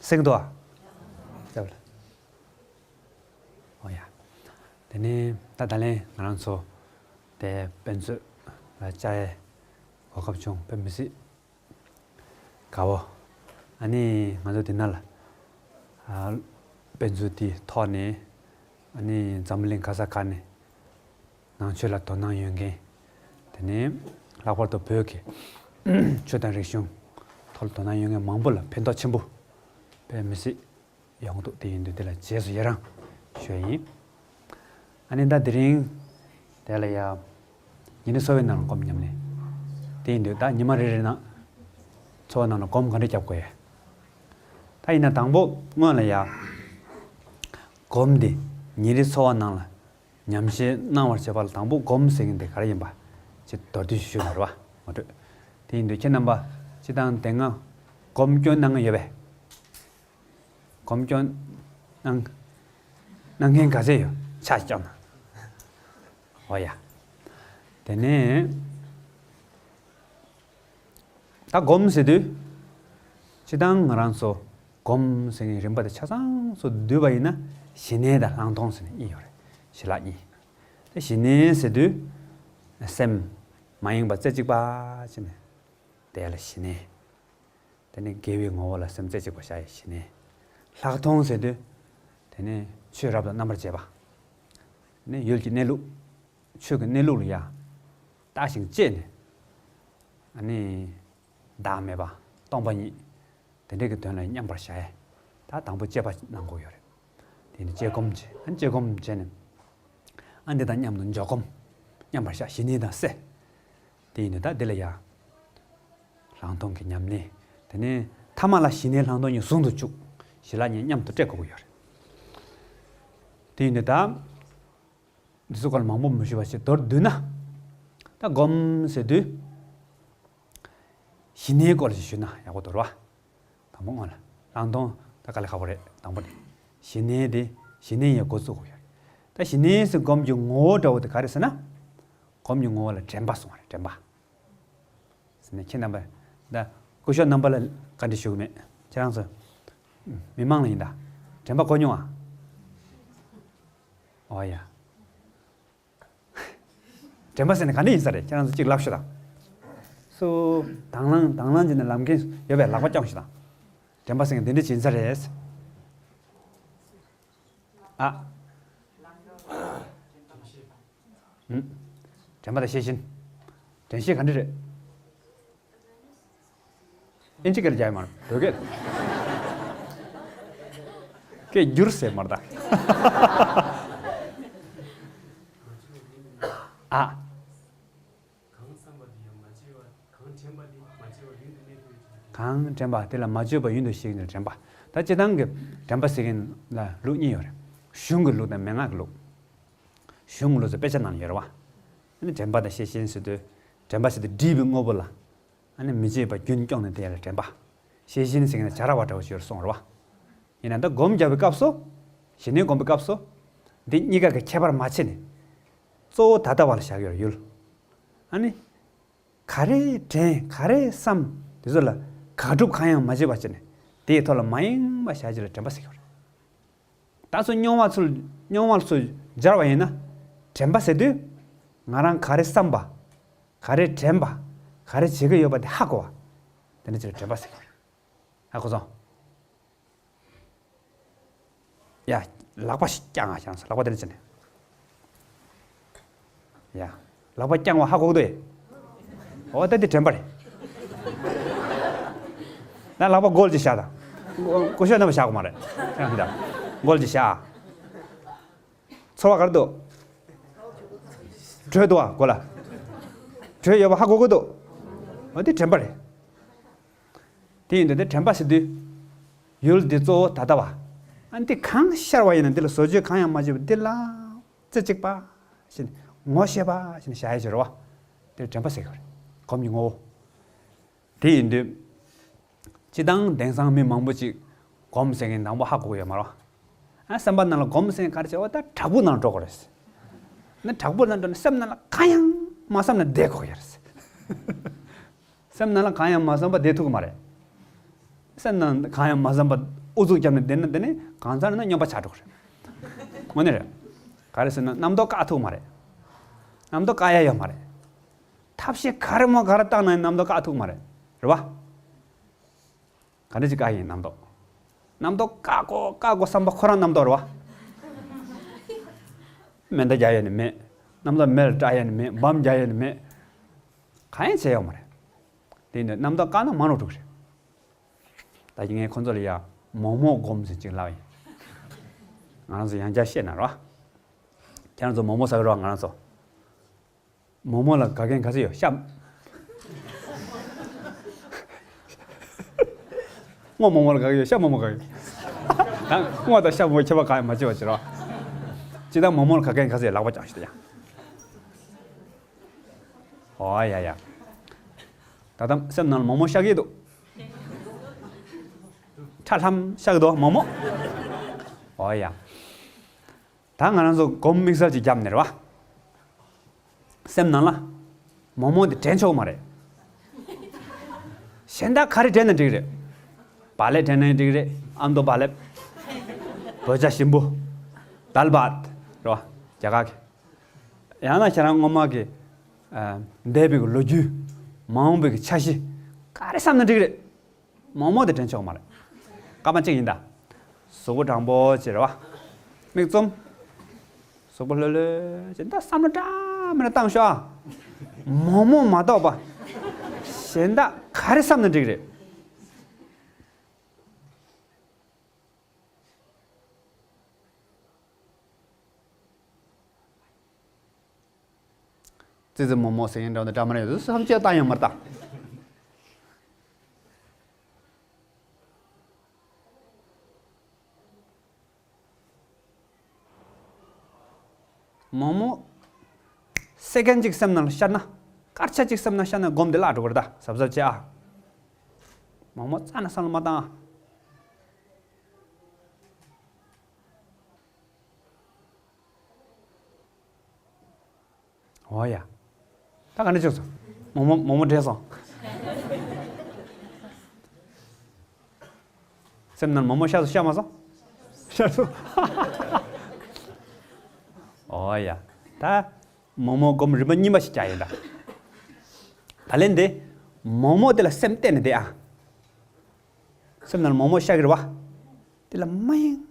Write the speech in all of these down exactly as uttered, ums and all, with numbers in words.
གསན་འདུག་ཨ། ཨོ་ཡ། དེ་ནས་ད་ད་ལན་ང་རང་ཚོ་དེ་དཔེ་མཛོད་ལ་བཅར་ཡས་གོ་སྐབས་བྱུང་། དཔེ་མི་སྲིད་དགའ་བོ། ཨ་ནི་ང་ཚོ་འདི་ན་ལ་ཨ་དཔེ་མཛོད་དེའི་ཐོག་ནས་ཨ་ནི་འཛམ་བུ་གླིང་ག་ས་ག་ནས་ནང་ཆོས་ལ་དོ་སྣང་ཡོད་མཁན། དེ་ནས་ལྷག་པར་དུ་བོད་ཀྱི་ཆོས་དང་རིག་གཞུང་ཐོག་ལ་དོ་སྣང་ཡོད་མཁན་མང་པོ་ལ་ཕན་ཐོགས་ཆེན་པོ་དཔེ་མི་སྲིད་ཡོང་འདུག་དེ་ཡིན་དུས་དེ་ལ་རྗེས་སུ་ཡི་རང་ཞུ་ཡ་ཡིན། ཨ་ནི་ད་དེ་རིང་དེ་ལ་ཡ་ཉིན་རེའི་འཚོ་བའི་ནང་ལ་སྒོམ་ཉམས་ལེན་དེ་ཡིན་དུས། ད་ཉི་མ་རེ་རེ་ནང་འཚོ་བ་ནང་ལ་སྒོམ་ག་འདྲ་རྒྱབ་དགོས་ཡ། ད་ཡིན་ན་དང་པོ་སྔོན་ལ་ཡ་སྒོམ་འདི་ཉིན་རེའི་འཚོ་བ་ནང་ལ་ཉམས་བཞེས་གནང་བར་བྱེད་པ་ལ་དང་པོ་སྒོམ་ཟེར་མཁན་དེ་ག་རེ་ཡིན་པ་ཅིག་མདོར་བསྡུས་ཞུ་ན་རེད་བ། ངོ་སྤྲོད། དེ་ཡིན་དུས་ཁྱེད་རྣམ་པ་སྤྱིར་བཏང་དེ་སྔ་སྒོམ་སྐྱོན་གནང་མཁན་ཡོད་པས། སྒོམ་སྐྱོན་གནང་གནང་མཁན་ག་ཚད་ཡོད་ཕྱག་བརྐྱངས་དང་། འོ་ཡ། དེ་ནས་ད་སྒོམ་ཟེར་དུས་སྤྱིར་བཏང་ང་རང་ཚོ་སྒོམ་ཟེར་མཁན་རིམ་པ་དེ་ཆ་ཚང་ཚོ་བསྡུས་པ་ཡིན་ན་ཞི་གནས་དང་ལྷག་མཐོང་ཟེར་ནས་གཉིས་ཡོད་རེད། ཞི་ལྷག་གཉིས། དེ་ཞི་གནས་ཟེར་དུས་སེམས་མ་ཡེངས་པ་རྩེ་གཅིག་པ་བྱས་ནས་དེ་ལ་ཞི་གནས། དེ་ནས་དགེ་བའི་ངོ་བོ་ལ་སེམས་རྩེ་གཅིག་པ་བྱ་ཡི་ཞི་གནས། ལྷག་མཐོང་ཟེར་དུས་དེ་ནས་ཆོས་རབ་ཏུ་རྣམ་པར་འབྱེད་པ། དེ་ནས་ཡུལ་གྱི་གནས་ལུགས། ཆོས་ཀྱི་གནས་ལུགས་ལ་ཡ་བརྟག་ཅིང་དཔྱད་ནས། ཨ་ནི་བདག་མེད་པ་སྟོང་པ་ཉིད་དེ་འདྲ་གི་དོན་ལ་མཉམ་པར་བཞག་ཡས། ད་དང་པོ་དཔྱད་པ་གནང་དགོས་ཡོད་རེད། དེ་ནི་དཔྱད་སྒོམ་བྱས། ཨ་ནི་དཔྱད་སྒོམ་བྱས་ནས་ཨ་འདི་དང་མཉམ་དུ་འཇོག་སྒོམ་མཉམ་པར་བཞག་ཞི་གནས་དང་བསྲེ། དེ་ཡིན་དུས་ད་འདི་ལ་ཡ་ལྷག་མཐོང་གི་ཉམས་ལེན། དེ་ནས་ཐ་མ་ལ་ཞི་གནས་ལྷག་མཐོང་གཉིས་ཟུང་དུ་བཅུག་ཞི་ལྷག་གཉིས་མཉམ་དུ་སྤྲད་དགོས་ཀྱི་ཡོད་རེད། དེ་ཡིན་དུས་ད། འདི་ཚོ་སྐོར་ལ་མང་པོ་མི་ཞུ་བ་ཞིག་མདོར་བསྡུས་ན། ད་སྒོམ་ཟེར་དུས། ཞི་གནས་སྐོར་ཞིག་ཞུས་ན་ཡག་པོ་འདུག་ར། དང་པོ་སྔོན་ལ་ལྷག་མཐོང་ད་དཀའ་ལས་ཁག་པོ་རེད། དང་པོ་ནས་ཞི་གནས་དེ་ཞི་གནས་ཡི་འགོ་བཙུགས་དགོས་ཡོད་རེད། ད་ཞི་གནས་ཟེར་སྒོམ་གྱི་ངོ་བོ་འདྲ་བོ་དེ་ག་རེ་ཟེར་ན། སྒོམ་གྱི་ངོ་བོ་ལ་དྲན་པ་གསུངས་པ་རེད། དྲན་པ། ཟེར་ནས་ཁྱེད་རྣམ་པ། ད་སྐུ་ཞབས་རྣམ་པ་ལ་བཀའ་འདྲི་ཞུ་གི་མེད། ཁྱེད་རང་ཚོ་མི་མང་ལ་ཡིན་ད། དྲན་པ་གོ་མྱོང་ཨ། ཨོ་ཡ། དྲན་པ་ཟེར་ནས་ག་འདྲ་ཡིན་ས་རེད། ཁྱེད་རང་ཚོ་གཅིག་ལབ་ཤོག་དང་། སུ། དང་བླངས་དང་བླངས་བྱས་ནས་ལབ་མཁན་ཡོད་པས་ལག་པ་བརྐྱངས་ཤོག་དང་། དྲན་པ་ཟེར་མཁན་འདི་འདྲ་ཅིག་ཡིན་ས་རེད། ཨ། ཨུམ། དྲན་པ་དང་ཤེས་བཞིན། དྲན་ཤེས་ག་འདྲ་རེད། ཨིན་ཇི་སྐད་ལ་རྒྱག་ཡོད་མ་རེད། བོད་སྐད། སྐད་བསྒྱུར་ཟེར་མ་རེད་ད། ཨ། གང་བསམ་པ་དེ་ཡང་མ་བརྗེད་པ། གང་དྲན་པ་དེ་མ་བརྗེད་པར་ཡུན་དུ་གནས་ཐུབ་པའི་ཕྱིར། གང་དྲན་པ་དེ་ལ་མ་བརྗེད་པར་ཡུན་དུ་གནས་ཐུབ་པའི་ཕྱིར་དྲན་པ། ད་སྤྱིར་བཏང་གི་དྲན་པ་ཟེར་མཁན་ལ་ལུགས་གཉིས་ཡོད་རེད། གཞུང་གི་ལུགས་དང་མན་ངག་གི་ལུགས། གཞུང་གི་ལུགས་སུ་དཔེ་ཆ་ནང་ལ་ཡོད་རེད་བ། ཨ་ནི་དྲན་པ་དང་ཤེས་བཞིན་ཟེར་དུས། དྲན་པ་ཟེར་དུས་སྒྲིབ་པའི་དངོས་པོ་ལ། ཨ་ནི་མི་བརྗེད་པ་རྒྱུན་སྐྱོང་ནས་དེ་ལ་དྲན་པ། ཤེས་བཞིན་ཟེར་མཁན་ལ་བྱ་ར་བ་འདྲ་བོ་ཞིག་སོང་རེད་བ། ཡིན་ན་ད་སྒོམ་རྒྱབ་པའི་སྐབས་སུ། ཞི་གནས་སྒོམ་པའི་སྐབས་སུ། འདི་གཉིས་ཀ་གི་ཁྱད་པར་མ་ཕྱེ་ནས། གཙོ་བོ་ད་ལྟ་བ་ལ་བཞག་ཡོད་རེད་ཡུལ། ཨ་ནི། ག་རེ་དྲན་ག་རེ་བསམ་དེ་ཚོ་ལ་དགག་སྒྲུབ་གང་ཡང་མ་བྱེད་པ་བྱས་ནས་དེའི་ཐོག་ལ་མ་ཡེངས་པ་བཞག་རྒྱུ་ལ་དྲན་པ་ཟེར་གྱི་ཡོད་རེད། ད་ཚོ་མྱོང་བ་ཚུལ་མྱོང་བ་ཚུལ་སྦྱར་བ་ཡིན་ན། དྲན་པ་ཟེར་དུས། ང་རང་ག་རེ་བསམ་པ། ག་རེ་དྲན་པ། ག་རེ་བྱེད་ཀྱི་ཡོད་པ་དེ་ཧ་གོ་བ། དེ་འདྲ་ཅིག་ལ་དྲན་པ་ཟེར་གྱི་ཡོད་རེད། ཧ་གོ་སོང་། ཡ། ལག་པ་ཞིག་བརྐྱངས་ཨ། བརྐྱངས་སོང་། ལག་པ་དེ་འདྲ་བྱས་ནས། ཡ། ལག་པ་བརྐྱངས་པ་ཧ་གོ་གི་འདུག་ཨེ། འོ་ད་འདི་དྲན་པ་རེད། ན་ལག་པ་སྒོལ་གྱིས་བཞག་དང་། སྐུ་ཞབས་རྣམ་པ་བཞག་དགོས་མ་རེད། ཡང་འདི་ལྟར་སྒོལ་གྱིས་བཞག་ཚོར་བ་ག་རེ་འདུག་དྲོད་འདུག་ཨ། གོ་ལ། དྲོད་ཡོད་པ་ཧ་གོ་གི་འདུག་འོ་འདི་དྲན་པ་རེད། དེ་ཡིན་དུས་དེ་དྲན་པ་ཟེར་དུས། ཡུལ་འདི་གཙོ་བོ་ད་ལྟ་བ། ཨ་འདི་གང་ཤར་བ་ཡིན་ན་འདི་ལ་བཟོ་བཅོས་གང་ཡང་མ་བྱས་པ་འདི་ལ། རྩེ་གཅིག་པ། ཞེས་ནས་ངོ་ཤེས་པ་ཞེས་ནས་བཞག་ཡ་ཅིག་རེད་བ། དེར་དྲན་པ་ཟེར་གྱི་རེད། སྒོམ་གྱི་ངོ་བོ། དེ་ཡིན་དུས། སྤྱིར་བཏང་དེང་སང་མི་མང་པོ་ཅིག་སྒོམ་ཟེར་མཁན་དང་པོ་ཧ་གོ་གི་ཡོད་མ་རེད་བ། ཨ་སེམས་པ་ནང་ལ་སྒོམ་ཟེར་མཁན་ག་རེ་བྱེད་བ། ད་བྲག་ཕུག་ནང་འགྲོ་དགོས་རེད། ན་བྲག་ཕུག་ནང་འགྲོ་ནས་སེམས་ནང་ལ་གང་ཡང་མ་བསམ་ན་བསྡད་དགོས་ཀྱི་རེད། སེམས་ནང་ལ་གང་ཡང་མ་བསམ་པ་བསྡད་ཐུབ་ཀྱི་མ་རེད། སེམས་ནང་གང་ཡང་མ་བསམ་པ་ ཨུ་ཚུགས་བརྒྱབ་ནས་བསྡད་ན་དེ་ནི་གང་ཟག་ནི་སྨྱོན་པ་ཆགས་འགྲོ་གི་རེད། དངོས་གནས་རེད། ག་རེ་ཟེར་ན་རྣམ་རྟོག་བཀག་ཐུབ་མ་རེད། རྣམ་རྟོག་བཀག་ཡ་ཡོད་མ་རེད། ཐབས་ཤེས་ག་རེ་མོ་ག་རེ་བཏང་ན་རྣམ་རྟོག་བཀག་ཐུབ་མ་རེད། རེད་བ། ག་འདྲ་ཅིག་བཀག་ཡིན་རྣམ་རྟོག་རྣམ་རྟོག་བཀག་གོ་བཀག་གོ་བསམ་པ་ཁོ་རང་རྣམ་རྟོག་རེད་བ། མེ་མདའ་རྒྱག་ཡ་ནི་མེད། རྣམ་རྟོག་མེ་ལ་སྐྲག་ཡ་ནི་མེད། འབམ་རྒྱག་ཡ་ནི་མེད། གང་ཡང་བྱས་ཡོད་མ་རེད། དེ་ཡིན་དུས་རྣམ་རྟོག་བཀག་ན་མ་འགྲོ་འགྲོ་གི་རེད། ད་ཀྱི་ངས་ཁོ་ཚོ་ལ་ཡ་མོག་མོག་སྒོམ་ཟེར་ཅིག་ལབ་ཡིན། ང་རང་ཚོ་ཡང་བསྐྱར་བཤད་ན་རོ། ཁྱེད་རང་ཚོ་མོག་མོག་ཟ་གི་རོ། ང་རང་ཚོ་མོག་མོག་ལ་དགའ་མཁན་ག་ཚོད་ཡོད་ཤ། སྔོ་མོག་མོག་ལ་དགའ་གི་ཡོད་ཤ་མོག་མོག་དགའ་གི་ཡོད། ད་སྔོ་དང་ཤ་མོག་ཁྱད་པར་གང་ཡང་མ་བྱེད་པ་བྱེད་རོ། ཅི་ད་མོག་མོག་ལ་དགའ་མཁན་ག་ཚོད་ཡོད་ལག་པ་བརྐྱངས་ཤོག་ད་ཡ། ཨོ་ཡ་ཡ། ད་ལྟ་སེམས་ནང་ལ་མོག་མོག་ཤར་གྱི་འདུག་ཁྲ་ལྷམ་ཤར་གྱི་འདུག་མོག་མོག་ཨོ་ཡ། ད་ང་རང་ཚོ་སྒོམ་དམིགས་བསལ་ཅིག་བརྒྱབ་ནས་རེད་བ། སེམས་ནང་ལ་མོག་མོག་དེ་དྲན་ཆོག་མ་རེད། གཞན་དག་ག་རེ་དྲན་ན་འགྲིག་རེད། བག་ལེབ་དྲན་ན་འགྲིག་རེད། ཨ་མདོ་བག་ལེབ། བོད་ཇ་ཞིམ་པོ། དཱལ་བྷ་ཏི། རེད་བ། རྒྱ་གར་གྱི། ཡང་ན་ཁྱེད་རང་སྔོན་མ་གི་ཨ། འདས་པའི་གི་ལོ་རྒྱུས། མ་འོངས་པའི་གི་འཆར་གཞི། ག་རེ་བསམ་ན་འགྲིག་རེད། མོག་མོག་དེ་དྲན་ཆོག་མ་རེད། སྐར་མ་གཅིག་ཡིན་ད། གཟུགས་པོ་དྲང་པོ་བྱེད་རེད་བ། མིག་བཙུམ། གཟུགས་པོ་ལྷོད་ལྷོད་བྱེད་ད། བསམ་བློ་འདྲ་མི་འདྲ་བཏང་ཤོག་ཨ། མོག་མོག་མ་གཏོགས་པ། གཞན་དག་ག་རེ་བསམ་ན་འགྲིག་རེད། ཙི་ཙི་མོག་མོག་ཟེར་མཁན་འདྲ་བོ་འདི་འདྲ་མ་རེད། བསམ་ཚུལ་བཏང་ཡང་མ་བཏང་། མོག་མོག་སེ་ཀན་གཅིག་སེམས་ནང་ལ་ཤར་ན། སྐར་ཆ་གཅིག་སེམས་ནང་ཤར་ན་སྒོམ་འདི་བརླག་འགྲོ་གི་རེད་ད། གཟབ་གཟབ་བྱེད་ཨ། མོག་མོག་རྩ་ནས་བསམ་བློ་མ་བཏང་ཨ། འོ་ཡ། ད་ག་འདྲ་བྱུང་སོང་། མོག་མོག་མོག་མོག་དྲན་སོང་། སེམས་ནང་མོག་མོག་ཤར་སོང་ཤར་མ་སོང་། ཤར་སོང་། འོ་ཡ། ད་མོག་མོག་སྒོམ་རིམ་པ་གཉིས་པ་ཞིག་རྒྱག་ཡིན་ད། ད་ལན་འདི། མོག་མོག་དེ་ལ་སེམས་གཏད་ནས་བསྡད་ཨ། སེམས་ནང་མོག་མོག་ཤར་གི་རེད་བ། དེ་ལ་མ་ཡེངས་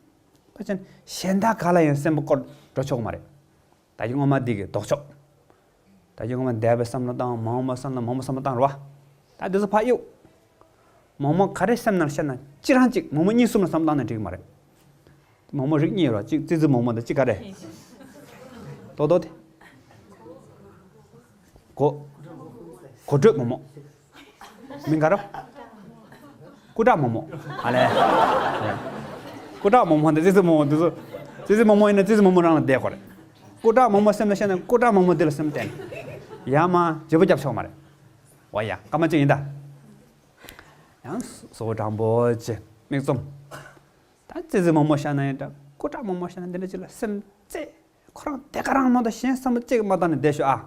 པ་བྱས་ན་གཞན་དག་ག་ལ་ཡང་སེམས་པ་སྐོར་འགྲོ་ཆོག་མ་རེད། ད་གིན་སྔོན་མ་འདི་གི་ལྡོག་ཕྱོགས། ད་གིན་སྔོན་མ་འདས་པའི་བསམ་བློ་བཏང་། མ་འོངས་པ་བསམ་བློ། མ་འོངས་པ་བསམ་བློ་བཏང་རེད་བ། ད་འདི་ཚོ་ཕར་གཡུག་མོག་མོག་ག་རེ་སེམས་ནང་ཤར་ན་གཅིག་རང་གཅིག་མོག་མོག་གཉིས་གསུམ་ལ་བསམ་བློ་བཏང་ན་འགྲིག་མ་རེད། མོག་མོག་རིགས་གཉིས་ཡོད་རེད། གཅིག་ཙི་ཙི་མོག་མོག་དང་གཅིག་ག་རེ། ཏོག་ཏོག་དེ། གོ། གོ་དྲོད་མོག་མོག་མིང་ག་རེ། སྐུ་དྲག་མོག་མོག་ཨ་ལས། སྐུ་དྲག་མོག་མོག་དང་ཙི་ཙི་མོག་མོག་དེ་ཚོ། ཙི་ཙི་མོག་མོག་ཡིན་ན་ཙི་ཙི་མོག་མོག་རང་ལ་བསྡད་དགོས་རེད། སྐུ་དྲག་མོག་མོག་སེམས་ལ་ཤར་ན་སྐུ་དྲག་མོག་མོག་དེ་ལ་སེམས་གཏད་ནས། ཡ་མ་བརྗེ་པོ་རྒྱབ་ཆོག་མ་རེད། འོ་ཡ། སྐར་མ་གཅིག་ཡིན་ད། ཡང་གཟུགས་པོ་དྲང་པོ་བྱས་མིག་བཙུམ། ད་ཙི་ཙི་མོག་མོག་ཤར་ན་ཡང་འདྲ། སྐུ་དྲག་མོག་མོག་ཤར་ན་འདི་འདྲ་ཅིག་ལ་སེམས་གཏད། ཁོ་རང་དེ་ག་རང་མ་གཏོགས་གཞན་བསམ་བློ་གཅིག་མ་བཏང་ནས་བསྡད་ཤོག་ཨ།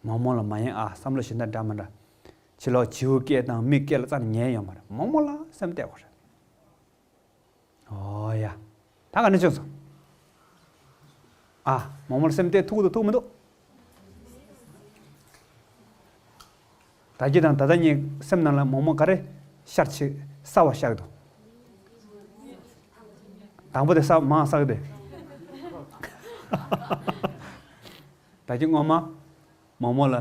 མོག་མོག་ལ་མ་ཡེངས་ཨ། བསམ་བློ་གཞན་དག་འདྲ་མི་འདྲ། ཕྱི་ལོགས་བྱིའུ་སྐད་དང་མི་སྐད་ལ་རྩ་ནས་ཉན་ཡོད་མ་རེད། མོག་མོག་ལ་སེམས་གཏད་དགོས་རེད། ཨོ་ཡ། ད་ག་ནས་བྱུང་སོང་། ཨ། མོག་མོག་ལ་སེམས་གཏད་ཐུབ་འདུག་ཐུབ་མི་འདུག་ད་གིན་དང་ད་ལྟ་གཉིས་སེམས་ནང་ལ་མོག་མོག་ག་རེ་ཤར་ཆེ་གསར་བ་ཤར་གི་འདུག་དང་པོ་དེ་གསར་མང་གསར་གི་དེ། ད་གིན་སྔོན་མ་མོག་མོག་ལ་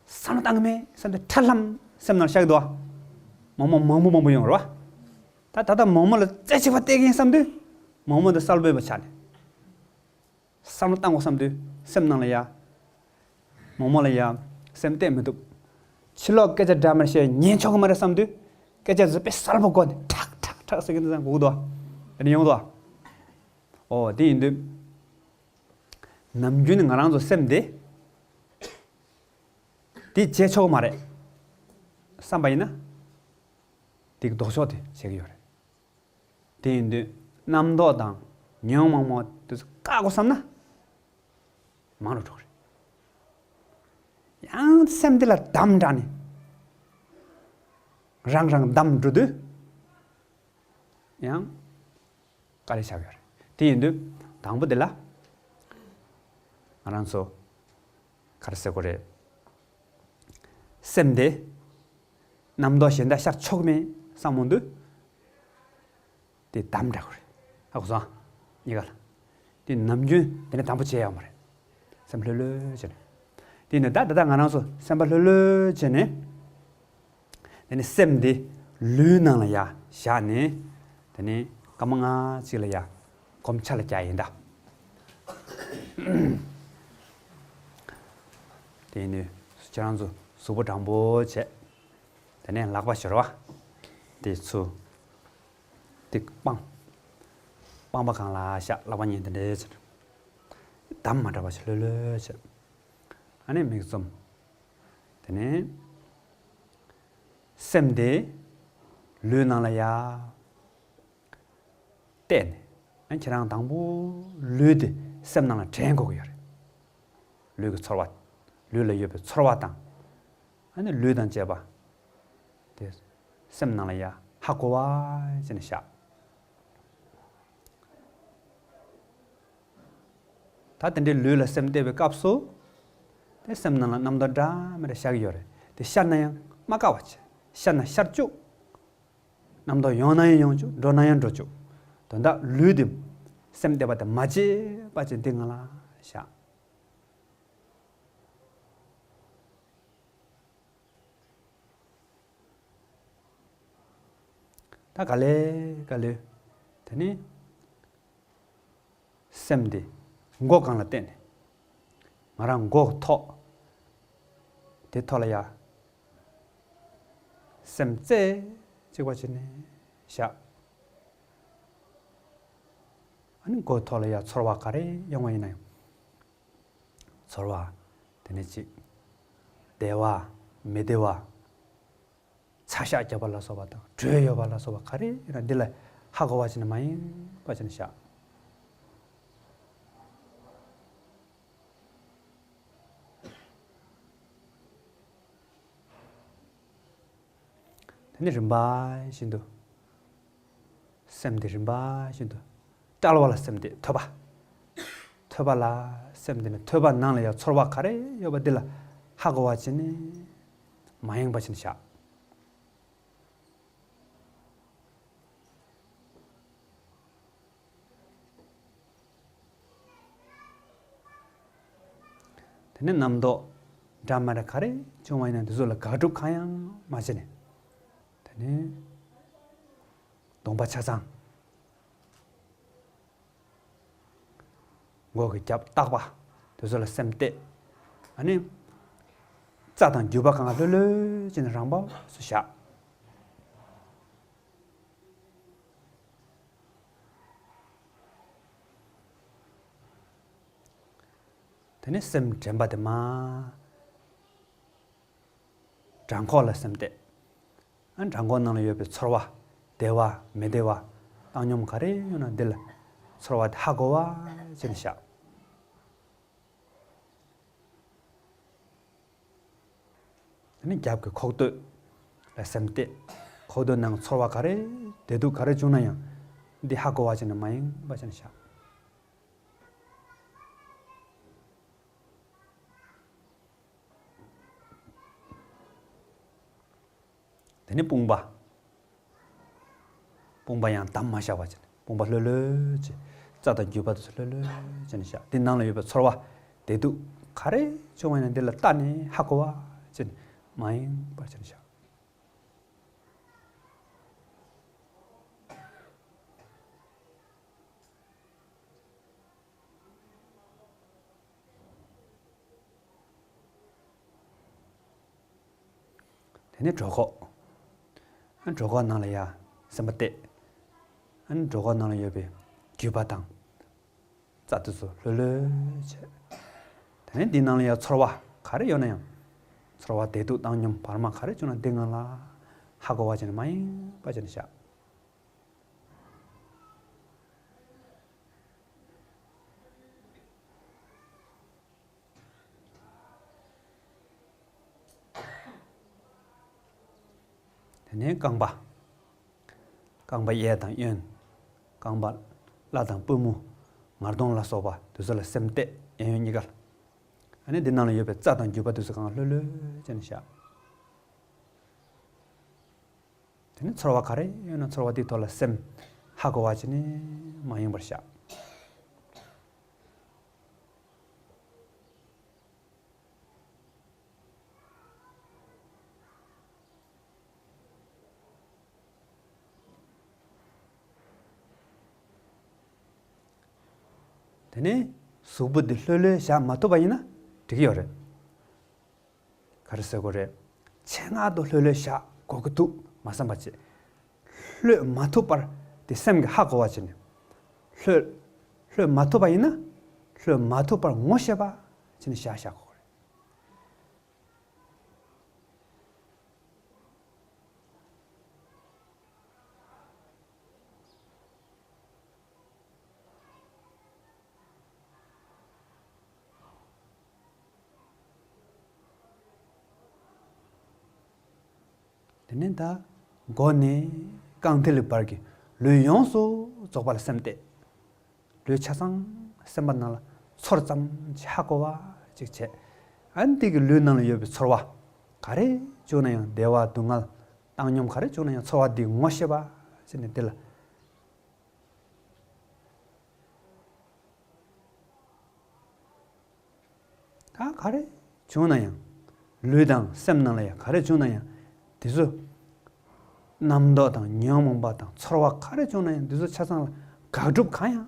བསམ་བློ་བཏང་གི་མེད་བསམ་དུས་ཁྲ་ལྷམ་སེམས་ནང་ཤར་གི་འདུག་མོག་མོག་མང་པོ་མང་པོ་ཡོང་རེད་བ། ད་ད་ལྟ་མོག་མོག་ལ་རྩེ་གཅིག་པ་བལྟས་ཀྱིན་བསམ་དུས་མོག་མོག་འདི་གསལ་པོ་ཡོད་པ་ཆགས་ནས། བསམ་བློ་བཏང་དགོས་བསམ་དུས་སེམས་ནང་ལ་ཡ། མོག་མོག་ལ་ཡ། སེམས་གཏད་མི་ཐུབ། ཕྱི་ལོགས་སྐད་ཆ་འདྲ་མི་འདྲ་བཤད་ཉན་ཆོག་གི་མ་རེད་བསམ་དུས། སྐད་ཆ་ཟིག་དཔེ་གསལ་པོ་གོ་ནས་ཁྲག་ཁྲག་ཁྲག་ཟེར་གྱིན་འདུག་གོ་གི་འདུག་དེ་ནས་ཡོང་འདུག་ཨོ་དེ་ཡིན་དུས། ནམ་རྒྱུན་ང་རང་ཚོ་སེམས་དེ། དེ་བྱེད་ཆོག་གི་མ་རེད། བསམ་པ་ཡིན་ན། དེ་གི་ལྡོག་ཕྱོགས་དེ་བྱེད་ཀྱི་ཡོད་རེད། དེ་ཡིན་དུས་རྣམ་རྟོག་དང་ཉོན་མོངས་མང་པོ་དེ་ཚོ་བཀག་དགོས་བསམ་ན། མང་རུ་འགྲོ་གི་རེད། ཡང་སེམས་འདི་ལ་བསྡམས་དྲགས་ནས་རང་རང་བསྡམས་འགྲོ་དུས། ཡང་དཀའ་ལས་ཆགས་ཡོད་རེད། དེ་ཡིན་དུས་དང་པོ་དེ་ལ་ང་རང་ཚོ་ག་རེ་ཟེར་དགོས་རེད། སེམས་དེ་རྣམ་རྟོག་གཞན་དག་ཤར་ཆོག་མེད་བསམ་འོང་དུས། དེ་བསྡམས་དྲགས་དགོས་རེད། ཧ་གོ་སོང་། གཉིས་ཀ་ལ། དེ་ནམ་རྒྱུན་དེ་ནས་དང་པོ་བྱེད་ཡག་མ་རེད། སེམས་ལྷོད་ལྷོད་བྱས་ནས། དེ་ནས་ད་ད་ལྟ་ང་རང་ཚོ་སེམས་པ་ལྷོད་ལྷོད་བྱས་ནས། དེ་ནས་སེམས་དེ་ལུས་ནང་ལ་ཡར་བཞག་ནས། དེ་ནས་སྐར་མ་ལྔ་གཅིག་ལ་ཡར་སྒོམ་ཆ་ལ་རྒྱག་ཡིན་ད། དེ་ནས་ཁྱེད་རང་ཚོ་གཟུགས་པོ་དྲང་པོ་བྱས། དེ་ནས་ལག་པ་སྦྱོར་བ་དེ་ཚུ། དེ་སྤང་། སྤང་པ་སྒང་ལ་བཞག་ལག་པ་གཉིས་དེ་འདྲས་བྱས། བསྡམས་མ་དྲགས་པ་ཞིག་ལྷོད་ལྷོད་བྱས། ཨ་ནི་མིག་བཙུམ། དེ་ནས་སེམས་དེ་ལུས་ནང་ལ་ཡར་གཏད་ནས། ཨ་ནི་ཁྱེད་རང་དང་པོ་ལུས་དེ་སེམས་ནང་ལ་དྲན་དགོས་ཀྱི་ཡོད་རེད། ལུས་ཀྱི་ཚོར་བ། ལུས་ལ་ཡོད་པའི་ཚོར་བ་དང་། ཨ་ནི་ལུས་དང་བཅས་པ་དེ་སེམས་ནང་ལ་ཡར་ཧ་གོ་བ་བྱས་ནས་བཞག་ད་དེ་འདྲའི་ལུས་ལ་སེམས་གཏད་པའི་སྐབས་སུ། དེ་སེམས་ནང་ལ་རྣམ་རྟོག་འདྲ་མི་འདྲ་ཤར་གྱི་ཡོད་རེད། དེ་ཤར་ན་ཡང་མ་དཀའ་བ་བྱས། ཤར་ན་ཤར་བཅུག་རྣམ་རྟོག་ཡོང་ན་ཡང་ཡོང་བཅུག་འགྲོ་ན་ཡང་འགྲོ་བཅུག་དོན་དག་ལུས་དེ་སེམས་གཏད་པ་དེ་མ་བརྗེད་པ་བྱས་འདི་ང་ལ་བཞག་ད་ག་ལེ་ག་ལེ། དེ་ནི་སེམས་དེ་མགོ་སྒང་ལ་བསྟན་ནས། ང་རང་མགོ་ཐོག་དེ་ཐོག་ལ་ཡ། སེམས་རྩེ་གཅིག་པ་བྱས་ནས་བཞག་ཨ་ནི་མགོ་ཐོག་ལ་ཡ་ཚོར་བ་ག་རེ་ཡོང་བ་ཡིན་ན་ཡང་། ཚོར་བ། དེ་ནས་གཅིག་བདེ་བ། མི་བདེ་བ། ཚ་ཤ་རྒྱབ་པ་ལ་སོགས་པ་དང་དྲོད་ཡོད་པ་ལ་སོགས་པ་ག་རེ་ཡིན་ན་འདི་ལ་ཧ་གོ་བ་བྱས་ནས་མ་ཡེངས་པ་བྱས་ནས་བཞག་དེ་ནས་རིམ་པ་བཞིན་དུ། སེམས་དེ་རིམ་པ་བཞིན་དུ་བཀྲལ་བ་ལ་སེམས་གཏད། ཐོད་པ། ཐོད་པ་ལ་སེམས་གཏད་ནས་ཐོད་པ་ནང་ལ་ཡང་ཚོར་བ་ག་རེ་ཡོད་པ་འདི་ལ་ཧ་གོ་བ་བྱས་ནས་མ་ཡེངས་པ་བྱས་ནས་བཞག་དེ་ནས་རྣམ་རྟོག་འདྲ་མི་འདྲ་ག་རེ་བྱུང་བ་ཡིན་ན་འདི་ཚོ་ལ་དགག་སྒྲུབ་གང་ཡང་མ་བྱས་ནས། དེ་ནས་གདོང་པ་ཆ་ཚང་། མགོ་གི་རྒྱབ་ལྟག་པ་དེ་ཚོ་ལ་སེམས་གཏད། ཨ་ནི། རྩ་དང་རྒྱུས་པ་གང་ག་ལྷོད་ལྷོད་བྱས་ནས་རང་བབས་སུ་བཞག་དེ་ནས་སེམས་དྲན་པ་དེ་མ། བྲང་ཁོག་ལ་སེམས་གཏད། ཨ་བྲང་ཁོག་ནང་ལ་ཡོད་པའི་ཚོར་བ། བདེ་བ་མི་བདེ་བ། བཏང་སྙོམས་ག་རེ་ཡོད་ན་འདི་ལ་ཚོར་བ་དེ་ཧ་གོ་བ་བྱས་ནས་བཞག་དེ་ནས་རྒྱབ་ཀྱི་ཁོག་སྟོད་ལ་སེམས་གཏད། ཁོག་སྟོད་ནང་ཚོར་བ་ག་རེ། བདེ་སྡུག་ག་རེ་བྱུང་ན་ཡང་འདི་ཧ་གོ་བ་བྱས་ནས་མ་ཡེངས་པ་བྱས་ནས་བཞག་དེ་ནས་དཔུང་པ། དཔུང་པ་ཡང་བསྡམས་མ་བཞག་པ་བྱས་ནས་དཔུང་པ་ལྷོད་ལྷོད་བྱས། རྩ་དང་རྒྱུས་པ་དེ་ཚོ་ལྷོད་ལྷོད་བྱས་ནས་བཞག་འདི་ནང་ལ་ཡོད་པའི་ཚོར་བ། བདེ་སྡུག་ག་རེ་བྱུང་བ་ཡིན་ན་འདི་ལ་ལྟ་ནས་ཧ་གོ་བ་བྱས་ནས་མ་ཡེངས་པ་བྱས་ནས་བཞག་དེ་ནས་གྲོད་ཁོག་ཨ་གྲོད་ཁོག་ནང་ལ་ཡ་སེམས་པ་གཏད། ཨ་གྲོད་ཁོག་ནང་ལ་ཡོད་པའི་རྒྱུས་པ་དང་། རྩ་དེ་ཚོ་ལྷོད་ལྷོད་བྱས། དེ་ནས་འདི་ནང་ལ་ཡ་ཚོར་བ་ག་རེ་ཡོད་ན་ཡང་། ཚོར་བ་བདེ་སྡུག་བཏང་སྙོམས་བར་མ་ག་རེ་བྱུང་ན་འདི་ངང་ལ་ཧ་གོ་བ་བྱས་ནས་མ་ཡེངས་པ་བྱས་ནས་བཞག་ནས་རྐང་པ། རྐང་པ་གཡས་དང་གཡོན། རྐང་པ་བརླ་དང་པུས་མོ། ངར་གདོང་ལ་སོགས་པ་དེ་ཚོ་ལ་སེམས་གཏད། གཡས་གཡོན་གཉིས་ཀ་ལ། ཨ་ནི་འདི་ནང་ལ་ཡོད་པའི་རྩ་དང་རྒྱུས་པ་དེ་ཚོ་གང་ལྷོད་ལྷོད་བྱས་ནས་བཞག་དེ་ནས་ཚོར་བ་ག་རེ་ཡོད་ན་ཚོར་བ་དེའི་ཐོག་ལ་སེམས་ཧ་གོ་བ་བྱས་ནས་མ་ཡེངས་པར་བཞག་དེ་ནས་གཟུགས་པོ་འདི་ལྷོད་ལྷོད་བཞག་མ་ཐུབ་པ་ཡིན་ན་འགྲིག་གི་ཡོད་རེད། ག་རེ་ཟེར་དགོས་རེད། ཆེད་མངགས་དུ་ལྷོད་ལྷོད་བཞག་དགོས་ཀྱི་འདུག་མ་བསམ་པ་བྱེད། ལྷོད་མ་ཐུབ་པར་དེ་སེམས་ཀྱིས་ཧ་གོ་བ་བྱས་ནས། ལྷོད། ལྷོད་མ་ཐུབ་པ་ཡིན་ན། ལྷོད་མ་ཐུབ་པར་ངོ་ཤེས་པ་བྱས་ནས་བཞག་བཞག་དགོས་རེད། དེ་ནས་ད་མགོ་ནས་རྐང་མཐིལ་བར་གྱི་ལུས་ཡོངས་སུ་རྫོགས་པ་ལ་སེམས་གཏད། ལུས་ཆ་ཚང་སེམས་པ་ནང་ལ་ཚོར་ཙམ་ཅིག་ཧ་གོ་བ་ཅིག་བྱས། ཨ་ནི་དེ་གི་ལུས་ནང་ལ་ཡོད་པའི་ཚོར་བ་ག་རེ་བྱུང་ན་ཡང་བདེ་བ་སྡུག་བསྔལ་བཏང་སྙོམས་ག་རེ་བྱུང་ན་ཡང་ཚོར་བ་འདི་ངོ་ཤེས་པ་ཟེར་ནས་འདི་ལ། ད་ག་རེ་བྱུང་ན་ཡང་། ལུས་དང་སེམས་ནང་ལ་ཡང་ག་རེ་བྱུང་ན་ཡང་། དེ་ཚོ་རྣམ་རྟོག་དང་ཉོན་མོངས་པ་དང་ཚོར་བ་ག་རེ་བྱུང་ན་ཡང་དེ་ཚོ་ཆ་ཚང་ལ་དགག་སྒྲུབ་གང་ཡང་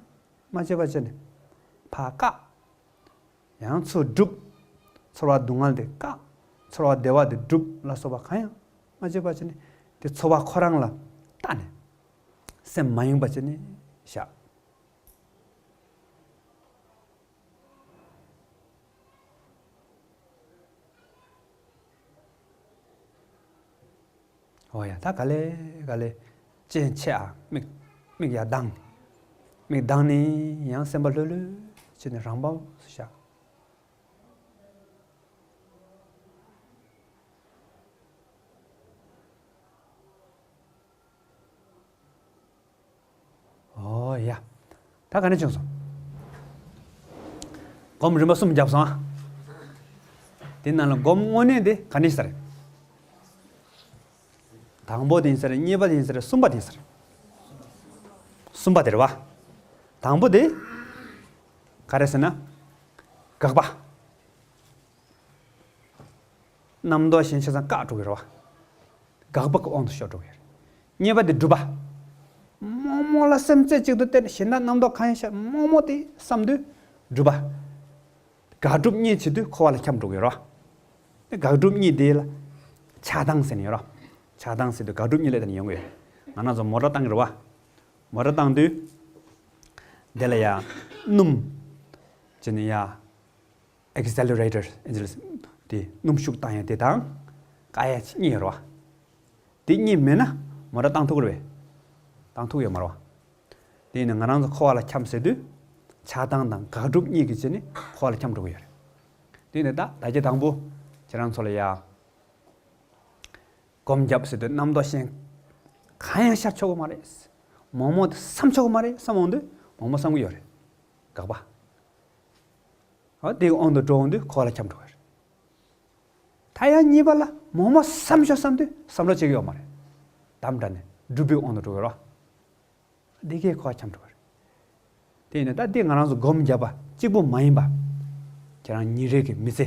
མ་བྱེད་པ་བྱས་ནས་ཕར་བཀག་ཡང་ཚུར་སྒྲུབ། ཚོར་བ་སྡུག་བསྔལ་དེ་བཀག་ཚོར་བ་བདེ་བ་དེ་སྒྲུབ་ལ་སོགས་པ་གང་ཡང་མ་བྱེད་པ་བྱས་ནས་དེ་ཚོར་བ་ཁོ་རང་ལ་བལྟས་ནས་སེམས་མ་ཡེངས་པ་བྱས་ནས་བཞག་ཨོ་ཡ། ད་ག་ལེ་ག་ལེ་སྤྱན་ཆེ་ཨ། མིག་མིག་ཡར་གདངས། མིག་གདངས་ནས་ཡང་སེམས་པ་ལྷོད་ལྷོད་བྱས་ནས་རང་བབས་སུ་བཞག་ཨོ་ཡ། ད་ག་ནས་བྱུང་སོང་། སྒོམ་རིམ་པ་གསུམ་བརྒྱབ་སོང་ཨ། དེ་ནང་ལ་སྒོམ་དངོས་གནས་དེ་ག་ནས་ཟེར། དང་པོ་དེ་ཡིན་ཟེར། གཉིས་པ་དེ་ཡིན་ཟེར། གསུམ་པ་དེ་ཡིན་ཟེར། གསུམ་པ་དེ་རེད་བ། དང་པོ་དེ་ག་རེ་ཟེར་ན། དགག་པ། རྣམ་རྟོག་གཞན་ཆ་ཚང་བཀག་འགྲོ་གི་རེད་བ། དགག་པ་གི་དབང་དུ་ཤོར་འགྲོ་གི་རེད། གཉིས་པ་དེ་སྒྲུབ་པ། རྨོངས་རྨོངས་ལ་སེམས་རྩེ་གཅིག་ཏུ་བསྟན། གཞན་དག་རྣམ་རྟོག་གང་ཡང་ཤར་རྨོངས་རྨོངས་དེ་བསམ་དུས་སྒྲུབ་པ། དགག་སྒྲུབ་གཉིས་བྱེད་དུས་འཁོར་བ་ལ་འཁྱམས་འགྲོ་གི་ཡོད་རེད་བ། དེ་དགག་སྒྲུབ་གཉིས་དེ་ལ་ཆགས་སྡང་ཟེར་ནས་ཡོད་རེད་བ། ཆགས་སྡང་ཟེར་དུས་དགག་སྒྲུབ་གཉིས་ལས་དེ་ནས་ཡོང་གི་ཡོད། ང་རང་ཚོ་མོ་ཊ་བཏང་གི་རེད་བ། མོ་ཊ་བཏང་དུས་དེ་ལ་ཡ་སྣུམ་བྱས་ནས་ཡ། ཨེག་སེ་ལེ་རེ་ཊར་ཨེག་སེ་ལེ་དེ་སྣུམ་ཤུགས་བཏང་ཡ་དེ་དང་། བཀག་ཡ་གཉིས་ཡོད་རེད་བ། དེ་གཉིས་མེད་ན་མོ་ཊ་བཏང་ཐུབ་ཀྱི་རེད་པས། བཏང་ཐུབ་ཡོད་མ་རེད་བ། དེ་ཡིན་ན་ང་རང་ཚོ་འཁོར་བ་ལ་འཁྱམས་ཟེར་དུས། ཆགས་སྡང་དང་དགག་སྒྲུབ་གཉིས་ཀྱི་རྗེས་ནས་འཁོར་བ་ལ་འཁྱམས་འགྲོ་གི་ཡོད་རེད། དེ་ཡིན་ན་ད་ད་གྱེ་དང་པོ་ཁྱེད་རང་ཚོ་ལ་ཡ། སྒོམ་བརྒྱབ་ཟེར་དུས་རྣམ་རྟོག་གཞན་གང་ཡང་ཤར་ཆོག་གི་མ་རེད། རྨོངས་རྨོངས་དེ་བསམ་ཆོག་གི་མ་རེད་བསམ་འོང་དུས་རྨོངས་རྨོངས་བསམ་གི་ཡོད་རེད། དགག་པ། འོ་དེའི་དབང་དུ་འགྲོ་འོང་དུས་འཁོར་བ་ལ་འཁྱམས་འགྲོ་གི་རེད། ད་ཡང་གཉིས་པ་ལ་རྨོངས་རྨོངས་བསམ་ཤོག་བསམ་དུས་བསམ་བློ་བྱེད་ཀྱི་ཡོད་མ་རེད། དམ་དྲགས་ནས་སྒྲུབ་པའི་དབང་དུ་འགྲོ་གི་རེད་བ། འདི་གས་འཁོར་བ་འཁྱམས་འགྲོ་གི་རེད། དེ་ཡིན་ན་ད་འདི་ང་རང་ཚོ་སྒོམ་བརྒྱབ་པ་གཅིག་པུ་མ་ཡིན་པ། ཁྱེད་རང་ཉིན་རེ་གི་མི་ཚེ།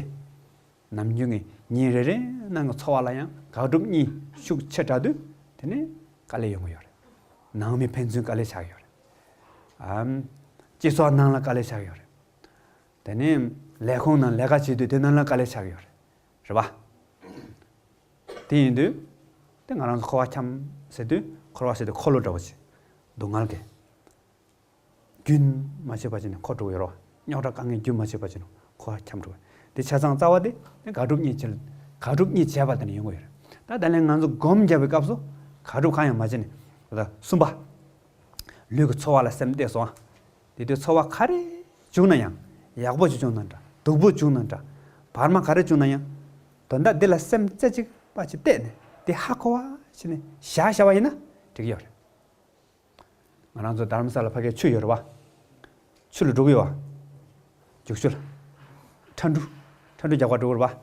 ནམ་རྒྱུན་གྱི་ཉིན་རེ་རེ་ནང་གི་འཚོ་བ་ལ་ཡང་དགག་སྒྲུབ་གཉིས་ཤུགས་ཆེ་དྲགས་དུས་དེ་ནས་དཀའ་ལས་ཡོང་གི་ཡོད་རེད། ནང་མི་ཕན་ཚུན་དཀའ་ལས་ཆགས་ཀྱི་ཡོད་རེད། ཨམ། སྤྱི་ཚོགས་ནང་ལ་དཀའ་ལས་ཆགས་ཀྱི་ཡོད་རེད། དེ་ནས་ལས་ཁུངས་ནང་ལས་ཀ་བྱེད་དུས་དེ་ནང་ལ་དཀའ་ལས་ཆགས་ཀྱི་ཡོད་རེད། རེད་པ། དེ་ཡིན་དུས། དེ་ང་རང་ཚོ་འཁོར་བ་འཁྱམས་ཟེར་དུས་འཁོར་བ་ཟེར་དུས་འཁོར་ལོ་འདྲ་བོ་ཅིག་སྡུག་བསྔལ་གྱི། རྒྱུན་མ་ཆད་པ་བྱས་ནས་འཁོར་འགྲོ་གི་ཡོད་རེད་བ། རྙོག་དྲ་དཀའ་ངལ་རྒྱུན་མ་ཆད་པ་བྱས་ནས་འཁོར་བ་འཁྱམས་འགྲོ་གི། དེ་ཆ་ཚང་རྩ་བ་དེ་དེ་དགག་སྒྲུབ་གཉིས་བྱས། དགག་སྒྲུབ་གཉིས་བྱས་པ་དེ་ནས་ཡོང་གི་ཡོད་རེད། ད་ད་ལན་ང་ཚོ་སྒོམ་བརྒྱབ་པའི་སྐབས་སུ་དགག་སྒྲུབ་གང་ཡང་མ་བྱས་ནས། ད་གསུམ་པ། ལུས་ཀྱི་ཚོར་བ་ལ་སེམས་གཏད་སོང་ཨ། དེ་དུས་ཚོར་བ་ག་རེ་བྱུང་ན་ཡང་། ཡག་པོ་ཞིག་བྱུང་ན་འདྲ། སྡུག་པོ་བྱུང་ན་འདྲ། བར་མ་ག་རེ་བྱུང་ན་ཡང་། དོན་དག་འདི་ལ་སེམས་རྩེ་གཅིག་པ་ཞིག་གཏད་ནས་དེ་ཧ་གོ་བ་ ཕྱིན་ནས་བཞག་བཞག་པ་ཡིན་ན་འགྲིག་གི་ཡོད་རེད། ང་རང་ཚོ་དྷ་རམ་ས་ལ་ཕ་གིའི་ཆུ་ཡོད་རེད་བ། ཆུ་ལ་འགྲོ་གི་ཡོད་བ། རྒྱུག་ཆུ་ལ། ཁྲ་འབྲུ། ཁྲ་འབྲུ་རྒྱག་པར་འགྲོ་གི་རེད་བ།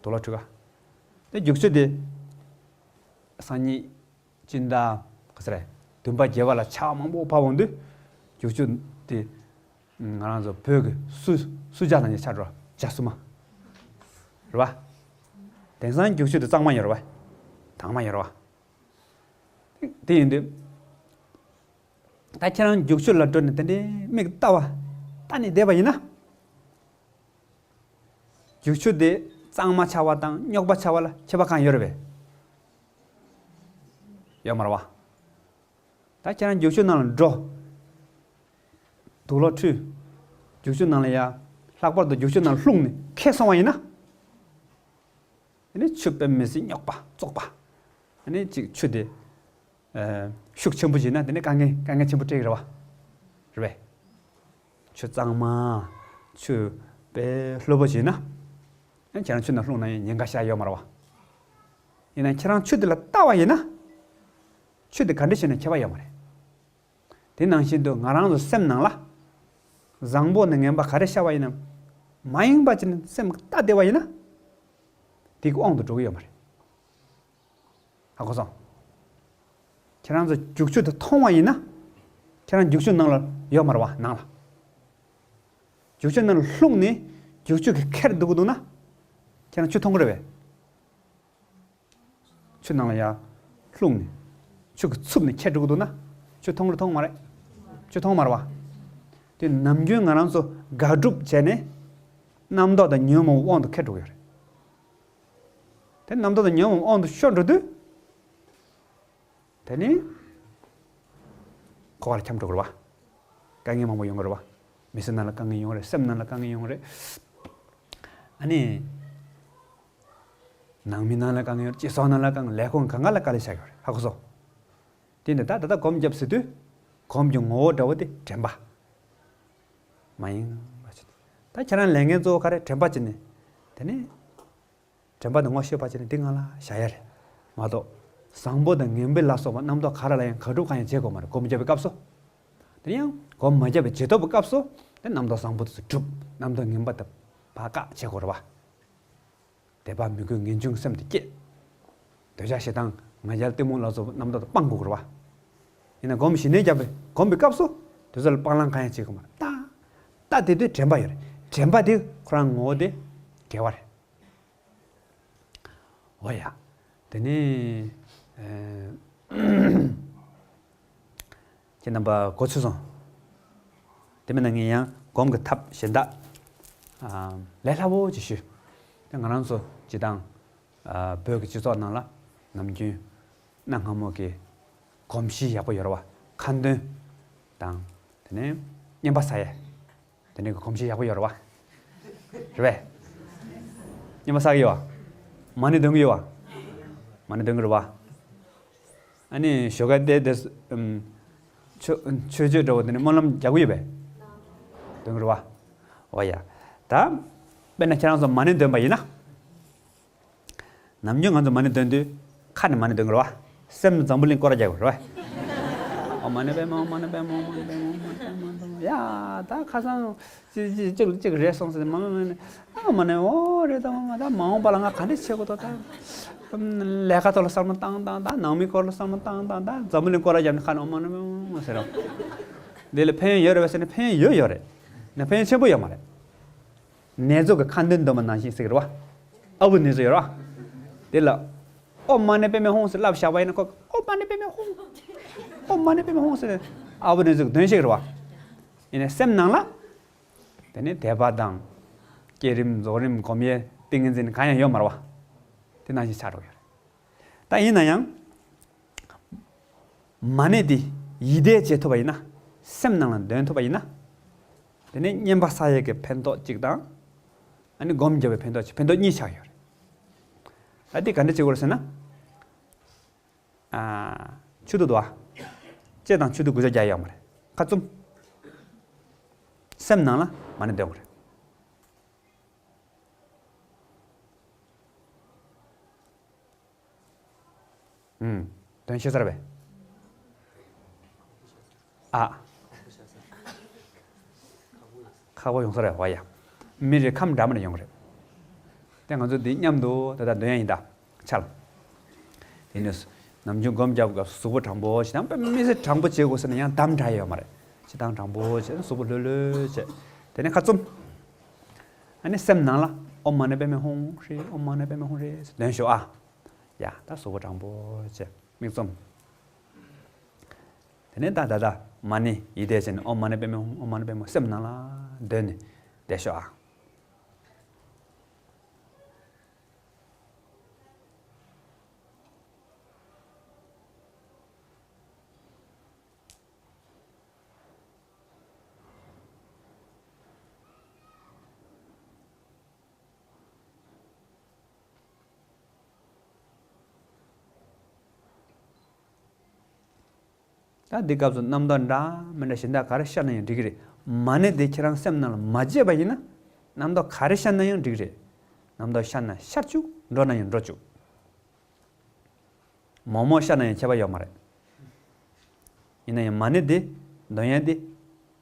དུག་ལོག་འཁྲུད་ག། དེ་རྒྱུག་ཆུ་དེ། སང་ཉིན་སྤྱི་ཟླ་ག་ཚོད་རེད། བདུན་པ་བརྒྱད་པ་ལ་ཆར་པ་མང་པོ་བབས་འོང་དུས། རྒྱུག་ཆུ་དེ། ང་རང་ཚོ་བོད་ཀྱི་སུ་སུ་ཇཱ་ལ་ནས་ཆགས་འགྲོ་ཇཱ་སུ་མ། རེད་བ། དེང་སང་རྒྱུག་ཆུ་དེ་གཙང་མ་ཡོད་རེད་བ། དྭངས་མ་ཡོད་རེད་བ། དེ་ཡིན་དུས། ད་ཁྱེད་རང་རྒྱུག་ཆུ་ལ་འགྲོ་ནས་དེ་འདྲའི་མིག་ལྟ་བ། ལྟ་ནས་བསྡད་པ་ཡིན་ན། རྒྱུག་ཆུ་དེ་གཙང་མ་ཆགས་པ་དང་རྙོག་པ་ཆགས་པ་ལ་ཁྱད་པར་གང་ཡོད་རེད་པས། ཡོད་མ་རེད་བ། ད་ཁྱེད་རང་རྒྱུག་ཆུ་ནང་ལ་འགྲོ། དུག་ལོག་འཁྲུད། རྒྱུག་ཆུ་ནང་ལ་ཡ། ལྷག་པར་དུ་རྒྱུག་ཆུ་ནང་ལ་ལྷུང་ནས་ཁེངས་སོང་བ་ཡིན་ན། དེ་ནི་ཆུ་དཔེ་མི་སྲིད་རྙོག་པ་བཙོག་པ། དེ་ནི་ཅིག་ཆུ་དེ། ཨ། ཤུགས་ཆེན་པོ་བྱས་ན་དེ་ནི་དཀའ་ངལ་དཀའ་ངལ་ཆེན་པོ་སྤྲད་ཀྱི་རེད་བ། རེད་པས། ཆུ་གཙང་མ། ཆུ་དཔེ་ལྷོད་པོ་བྱས་ན། ཨ། ཁྱེད་རང་ཆུ་ནང་ལྷུང་ན་ཡང་ཉེན་ཁ་ཤར་ཡོད་མ་རེད་བ། ཡིན་ན་ཁྱེད་རང་ཆུ་དེ་ལ་ལྟ་བ་ཡིན་ན། ཆུ་དེ་ག་འདྲ་བྱས་ན་ཁྱད་པར་ཡོད་མ་རེད། དེ་ནང་བཞིན་དུ་ང་རང་ཚོ་སེམས་ནང་ལ། བཟང་པོ་ནས་ངན་པ་ག་རེ་ཤར་བ་ཡིན་ན། མ་ཡེངས་པ་བྱས་ནས་སེམས་ལྟ་བསྡད་པ་ཡིན་ན། དེ་གི་དབང་དུ་འགྲོ་གི་ཡོད་མ་རེད། ཧ་གོ་སོང་། ཁྱེད་རང་ཚོ་རྒྱུག་ཆུ་དེ་མཐོང་བ་ཡིན་ན། ཁྱེད་རང་རྒྱུག་ཆུ་ནང་ལ་ཡོད་མ་རེད་བ་ནང་ལ། རྒྱུག་ཆུ་ནང་ལ་ལྷུང་ནས་རྒྱུག་ཆུ་གིས་ཁྱེར་འགྲོ་གི་འདུག་ན། ཁྱེད་རང་ཆུ་མཐོང་གི་རེད་པས། ཆུ་ནང་ལ་ཡར་ལྷུང་ནས་ཆུ་གིས་འཚུབ་ནས་ཁྱེར་འགྲོ་གི་འདུག་ན། ཆུ་མཐོང་རེད་མཐོང་མ་རེད། ཆུ་མཐོང་མ་རེད་བ། དེ་ནམ་རྒྱུན་ང་རང་ཚོ་དགག་སྒྲུབ་བྱས་ནས་རྣམ་རྟོག་དང་ཉོན་མོངས་དབང་དུ་ཁྱེར་འགྲོ་གི་ཡོད་རེད། དེ་རྣམ་རྟོག་དང་ཉོན་མོངས་དབང་དུ་ཤོར་འགྲོ་དུས། དེ་ནི་འཁོར་བ་ལ་འཁྱམས་འགྲོ་གི་རེད་བ། དཀའ་ངལ་མང་པོ་ཡོང་གི་རེད་བ། མི་ཚེ་ནང་ལ་དཀའ་ངལ་ཡོང་གི་རེད། སེམས་ནང་ལ་དཀའ་ངལ་ཡོང་གི་རེད། ཨ་ནི། ནང་མི་ནང་ལ་དཀའ་ངལ་ཡོང་གི་རེད། སྤྱི་ཚོགས་ནང་ལ་དཀའ་ངལ། ལས་ཁུངས་གང་ག་ལ་དཀའ་ལས་ཆགས་ཡོད་རེད། ཧ་གོ་སོང་། དེ་ནི་ད་ད་ལྟ་སྒོམ་བརྒྱབ་ཟེར་དུས། སྒོམ་གྱི་ངོ་བོ་འདྲ་བོ་དེ་དྲན་པ། མ་ཡེངས་པ་བྱེད། ད་ཁྱེད་རང་ལས་འགན་གཙོ་བོ་ག་རེ། དྲན་པ་བྱེད་ནས། དེ་ནི། དྲན་པ་དེ་ངོ་ཤེས་པ་བྱས་ནས་འདི་ང་ལ་བཞག་ཡ་རེད་མ་གཏོགས། བཟང་པོ་དང་ངན་པ་ལ་སོགས་པ་རྣམ་རྟོག་ག་ར་ལ་ཡང་དགག་སྒྲུབ་གང་ཡང་བྱེད་དགོས་མ་རེད། སྒོམ་བརྒྱབ་པའི་སྐབས་སུ། དེ་ཡང་སྒོམ་མ་བརྒྱབ་པའི་རྗེས་ཐོབ་ཀྱི་སྐབས་སུ་དེ་རྣམ་རྟོག་བཟང་པོ་དེ་ཚོ་སྒྲུབ། རྣམ་རྟོག་ངན་པ་དེ་ཕར་བཀག་བྱེད་དགོས་རེད་བ། དད་པ་མོས་གུས་ངེས་འབྱུང་སེམས་དེ་སྐྱེད། འདོད་ཆགས་ཞེ་སྡང་ང་རྒྱལ་གཏི་མུག་ལ་སོགས་པ་རྣམ་རྟོག་དེ་སྤང་དགོས་རེད་བ། ཡིན་ན་སྒོམ་ཞི་གནས་བརྒྱབ་པའི་སྒོམ་པའི་སྐབས་སུ་དེ་ཚོ་ལ་སྤང་བླང་གང་ཡང་བྱེད་དགོས་མ་རེད། ལྟ། ལྟ་དེ་དུས་དྲན་པ་ཡོད་རེད། དྲན་པ་དེ་ཁོ་རང་ངོ་བོ་དེ་དགེ་བ་རེད། འོ་ཡ། དེ་ནས། ཨེ། ཁྱེད་རྣམ་པ་གོ་ཚོད་སོང་། དེ་མིན་ན་ངས་ཡང་སྒོམ་གྱི་ཐབས་གཞན་དག་ཨ། ལས་སླ་པོ་ཅིག་ཞུ། དེ་ང་རང་ཚོ་སྤྱིར་བཏང་ཨ། བོད་ཀྱི་སྤྱི་ཚོགས་ནང་ལ་ནམ་རྒྱུན་གནའ་སྔ་མོ་གི་གོམས་གཤིས་ཡག་པོ་ཡོད་རེད་བ། ཁ་འདོན་དང་། དེ་ནས་རྔན་པ་ཟ་ཡས། དེ་འདྲའི་གོམས་གཤིས་ཡག་པོ་ཡོད་རེད་བ། རེད་པས། རྔན་པ་ཟ་གི་ཡོད་བ། མ་ཎི་འདོན་གི་ཡོད་བ། མ་ཎི་འདོན་གི་རེད་བ། ཨ་ནི་ཞོགས་ཀ་དེ་དེ། ཨམ། ཆོས་ཆོས་སྤྱོད་འདྲ་བོ་དེ་ནི་སྨོན་ལམ་རྒྱག་གི་ཡོད་པས། འདོན་གི་རེད་བ། འོ་ཡ། ད། དཔེར་ན་ཁྱེད་རང་ཚོ་མ་ཎི་འདོན་པ་ཡིན་ན། ནམ་རྒྱུན་ང་ཚོ་མ་ཎི་འདོན་དུས་ཁ་ནས་མ་ཎི་འདོན་གི་རེད་བ། སེམས་ནས་འཛམ་བུ་གླིང་སྐོར་ར་རྒྱག་གི་རེད་བ། ཨོཾ་མ་ཎི་པདྨེ་ཧཱུྃ། མ་ཎི་པདྨེ་ཧཱུྃ། མ་ཎི་པདྨེ་ཧཱུྃ། མ་ཎི་པདྨེ་ཧཱུྃ། མ་ཎི་པདྨེ་ཧཱུྃ། ཡ། ད་ཁ་སང་གཅིག་གཅིག་གཅིག་གཅིག་རེད་སོང་ཟེར། མ་ཎི་པདྨེ་ཨ། མ་ཎི་འོ་རེད། ད་ང་ད་མ་འོངས་པ་ལ་ང་ག་འདྲ་བྱེད་དགོས་ད། ད་ལས་ཀ་ཐོག་ལ་བསམ་བློ་བཏང་བཏང་། ད་ནང་མི་སྐོར་ལ་བསམ་བློ་བཏང་བཏང་། ད་འཛམ་བུ་གླིང་སྐོར་ར་རྒྱབ་ནས་ཁ་ནས་ཨོཾ་མ་ཎི་པདྨེ་ཧཱུྃ་ཟེར་རོ། འདི་ལ་ཕན་ཡོན་ཡོད་རེད་བས་ཟེར་ན་ཕན་ཡོན་ཡོད་ཡོད་རེད། ནས་ཕན་ཡོན་ཆེན་པོ་ཡོད་མ་རེད། ནེ་ཙོ་གི་ཁ་འདོན་འདོན་པ་ནང་བཞིན་ཟེར་གི་རེད་བ། ཨ་བུ་ནེ་ཙོ་ཡོད་རེད་བ། དེ་ལ། ཨོཾ་མ་ཎི་པདྨེ་ཧཱུྃ་ཟེར་ལབ་བཞག་པ་ཡིན་ན་ཁོ། ཨོཾ་མ་ཎི་པདྨེ་ཧཱུྃ། ཨོཾ་མ་ཎི་པདྨེ་ཧཱུྃ་ཟེར་ནས་ཨ་བུ་ནེ་ཙོ་གི་འདོན་ཤེས་ཀྱི་རེད་བ། ཡིན་ནའི་སེམས་ནང་ལ། དེ་ནི་དད་པ་དང་། བསྐྱེད་རིམ་རྫོགས་རིམ་སྒོམ་ཡས་ཏིང་ངེ་འཛིན་གང་ཡང་ཡོད་མ་རེད་བ། དེ་ནང་བཞིན་ཆགས་འགྲོ་གི་ཡོད་རེད། ད་ཡིན་ན་ཡང་། མ་ཎི་འདི་ཡིད་བཟླས་བྱེད་ཐུབ་པ་ཡིན་ན། སེམས་ནང་ལ་འདོན་ཐུབ་པ་ཡིན་ན། དེ་ནི་རྔན་པ་ཟ་ཡས་ཀྱི་ཕན་ཐོགས་གཅིག་དང་། ཨ་ནི་སྒོམ་རྒྱབ་པའི་ཕན་ཐོགས་གཅིག་ཕན་ཐོགས་གཉིས་ཆགས་ཡོད་རེད། ད་འདི་ག་འདྲ་བྱེད་དགོས་རེད་ཟེར་ན། ཨ། ཆུ་འདུག་འདུག་ཨ། ལྕེ་དང་ཆུ་འདུག་དགུ་ཆ་རྒྱག་ཡོད་མ་རེད། ཁ་བཙུམ། སེམས་ནང་ལ་མ་ཎི་འདོན་དགོས་རེད། ཨུམ། དོན་ཤེས་ཚར་བས། ཨ། ཁག་པོ་ཡོང་ས་རེད་བ་ཡ། མི་རེ་ཁམས་འདྲ་མི་འདྲ་ཡོང་གི་རེད། དེ་ང་ཚོ་འདི་མཉམ་དུ་ད་ལྟ་འདོན་ཡ་ཡིན་ད། ཆལ། དེ་ནས་ནམ་རྒྱུན་སྒོམ་རྒྱབ་སྐབས་གཟུགས་པོ་དྲང་པོ་ཞིག་དང་དཔེ་མི་སྲིད་དྲང་པོ་བྱེད་དགོས་ཟེར་ན་ཡང་གདམ་དྲག་ཡོད་མ་རེད། སྤྱིར་བཏང་དྲང་པོ་བྱས་ན་གཟུགས་པོ་ལྷོད་ལྷོད་བྱས། དེ་ནས་ཁ་བཙུམ། ཨ་ནི་སེམས་ནང་ལ་ཨོཾ་མ་ཎི་པདྨེ་ཧཱུྃ་ཧྲཱིཿ། ཨོཾ་མ་ཎི་པདྨེ་ཧཱུྃ་ཧྲཱིཿ་ཟེར་འདོན་ཤོག་ཨ། ཡ་ད་གཟུགས་པོ་དྲང་པོ་བྱས་མིག་བཙུམ། དེ་ནས་ད་ད་ད་མ་ཎི་ཡིད་བཟླས་བྱས་ནས་ཨོཾ་མ་ཎི་པདྨེ་ཧཱུྃ། ཨོཾ་མ་ཎི་པདྨེ་ཧཱུྃ། སེམས་ནང་ལ་འདོན་ནས་བསྡད་ཤོག་ཨ། ད་འདི་སྐབས་སུ་རྣམ་རྟོག་འདྲ་མི་འདྲ་གཞན་དག་ག་རེ་ཤར་ན་ཡང་འགྲིག་གི་རེད། མ་ཎི་དེ་ཁྱེད་རང་སེམས་ནང་ལ་མ་བརྗེད་པ་ཡིན་ན། རྣམ་རྟོག་ག་རེ་ཤར་ན་ཡང་འགྲིག་གི་རེད། རྣམ་རྟོག་ཤར་ན་ཤར་བཅུག་འགྲོ་ན་ཡང་འགྲོ་བཅུག་མོག་མོག་ཤར་ན་ཡང་ཁྱད་པར་ཡོད་མ་རེད། ཡིན་ན་ཡང་མ་ཎི་འདི་འདོན་ཡ་འདི་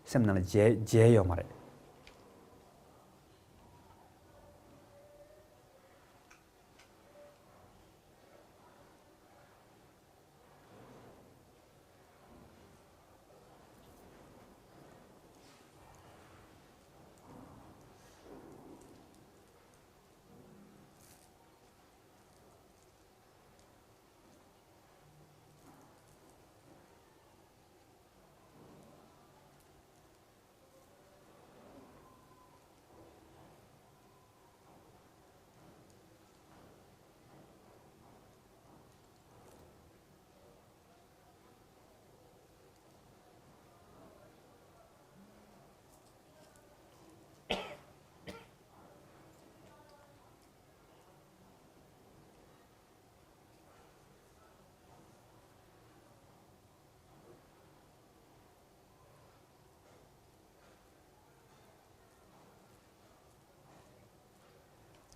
སེམས་ནང་ལ་བརྗེད་བརྗེད་ཡོད་མ་རེད།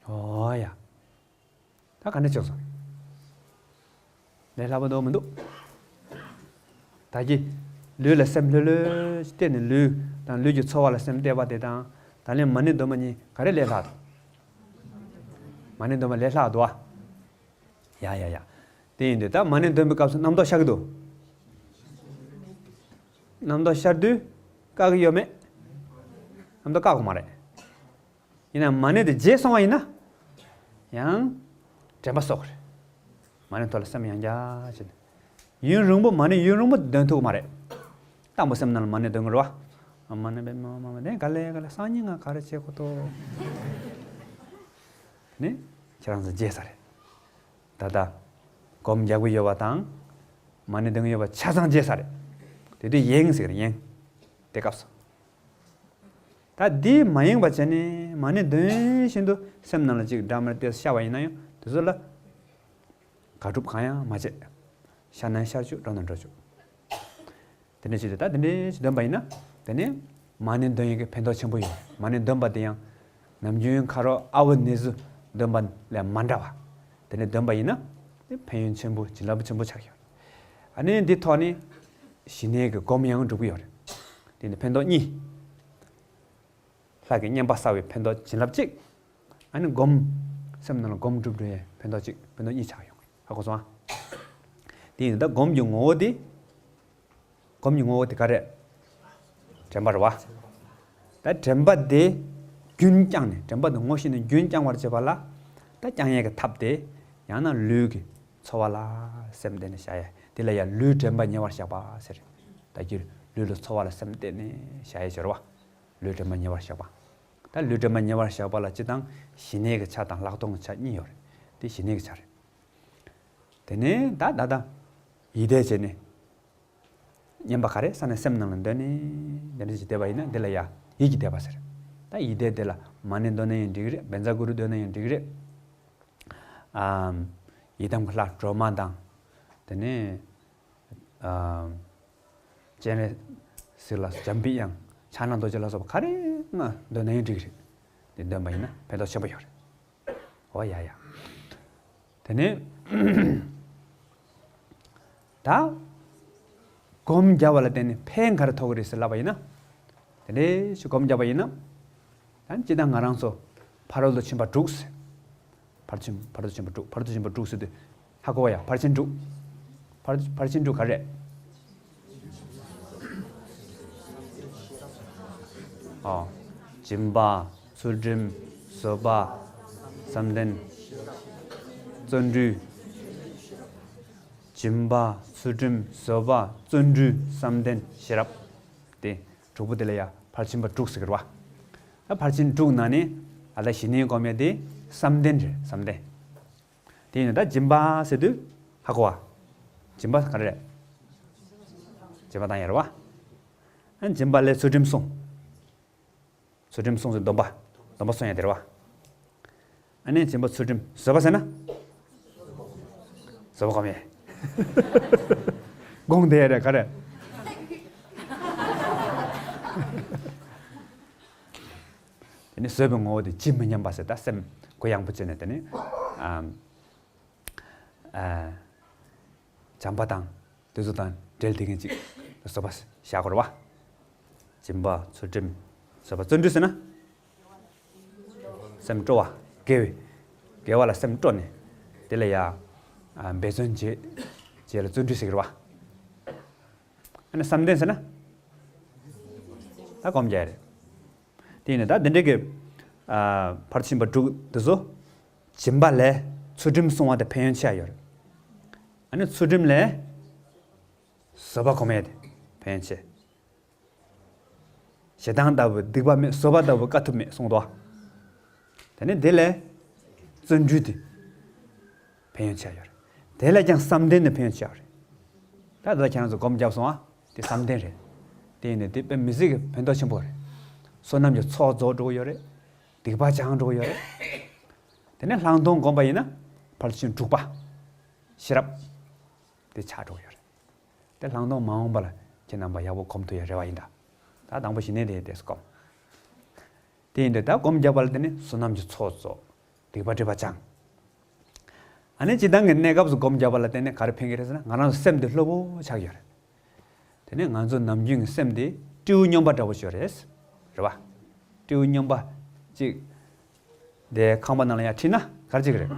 ཨོ་ཡ། ད་ག་འདྲ་བྱུང་སོང་། ལས་སླ་པོ་འདུག་མི་འདུག་ད་གི་ལུས་ལ་སེམས་ལྷོད་ལྷོད་གཏད་ནས་ལུས་དང་ལུས་ཀྱི་ཚོར་བ་ལ་སེམས་གཏད་པ་དེ་དང་ད་ལན་མ་ཎི་འདོན་པ་གཉིས་ག་རེ་ལས་སླ་འདུག་མ་ཎི་འདོན་པ་ལས་སླ་འདུག་ཨ། ཡ་ཡ་ཡ། དེ་ཡིན་དུས་ད་མ་ཎི་འདོན་པའི་སྐབས་སུ་རྣམ་རྟོག་ཤར་གི་འདུག་རྣམ་རྟོག་ཤར་དུས་བཀག་གི་ཡོད་མེད། རྣམ་རྟོག་བཀག་དགོས་མ་རེད། ཡིན་ན་མ་ཎི་དེ་བརྗེད་སོང་བ་ཡིན་ན། ཡང་། དྲན་པ་གསོག་རེད། མ་ཎི་ཐོག་ལ་སེམས་ཡང་བསྐྱར་བྱས་ནས། ཡུན་རིང་པོ་མ་ཎི་ཡུན་རིང་པོ་འདོན་ཐུབ་ཀྱི་མ་རེད། དང་པོ་སེམས་ནང་ལ་མ་ཎི་འདོན་གྱི་རེད་བ། མ་ཎི་པདྨེ་ཧཱུྃ། མ་ཎི་དེ་ག་ལེ་ག་ལེ་སང་ཉིན་ང་ག་རེ་བྱེད་དགོས་འདུག་ནི། ཁྱེད་རང་ཚོ་བརྗེད་ས་རེད། ད་ལྟ། སྒོམ་རྒྱག་གི་ཡོད་པ་དང་། མ་ཎི་འདོན་གྱི་ཡོད་པ་ཆ་ཚང་བརྗེད་ས་རེད། དེ་དུས་ཡེངས་ཟེར་ཡེངས། དེ་སྐབས་སུ། ད་འདི་མ་ཡེངས་པ་བྱས་ནས་མ་ཎི་འདོན་བཞིན་དུ་སེམས་ནང་ལ་ཅིག་འདྲ་མི་འདྲ་ཤར་བ་ཡིན་ན་ཡང་དེ་ཚོ་ལ་དགག་སྒྲུབ་གང་ཡང་མ་བྱེད། ཤར་ན་ཤར་བཅུག་འགྲོ་ན་འགྲོ་བཅུག་དེ་འདྲ་བྱེད་དུས་ད་དེ་འདྲ་ཞིག་འདོན་པ་ཡིན་ན་དེ་ནས་མ་ཎི་འདོན་ཡས་ཀྱི་ཕན་ཐོགས་ཆེན་པོ་ཡོད། མ་ཎི་འདོན་པ་དེ་ཡང་ནམ་རྒྱུན་ཁ་རོག་ཨ་བུ་ནེ་ཟུ་འདོན་པ་ལས་མ་འདྲ་བ། དེ་ནས་འདོན་པ་ཡིན་ན་དེ་ཕན་ཡོན་ཆེན་པོ་བྱིན་རླབས་ཆེན་པོ་ཆགས་ཡོད། ཨ་ནི་འདི་ཐོག་ནས་ཞི་གནས་ཀྱི་སྒོམ་ཡང་འགྲུབ་ཀྱི་ཡོད་རེད། དེ་ནི་ཕན་ཐོགས་གཉིས། ལྷ་གི་བསྙེན་པ་བསགས་པའི་ཕན་ཐོགས་བྱིན་རླབས་གཅིག་ཨ་ནི་སྒོམ། སེམས་ནང་ལ་སྒོམ་སྒྲུབ་འགྲོ་ཡའི་ཕན་ཐོགས་གཅིག་ཕན་ཐོགས་གཉིས་ཆགས་ཡོང་གི། ཧ་གོ་སོང་ཨ། དེ་ཡིན་ད་སྒོམ་གྱི་ངོ་བོ་དེ། སྒོམ་གྱི་ངོ་བོ་དེ་ག་རེད། དྲན་པ་རེད་བ། ད་དྲན་པ་དེ་རྒྱུན་བསྐྱངས་ནས་དྲན་པ་དེ་ངོ་ཤེས་ནས་རྒྱུན་བསྐྱང་བར་བྱེད་པ་ལ། ད་བསྐྱང་ཡས་ཀྱི་ཐབས་དེ། ཡང་ན་ལུས་ཀྱི་ཚོར་བ་ལ་སེམས་གཏད་ནས་བཞག་ཡས་དེ་ལ་ཡང་ལུས་དྲན་པ་ཉེ་བར་བཞག་པ་ཟེར། ད་གིར་ལུས་ལ་ཚོར་བ་ལ་སེམས་གཏད་ནས་བཞག་ཡས་ཟེར་བ། ལུས་དྲན་པ་ཉེ་བར་བཞག་པ། ད་ལུས་དྲན་པ་ཉེ་བར་བཞག་པ་ལ་སྤྱི་དང་ཞི་གནས་ཀྱི་ཆ་དང་ལྷག་མཐོང་གི་ཆ་གཉིས་ཡོད་རེད། དེ་ཞི་གནས་ཀྱི་ཆ་རེད། དེ་ནས་ད་ད་ད། ཡིད་བཟླས་བྱས་ནས། བསྙེན་པ་ག་རེ་ས་ནས་སེམས་ནང་ལ་འདོན་ནས་འདི་འདྲ་ཞིག་བསྡད་པ་ཡིན་ན་འདི་ལ་ཡ་ཡིད་ཀྱི་བཟླས་པ་ཟེར། ད་ཡིད་བཟླས་འདི་ལ་མ་ཎི་འདོན་ན་ཡང་འགྲིག་རེད། བཛྲ་གུ་རུ་འདོན་ན་ཡང་འགྲིག་རེད། ཨམ། ཡི་དམ་གྱི་ལྷ་སྒྲོལ་མ་དང་། དེ་ནས། ཨམ། སྤྱན་རས་གཟིགས་ལ་འཇམ་པའི་དབྱངས་ཕྱག་ན་རྡོ་རྗེ་ལ་སོགས་པ་ག་རེ་ང་འདོན་ན་ཡང་འགྲིག་རེད། འདི་འདོན་པ་ཡིན་ན་ཕན་ཐོགས་ཆེན་པོ་ཡོད་རེད། འོ་ཡ་ཡ། དེ་ནས། ད་སྒོམ་རྒྱབ་པ་ལ་བརྟེན་ནས་ཕན་ག་རེ་ཐོགས་ཀྱི་རེད་ཟེར་ལབ་པ་ཡིན་ན། དེ་འདྲའི་ཞིག་སྒོམ་རྒྱབ་པ་ཡིན་ན། ད་སྤྱིར་བཏང་ང་རང་ཚོ་ཕ་རོལ་ཏུ་ཕྱིན་པ་དྲུག་ཟེར། ཕར་ཕྱིན་ཕ་རོལ་ཏུ་ཕྱིན་པ་དྲུག་ཕ་རོལ་ཏུ་ཕྱིན་པ་དྲུག་ཟེར་དུས་ཧ་གོ་བ་ཡ། ཕར་ཕྱིན་དྲུག་ཕར་ཕར་ཕྱིན་དྲུག་ག་རེ་རེད། ཨོ། སྦྱིན་པ། ཚུལ་ཁྲིམས། བཟོད་པ། བསམ་གཏན། བརྩོན་འགྲུས། སྦྱིན་པ། ཚུལ་ཁྲིམས། བཟོད་པ། བརྩོན་འགྲུས། བསམ་གཏན། ཤེས་རབ། དེ་དྲུག་པོ་དེ་ལ་ཡ་ཕར་ཕྱིན་པ་དྲུག་ཟེར་གི་རེད་བ། ད་ཕར་ཕྱིན་དྲུག་ནང་ནས་ཨ་ད་གཞི་ནས་སྒོམ་ཡ་དེ་བསམ་གཏན་རེད། བསམ་གཏན། དེ་ཡིན་ན་ད་སྦྱིན་པ་ཟེར་དུས་ཧ་གོ་བ། སྦྱིན་པ་ག་རེ་རེད། སྦྱིན་པ་བཏང་ཡ་རེད་བ། ཨ་སྦྱིན་པ་ལས་ཚུལ་ཁྲིམས་སྲུང་། ཚུལ་ཁྲིམས་སྲུང་ཟེར་སྡོམ་པ། སྡོམ་པ་སྲུང་ཡ་དེ་རེད་བ། ཨ་ནི་སྦྱིན་པ་ཚུལ་ཁྲིམས། བཟོད་པ་ཟེར་ན། བཟོད་པ་སྒོམ་ཡས། དགོངས་དེ་རེད་ག་རེ། དེ་ནི་བཟོད་པའི་ངོ་བོ་དེ་ཇི་མི་སྙམ་པ་ཟེར། ད་སེམས་གུ་ཡངས་པོ་བྱས་ནས་དེ་ནི། ཨ། ཨ། བྱམས་པ་དང་དེ་ཚོ་དང་འབྲེལ་བསྡད་མཁན་ཅིག་བཟོད་པ་བཞག་དགོས་རེད་བ། སྦྱིན་པ། ཚུལ་ཁྲིམས། བཟོད་པ། བརྩོན་འགྲུས་ཟེར་ན། སེམས་སྤྲོ་བ། དགེ་བའི། དགེ་བ་ལ་སེམས་སྤྲོ་ནས། དེ་ལ་ཡ། ཨ། འབད་བརྩོན་བྱེད། བྱེད་ལ་བརྩོན་འགྲུས་ཟེར་གི་རེད་བ། ཨ་ནི་བསམ་གཏན་ཟེར་ན། ད་སྒོམ་རྒྱག་རེད། དེ་ཡིན་ན་ད་འདི་འདྲའི་གི། ཨ། ཕར་ཕྱིན་པ་དྲུག་འདི་ཚོ། སྦྱིན་པ་ལས་ཚུལ་ཁྲིམས་སྲུང་བ་དེ་ཕན་ཡོན་ཆེ་བ་ཡོད་རེད། ཨ་ནི་ཚུལ་ཁྲིམས་ལས་བཟོད་པ་སྒོམ་ཡས་དེ་ཕན་ཡོན་ཆེ། ཞེ་སྡང་ལྟ་བུ་སྡིག་པ་མེད། བཟོད་པ་ལྟ་བུ་དཀའ་ཐུབ་མེད་གསུངས་འདུག་བ། དེ་ནས་དེ་ལས་བརྩོན་འགྲུས་དེ་ཕན་ཡོན་ཆེ་བ་ཡོད་རེད། དེ་ལས་ཀྱང་བསམ་གཏན་ནི་ཕན་ཡོན་ཆེ་བ་རེད། ད་ལྟ་ཁྱེད་རང་ཚོ་སྒོམ་བརྒྱབ་སོང་ཨ། དེ་བསམ་གཏན་རེད། དེ་ཡིན་ནའི་དེ་དཔེ་མི་སྲིད་ཀྱི་ཕན་ཐོགས་ཆེན་པོ་རེད། བསོད་ནམས་ཀྱི་ཚོགས་རྫོགས་འགྲོ་གི་ཡོད་རེད། སྡིག་པ་བྱང་འགྲོ་གི་ཡོད་རེད། དེ་ནས་ལྷག་མཐོང་སྒོམ་པ་ཡིན་ན་ཕར་ཕྱིན་དྲུག་པ། ཤེས་རབ། དེ་ཆགས་འགྲོ་གི་ཡོད་རེད། དེ་ལྷག་མཐོང་མ་འོངས་པ་ལ་ཁྱེད་རྣམ་པ་ཡག་པོ་སྒོམ་ཐུབ་ཡ་རེ་བ་ཡིན་ད། ད་དང་པོ་གཞི་ནས་དེ་དེ་སྒོམ། དེ་ཡིན་དུས་ད་སྒོམ་རྒྱབ་པ་ལ་བརྟེན་ནས་བསོད་ནམས་ཀྱི་ཚོགས་རྫོགས། སྡིག་པ་སྒྲིབ་པ་བྱང་། ཨ་ནི་སྤྱིར་བཏང་གི་གནས་སྐབས་སུ་སྒོམ་རྒྱབ་པ་ལ་བརྟེན་ནས་ག་རེ་ཕན་གྱི་རེད་ཟེར་ན། ང་རང་ཚོ་སེམས་དེ་སློབ་པོ་ཆགས་ཡོད་རེད། དེ་ནས་ང་ཚོ་ནམ་རྒྱུན་གྱི་སེམས་དེ་སྤྲེའུ་སྨྱོན་པ་འདྲ་པོ་ཞིག་རེད། རེད་བ། སྤྲེའུ་སྨྱོན་པ་གཅིག་དེ་ཁང་པ་ནང་ལ་ཡར་ཁྲིད་ན་ག་རེ་བྱེད་ཀྱི་རེད།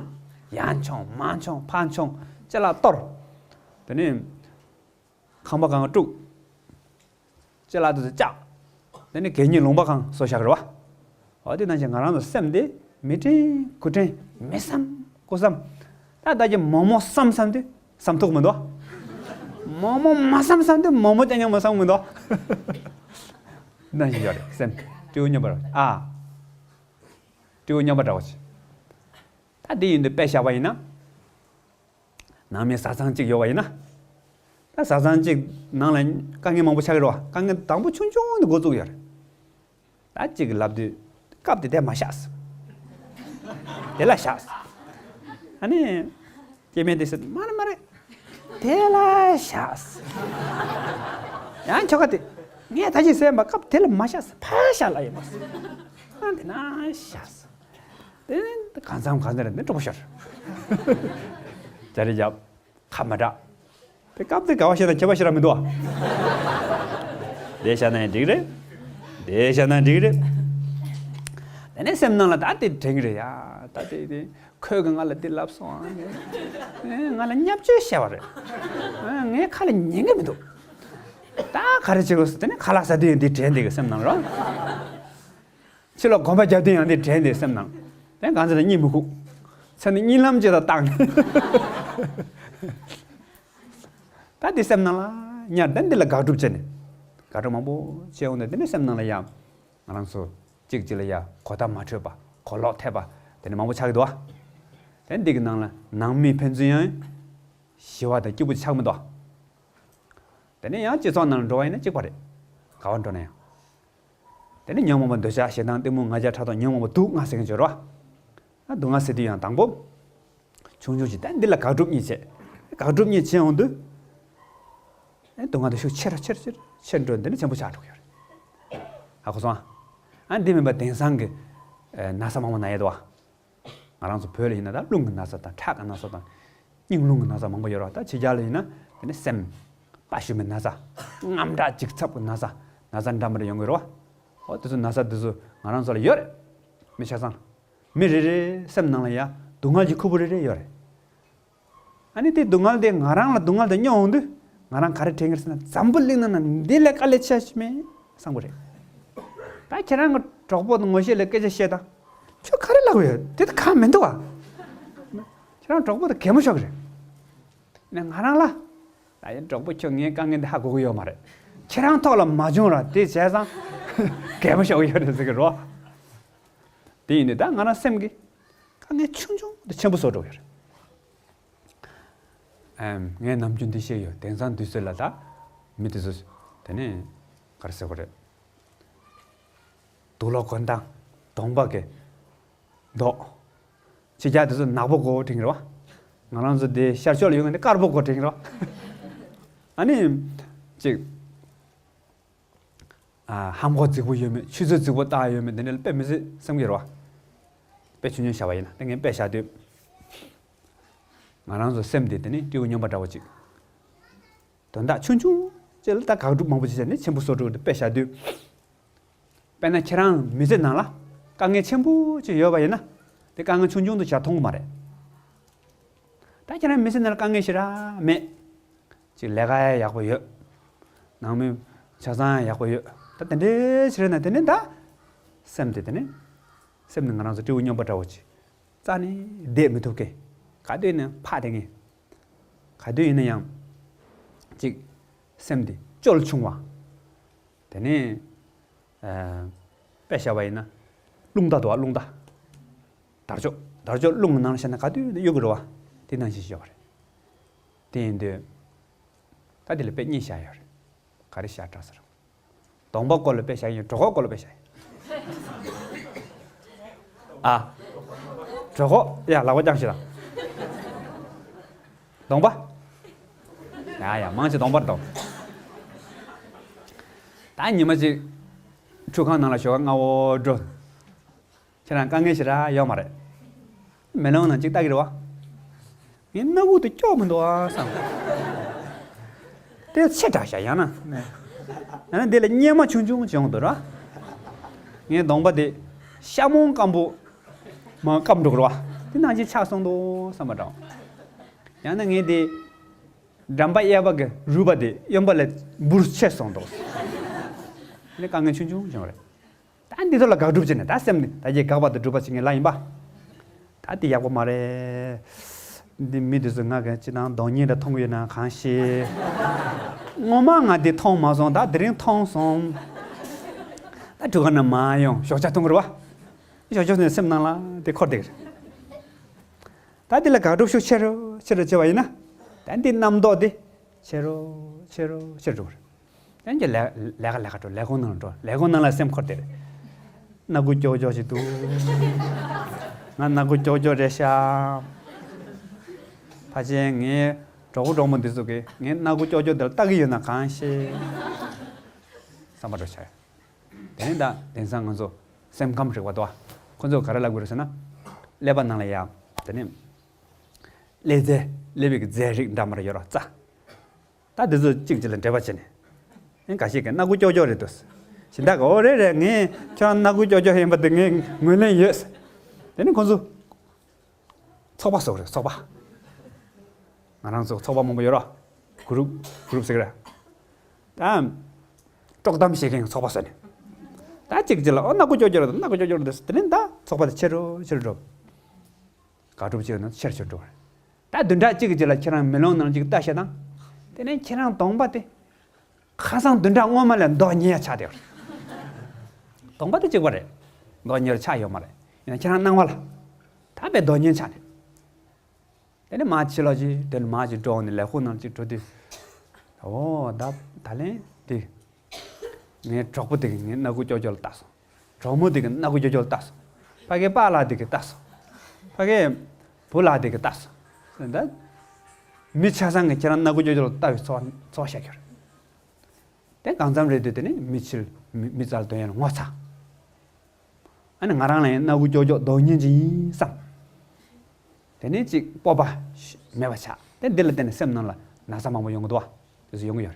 ཡར་མཆོང་མར་མཆོང་ཕར་མཆོང་ཅ་ལག་གཏོར། དེ་ནས་ཁང་པ་སྒང་དཀྲུག་ཅ་ལག་དེ་ཚོ་བཅག་དེ་ནས་གད་སྙིགས་ལུང་པ་སྒང་བཟོ་བཞག་གི་རེད་བ། འོ་དེ་ནང་བཞིན་ང་རང་ཚོ་སེམས་དེ་མི་དྲན་དགུ་དྲན་མི་བསམ་དགུ་བསམ། ད་ལྟ་གི་མོག་མོག་བསམ་བསམ་དུས་བསམ་ཐུབ་མི་འདུག་མོག་མོག་མ་བསམ་བསམ་དུས་མོག་མོག་ཅང་ཅང་མ་བསམ་མི་འདུག་ནང་བཞིན་ཡོད་རེད་སེམས། སྤྲེའུ་སྨྱོན་པ་རེད་ཨ། སྤྲེའུ་སྨྱོན་པ་འདྲ་བོ་ཞིག་ད་དེ་ཡིན་དུས་དཔེ་བཞག་པ་ཡིན་ན། ནང་མི་བཟའ་ཚང་གཅིག་ཡོད་པ་ཡིན་ན། ད་བཟའ་ཚང་གཅིག་ནང་ལ་དཀའ་ངལ་མང་པོ་ཆགས་ཀྱི་རེད་བ། དཀའ་ངལ་དང་པོ་ཆུང་ཆུང་ནས་འགོ་བཙུགས་ཡོད་རེད། ད་གཅིག་གིས་ལབ་དུས་སྐབས་དེ་དེ་མ་བཞག་ཟེར། དེ་ལ་བཞག་ཟེར། ཨ་ནི། སྐྱེ་དམན་དེ་ཟེར་མ་རེད་མ་རེད། དེ་ལ་བཞག་ཟེར། ཡང་ཁྱོ་ག་དེ། ངས་ད་ཅི་ཟེར་མ་སྐབས་དེ་ལ་མ་བཞག་ཟེར་ཕར་བཞག་ལ་ཡིན་པ་ཟེར། ཨ་དེ་ན་བཞག་ཟེར། དེ་ནི་གང་འཚམ་གང་འཚམ་རེད་འདི་གྲོགས་པོ་ཤོར། རྒྱ་རི་རྒྱབ། ཁ་མ་གྲག་དེ་སྐབས་དེ་དགའ་བ་ཞེ་དང་ཁྱད་པར་ཞེ་དྲག་མི་འདུག་ཨ། དེ་བཞག་ན་ཡང་འགྲིག་རེད། དེ་བཞག་ན་འགྲིག་རེད། དེ་ནས་སེམས་ནང་ལ་ད་དེ་དྲན་གི་རེད་ཡ། ད་དེ་དེ་ཁོས་གི་ང་ལ་དེ་ལབ་སོང་ཨ། ཨེ་ང་ལ་བརྙས་བཅོས་བྱས་པ་རེད། ཨེ་ངའི་ཁ་ལ་ཉན་གི་མི་འདུག་ད་ག་རེ་བྱེད་དགོས་ཟེར་དེ་ནས་ཁ་ལག་ཟ་དུས་ཡང་དེ་དྲན་དེ་གི་སེམས་ནང་ལ་རོ། ཕྱི་ལ་གོམ་པ་རྒྱག་དུས་ཡང་དེ་དྲན་དེ་སེམས་ནང་། དེ་གང་ཚེ་ལ་གཉིད་མི་ཁུག་ཚེ་ནི་གཉིད་ལམ་ཅིག་ལ་བཏང་། ད་དེ་སེམས་ནང་ལ་ཉར་དེ་འདི་ལ་དགག་སྒྲུབ་བྱས་ནས། དགག་སྒྲུབ་མང་པོ་བྱས་འོང་དུས་དེ་ནས་སེམས་ནང་ལ་ཡང་། ང་རང་ཚོ་གཅིག་གཅིག་ལ་ཡང་གོ་བརྡ་མ་འཕྲོད་པ་གོ་ལོག་ཐེབས་པ་དེ་ནས་མང་པོ་ཆགས་ཀྱི་འདུག་བ། དེ་འདི་གི་ནང་ལ་ནང་མི་ཕན་ཚུན་ཡང་ཞི་བ་དང་སྐྱིད་པོ་ཆགས་མི་འདུག་བ། དེ་ནས་ཡང་སྤྱི་ཚོགས་ནང་ལ་འགྲོ་བ་ཡིན་ན་གཅིག་པ་རེད། ག་བར་འགྲོ་ན་ཡང་། དེ་ནས་ཉོན་མོངས་པ་འདོད་ཆགས་ཞེ་སྡང་གཏི་མུག་ང་རྒྱལ་ཕྲག་དོག་ཉོན་མོངས་པ་དུག་ལྔ་ཟེར་མཁན་ཅིག་ཡོད་རེད་བ། ཨ་དུག་ལྔ་ཟེར་དུས་ཡང་དང་པོ། ཆུང་ཆུང་ཞིག་ད་འདི་ལ་དགག་སྒྲུབ་གཉིས་བྱས། དགག་སྒྲུབ་གཉིས་བྱས་འོང་དུས། ཨེ་དུག་ལྔ་དེ་ཤུགས་ཆེ་རུ་ཆེ་རུ་ཆེ་རུ་ཆེ་རུ་འགྲོ་འདི་ནི་ཆེན་པོ་ཆགས་འགྲོ་གི་ཡོད་རེད། ཧ་གོ་སོང་ཨ། ཨ་འདི་མིན་པ་དེང་སང་གི་ཨེ་ན་ཚ་མང་པོ་ན་ཡས་འདུག་བ། ང་རང་ཚོ་བོད་ལ་ཡིན་ན་ད་རླུང་གི་ན་ཚ་དང་ཁྲག་གི་ན་ཚ་དང་། སྙིང་རླུང་གི་ན་ཚ་མང་པོ་ཡོད་རེད་བ། ད་ཕྱི་རྒྱལ་ལ་ཡིན་ན་དེ་ནི་སེམས་དཔའ་ཞུམ་པའི་ན་ཚ། དངངས་སྐྲག་འཇིགས་ཚབ་ཀྱི་ན་ཚ། ན་ཚ་འདྲ་མི་འདྲ་ཡོང་གི་རེད་བ། འོ་དེ་ཚོ་ན་ཚ་དེ་ཚོ་ང་རང་ཚོ་ལ་ཡོད་རེད། མི་ཆ་ཚང་ལ། མི་རེ་རེའི་སེམས་ནང་ལ་ཡ་སྡུག་བསྔལ་གྱི་ཁུར་པོ་རེ་རེ་ཡོད་རེད། ཨ་ནི་དེ་སྡུག་བསྔལ་དེ་ང་རང་ལ་སྡུག་བསྔལ་དེ་སྙོག་འོང་དུས་ང་རང་ག་རེ་དྲན་གི་རེད་ཟེར་ན། འཛམ་བུ་གླིང་ནང་ན་འདི་ལས་དཀའ་ལས་ཆེ་ཞིག་མེད་བསམ་གི་རེད། ད་ཁྱེད་རང་གི་གྲོགས་པོ་དང་ངོ་ཤེས་ལ་སྐད་ཆ་བཤད་དང་། ཁྱོད་ག་རེ་ལབ་ཡོད་དེ་ད་གང་མི་འདུག་བ། ཁྱེད་རང་གྲོགས་པོ་དང་གད་མོ་ཤོར་གི་རེད། ནས་ང་རང་ལ། ད་ཡིན་གྲོགས་པོ་ཁྱོད་ངའི་དཀའ་ངལ་འདི་ཧ་གོ་གི་ཡོད་མ་རེད། ཁྱེད་རང་ཐོག་ལ་མ་བྱུང་ར་དེ་བྱས་ཙང་གད་མོ་ཤོར་གི་ཡོད་རེད་ཟེར་གི་རོ། དེ་ཡིན་དུས་ད་ང་རང་སེམས་ཀྱི་དཀའ་ངལ་ཆུང་ཆུང་དེ་ཆེན་པོ་བཟོ་འགྲོ་གི་ཡོད་རེད། ཨེམ། ངས་ནམ་རྒྱུན་འདི་བཤད་ཡོད། དེང་སང་དུས་ཚོད་ལ་ད་མི་དེ་ཚོ་དེ་ནས་ག་རེ་ཟེར་དགོས་རེད། དུག་ལོག་གོན་སྟངས། གདོང་པ་གི་མདོག་ཕྱི་རྒྱལ་དེ་ཚོ་ནག་པོ་གོ་དྲན་གི་རེད་བ། ང་རང་ཚོ་འདི་ཤར་ཕྱོགས་ལ་ཡོད་མཁན་དེ་དཀར་པོ་གོ་དྲན་གི་རེད་བ། ཨ་ནི་ཅིག་ཨ། ལྷམ་གོག་རྫིག་པོ་ཡོད་མེད། ཆུ་ཚོད་རྫིག་པོ་བཏགས་ཡོད་མེད། འདི་འདྲ་ལ་དཔེ་མི་སྲིད་སེམས་ཀྱི་རེད་བ། དཔེ་ཆུང་ཆུང་བཞག་པ་ཡིན་ན། ད་ངས་དཔེ་བཞག་དུས། ང་རང་ཚོ་སེམས་དེ་དེ་ནི་སྤྲེའུ་སྨྱོན་པ་འདྲ་བོ་ཅིག་དོན་དག་ཆུང་ཆུང་ཅིག་ལ་ད་དགག་སྒྲུབ་མང་པོ་ཅིག་བྱས་ནས་ཆེན་པོ་བཟོ་འགྲོ་གི་འདུག་དཔེ་བཞག་དུས། དཔེར་ན་ཁྱེད་རང་མི་ཚེ་ནང་ལ་དཀའ་ངལ་ཆེན་པོ་ཅིག་ཡོད་པ་ཡིན་ན། དེ་དཀའ་ངལ་ཆུང་ཆུང་དུ་བྱ་མཐོང་གི་མ་རེད། ད་ཁྱེད་རང་མི་ཚེ་ནང་ལ་དཀའ་ངལ་ཞེ་དྲག་མེད། ཅིག་ལས་ཀ་ཡག་པོ་ཡོད། ནང་མི་ཆ་ཚང་ཡག་པོ་ཡོད། ད་དེ་འདྲའི་ཕྱིར་ན་དེ་ནི་ད་སེམས་དེ་དེ་ནི་སེམས་ནི་ང་རང་ཚོ་སྤྲེའུ་སྨྱོན་པ་འདྲ་བོ་ཅིག་རྩ་ནས་བསྡད་མི་ཐུབ་མཁན། ག་དུས་ནས་ཕག་དེ་ངེས། ག་དུས་ཡིན་ན་ཡང་ཅིག་སེམས་དེ་སྐྱོ་ཆུང་བ། དེ་ནས་ཨ། དཔེ་བཞག་པ་ཡིན་ན་རླུང་རྟ་འདུག་བ། རླུང་རྟ། དར་ལྕོག་དར་ལྕོག་རླུང་གི་ནང་ལ་བཞག་ན་ག་དུས་ནས་གཡོ་གི་རེད་བ། དེ་ནང་བཞིན་ཤོག་རེད། དེ་ཡིན་དུས་ད་དེ་ལ་དཔེ་གཉིས་བཞག་ཡོད་རེད། ག་རེ་བཞག་དྲག་ཟེར། གདོང་པ་སྐོར་ལ་དཔེ་བཞག་ཡིན། གྲོད་ཁོག་སྐོར་ལ་དཔེ་བཞག་ཡིན། ཨ། གྲོད་ཁོག་ཡ་ལག་པ་བརྐྱངས་ཤིག་དང་། གདོང་པ། ཡ་ཡ་མང་ཆེ་གདོང་པར་གཏོང་། ད་ཉི་མ་གཅིག་ཁྲུས་ཁང་ནང་ལ་ཞོགས་ཀ་སྔ་བོ་འགྲོ། ཁྱེད་རང་དཀའ་ངལ་ཞེ་དྲག་ཡོད་མ་རེད། མེ་ལོང་ནང་གཅིག་ལྟ་གི་རེད་བ། ངའི་སྣ་ཁུག་དེ་སྐྱོ་མི་འདུག་ཨ་བསམ། དེ་ཆེ་དྲགས་ཤག་ཡང་ན། ཡང་ན་འདི་ལ་གཉེར་མ་ཆུང་ཆུང་ཅིག་ཡོང་འདུག་ར། ངའི་གདོང་པ་དེ་ཤ་མོང་སྐམ་པོ་མ་སྐམ་འགྲོ་གི་རེད་བ། དེ་ནང་བཞིན་ཆགས་སོང་འདུག་བསམ་པ་འདྲ། ཡང་ན་ངའི་དེ་འགྲམ་པ་གཡས་པ་གི་རུས་པ་དེ་གཡོན་པ་ལས་འབུར་ཆེ་སོང་འདུག་ནི་དཀའ་ངལ་ཆུང་ཆུང་ཅིག་ཡོང་རེད། ད་འདི་ཚོ་ལ་དགག་སྒྲུབ་བྱས་ནས། ད་སེམས་ནི་ད་ཀྱེ་དགག་པ་དང་སྒྲུབ་པ་བྱེད་མཁན་ལ་ཡིན་པ། ད་འདི་ཡག་པོ་མ་རེད། འདི་མི་འདི་ཚོ་ང་གི་ཅི་དང་གདོང་བརྙན་འདྲ་མཐོང་གི་ཡོད་ན་གང་ཤེས། ངོ་མ་ང་འདི་མཐོང་མ་སོང་། ད་དེ་རིང་མཐོང་སོང་། ད་ཁྲུས་ཁང་ནང་མ་ཡོང་། ཞོགས་ཇ་འཐུང་གི་རེད་བ། ཞོགས་ཇ་ནས་སེམས་ནང་ལ་འདི་འཁོར་བསྡད་ཀྱི་རེད། ད་འདི་ལ་དགག་སྒྲུབ་ཤུགས་ཆེ་རུ་ཆེ་རུ་བྱས་པ་ཡིན་ན། ད་འདི་རྣམ་རྟོག་འདི་ཆེ་རུ་ཆེ་རུ་ཆེ་རུ་འགྲོ་གི་རེད། ཡང་ཅིག་ལས་ལས་ཀ་ལས་ཀ་འགྲོ། ལས་ཁུངས་ནང་ལ་འགྲོ། ལས་ཁུངས་ནང་ལ་སེམས་འཁོར་དེ་རེད། སྣ་ཁུག་ཀྱོག་ཀྱོག་ཞིག་འདུག་ང་སྣ་ཁུག་ཀྱོག་ཀྱོག་རེད་ཤག་ཕལ་ཆེར་ངའི་གྲོགས་པོ་གྲོགས་མོ་འདི་ཚོ་གིས་ངའི་སྣ་ཁུག་ཀྱོག་ཀྱོག་འདི་ལ་ལྟ་གི་ཡོད་ན་གང་ཤེས། བསམ་པ་འགྲོ་ཆགས། དེ་ནས་ད་དེང་སང་ང་ཚོ་སེམས་ཁམས་རིག་པ་འདུག་བ། ཁོ་ཚོས་ག་རེ་ལབ་དགོས་རེད་ཟེར་ན། ཀླད་པ་ནང་ལ་ཡ་དེ་ནས་ཀླད་རྫས། ཀླད་པའི་གི་རྫས་རིགས་འདྲ་མི་འདྲ་ཡོད་ར་རྩ། ད་འདི་ཚོ་གཅིག་གཅིག་ལ་འབྲེལ་བ་བྱས་ནས། ཨེ་འགའ་ཞིག་གིས་སྣ་ཁུག་ཀྱོག་ཀྱོག་རེད་འདུག་གཞན་དག་གིས་འོ་རེད་རེད། ངས་ཁྱོད་རང་སྣ་ཁུག་ཀྱོག་ཀྱོག་ཡིན་པ་དེ་ངས་ངོས་ལེན་ཡོད། དེ་ནས་ཁོང་ཚོ་ཚོགས་པ་བཟོ་གི་རེད། ཚོགས་པ། ང་རང་ཚོ་ཚོགས་པ་མང་པོ་ཡོད་ར། གུ་རུབ་གུ་རུབ་ཟེར་གི་རེད། ད་དཀྲོག་གཏམ་བཤད་མཁན་གྱི་ཚོགས་པ་བཟོས་ནས། ད་གཅིག་གཅིག་ལ་འོ་སྣ་ཁུག་ཀྱོག་ཀྱོག་རེད་འདུག་སྣ་ཁུག་ཀྱོག་ཀྱོག་རེད་འདུག་དེ་ནས་ད་ཚོགས་པ་དེ་ཆེ་རུ་ཆེ་རུ་འགྲོ། དགག་སྒྲུབ་བྱས་ན་ཆེར་ཆེར་འགྲོ་བ་རེད། ད་བདུན་ཕྲག་གཅིག་གི་རྗེས་ལ་ཁྱེད་རང་མེ་ལོང་ནང་གཅིག་ལྟ་བྱེད་དང་། དེ་ནས་ཁྱེད་རང་གདོང་པ་དེ་ཁ་སང་བདུན་ཕྲག་སྔོན་མ་ལས་མདོག་ཉེས་ཡ་ཆགས་བསྡད་ཡོད་རེད། གདོང་པ་དེ་གཅིག་པ་རེད། མདོག་ཉེས་ཆགས་ཡོད་མ་རེད། ཡིན་ན་ཁྱེད་རང་སྣང་བ་ལ་ད་དཔེ་མདོག་ཉེས་ཆགས་ནས། དེ་ནས་མར་ཕྱི་ལོགས་ཅིག་དེ་ནས་མར་ཅིག་འགྲོ་ནས་ལས་ཁུངས་ནང་ཅིག་འགྲོ་དུས། འོ་ད་ད་ལན་དེ། ངའི་གྲོགས་པོ་དེ་གིས་ངའི་སྣ་ཁུག་ཀྱོག་ཀྱོག་ལ་ལྟ་སོང་། གྲོགས་མོ་དེ་གིས་སྣ་ཁུག་ཀྱོག་ཀྱོག་ལ་ལྟ་སོང་། ཕ་གིའི་པཱ་ལགས་དེ་གིས་ལྟ་སོང་། ཕ་གིའི་བུ་ལགས་དེ་གིས་ལྟ་སོང་། ད་མི་ཆ་ཚང་གིས་ཁྱེད་རང་སྣ་ཁུག་ཀྱོག་ཀྱོག་ལ་ལྟ་བའི་ཚོར་བ་ཚོར་བ་ཤར་གྱི་ཡོད་རེད། དེ་གང་འཚམ་རེད་དུས་དེ་ནི་མི་ཕྱིར་མི་མི་རྩ་ལ་དོན་ཡོད་ན་ངོ་ཚ། ཨ་ནི་ང་རང་ལ་ཡང་སྣ་ཁུག་ཀྱོག་ཀྱོག་མདོག་ཉེས་ཅིག་ཡིན་བསམ། དེ་ནས་ཅིག་སྤོབས་པ་མེད་པ་ཆགས། དེ་འདི་ལ་བརྟེན་ནས་སེམས་ནང་ལ་ན་ཚ་མང་པོ་ཡོང་གི་འདུག་བ། དེ་ཚོ་ཡོང་གི་ཡོད་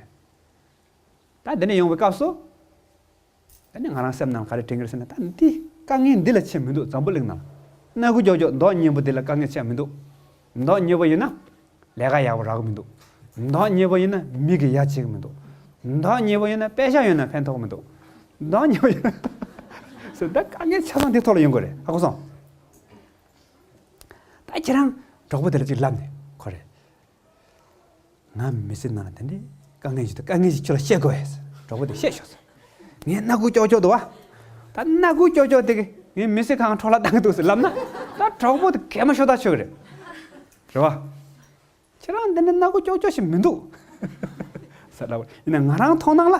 རེད། ད་འདི་ནས་ཡོང་བའི་སྐབས་སུ། ད་ནི་ང་རང་སེམས་ནང་ག་རེ་དྲན་གྱི་རེད་ཟེར་ན། ད་འདི་དཀའ་ངལ་འདི་ལ་ཆེ་མི་འདུག་འཛམ་བུ་གླིང་ནང་ལ། སྣ་ཁུག་ཀྱོག་ཀྱོག་མདོག་ཉེས་པོ་འདི་ལ་དཀའ་ངལ་ཆེ་མི་འདུག་མདོག་ཉེས་པོ་ཡིན་ན་ལས་ཀ་ཡག་པོ་རག་གི་མི་འདུག་མདོག་ཉེས་པོ་ཡིན་ན་མི་གིས་ཡ་བྱེད་ཀྱི་མི་འདུག་མདོག་ཉེས་པོ་ཡིན་ན་པེ་ཤག་ཡོད་ན་ཕན་ཐོགས་མི་འདུག་མདོག་ཉེས་པོ་ཡིན་ན། ཟེར། ད་དཀའ་ངལ་ཆ་ཚང་འདི་ཐོག་ལ་ཡོང་གི་རེད། ཧ་གོ་སོང་། ད་ཁྱེད་རང་གྲོགས་པོ་དེ་ལ་ཅིག་ལབ་ནས། ཁོ་རེ། ང་མི་ཚེ་ནང་ལ་དེ་འདྲའི་དཀའ་ངལ་ཞིག་འདུག་དཀའ་ངལ་ཞིག་ཁྱོད་ལ་བཤད་དགོས་ཟེར། གྲོགས་པོ་དེ་བཤད་ཤོག་ཟེར། ངས་སྣ་ཁུག་ཀྱོག་ཀྱོག་འདུག་བ། ད་སྣ་ཁུག་ཀྱོག་ཀྱོག་དེ་གིས་ངའི་མི་ཚེ་གང་འཕྲོ་བརླག་བཏང་གི་འདུག་ཟེར་ལབ་ན། ད་གྲོགས་པོ་དེ་གད་མོ་ཤོར་ཐག་ཆོད་ཀྱི་རེད། རེད་བ། ཁྱེད་རང་འདི་འདྲ་སྣ་ཁུག་ཀྱོག་ཀྱོག་ཞིག་མི་འདུག་ཟེར་ལབ། ཡིན་ན་ང་རང་མཐོང་སྣང་ལ།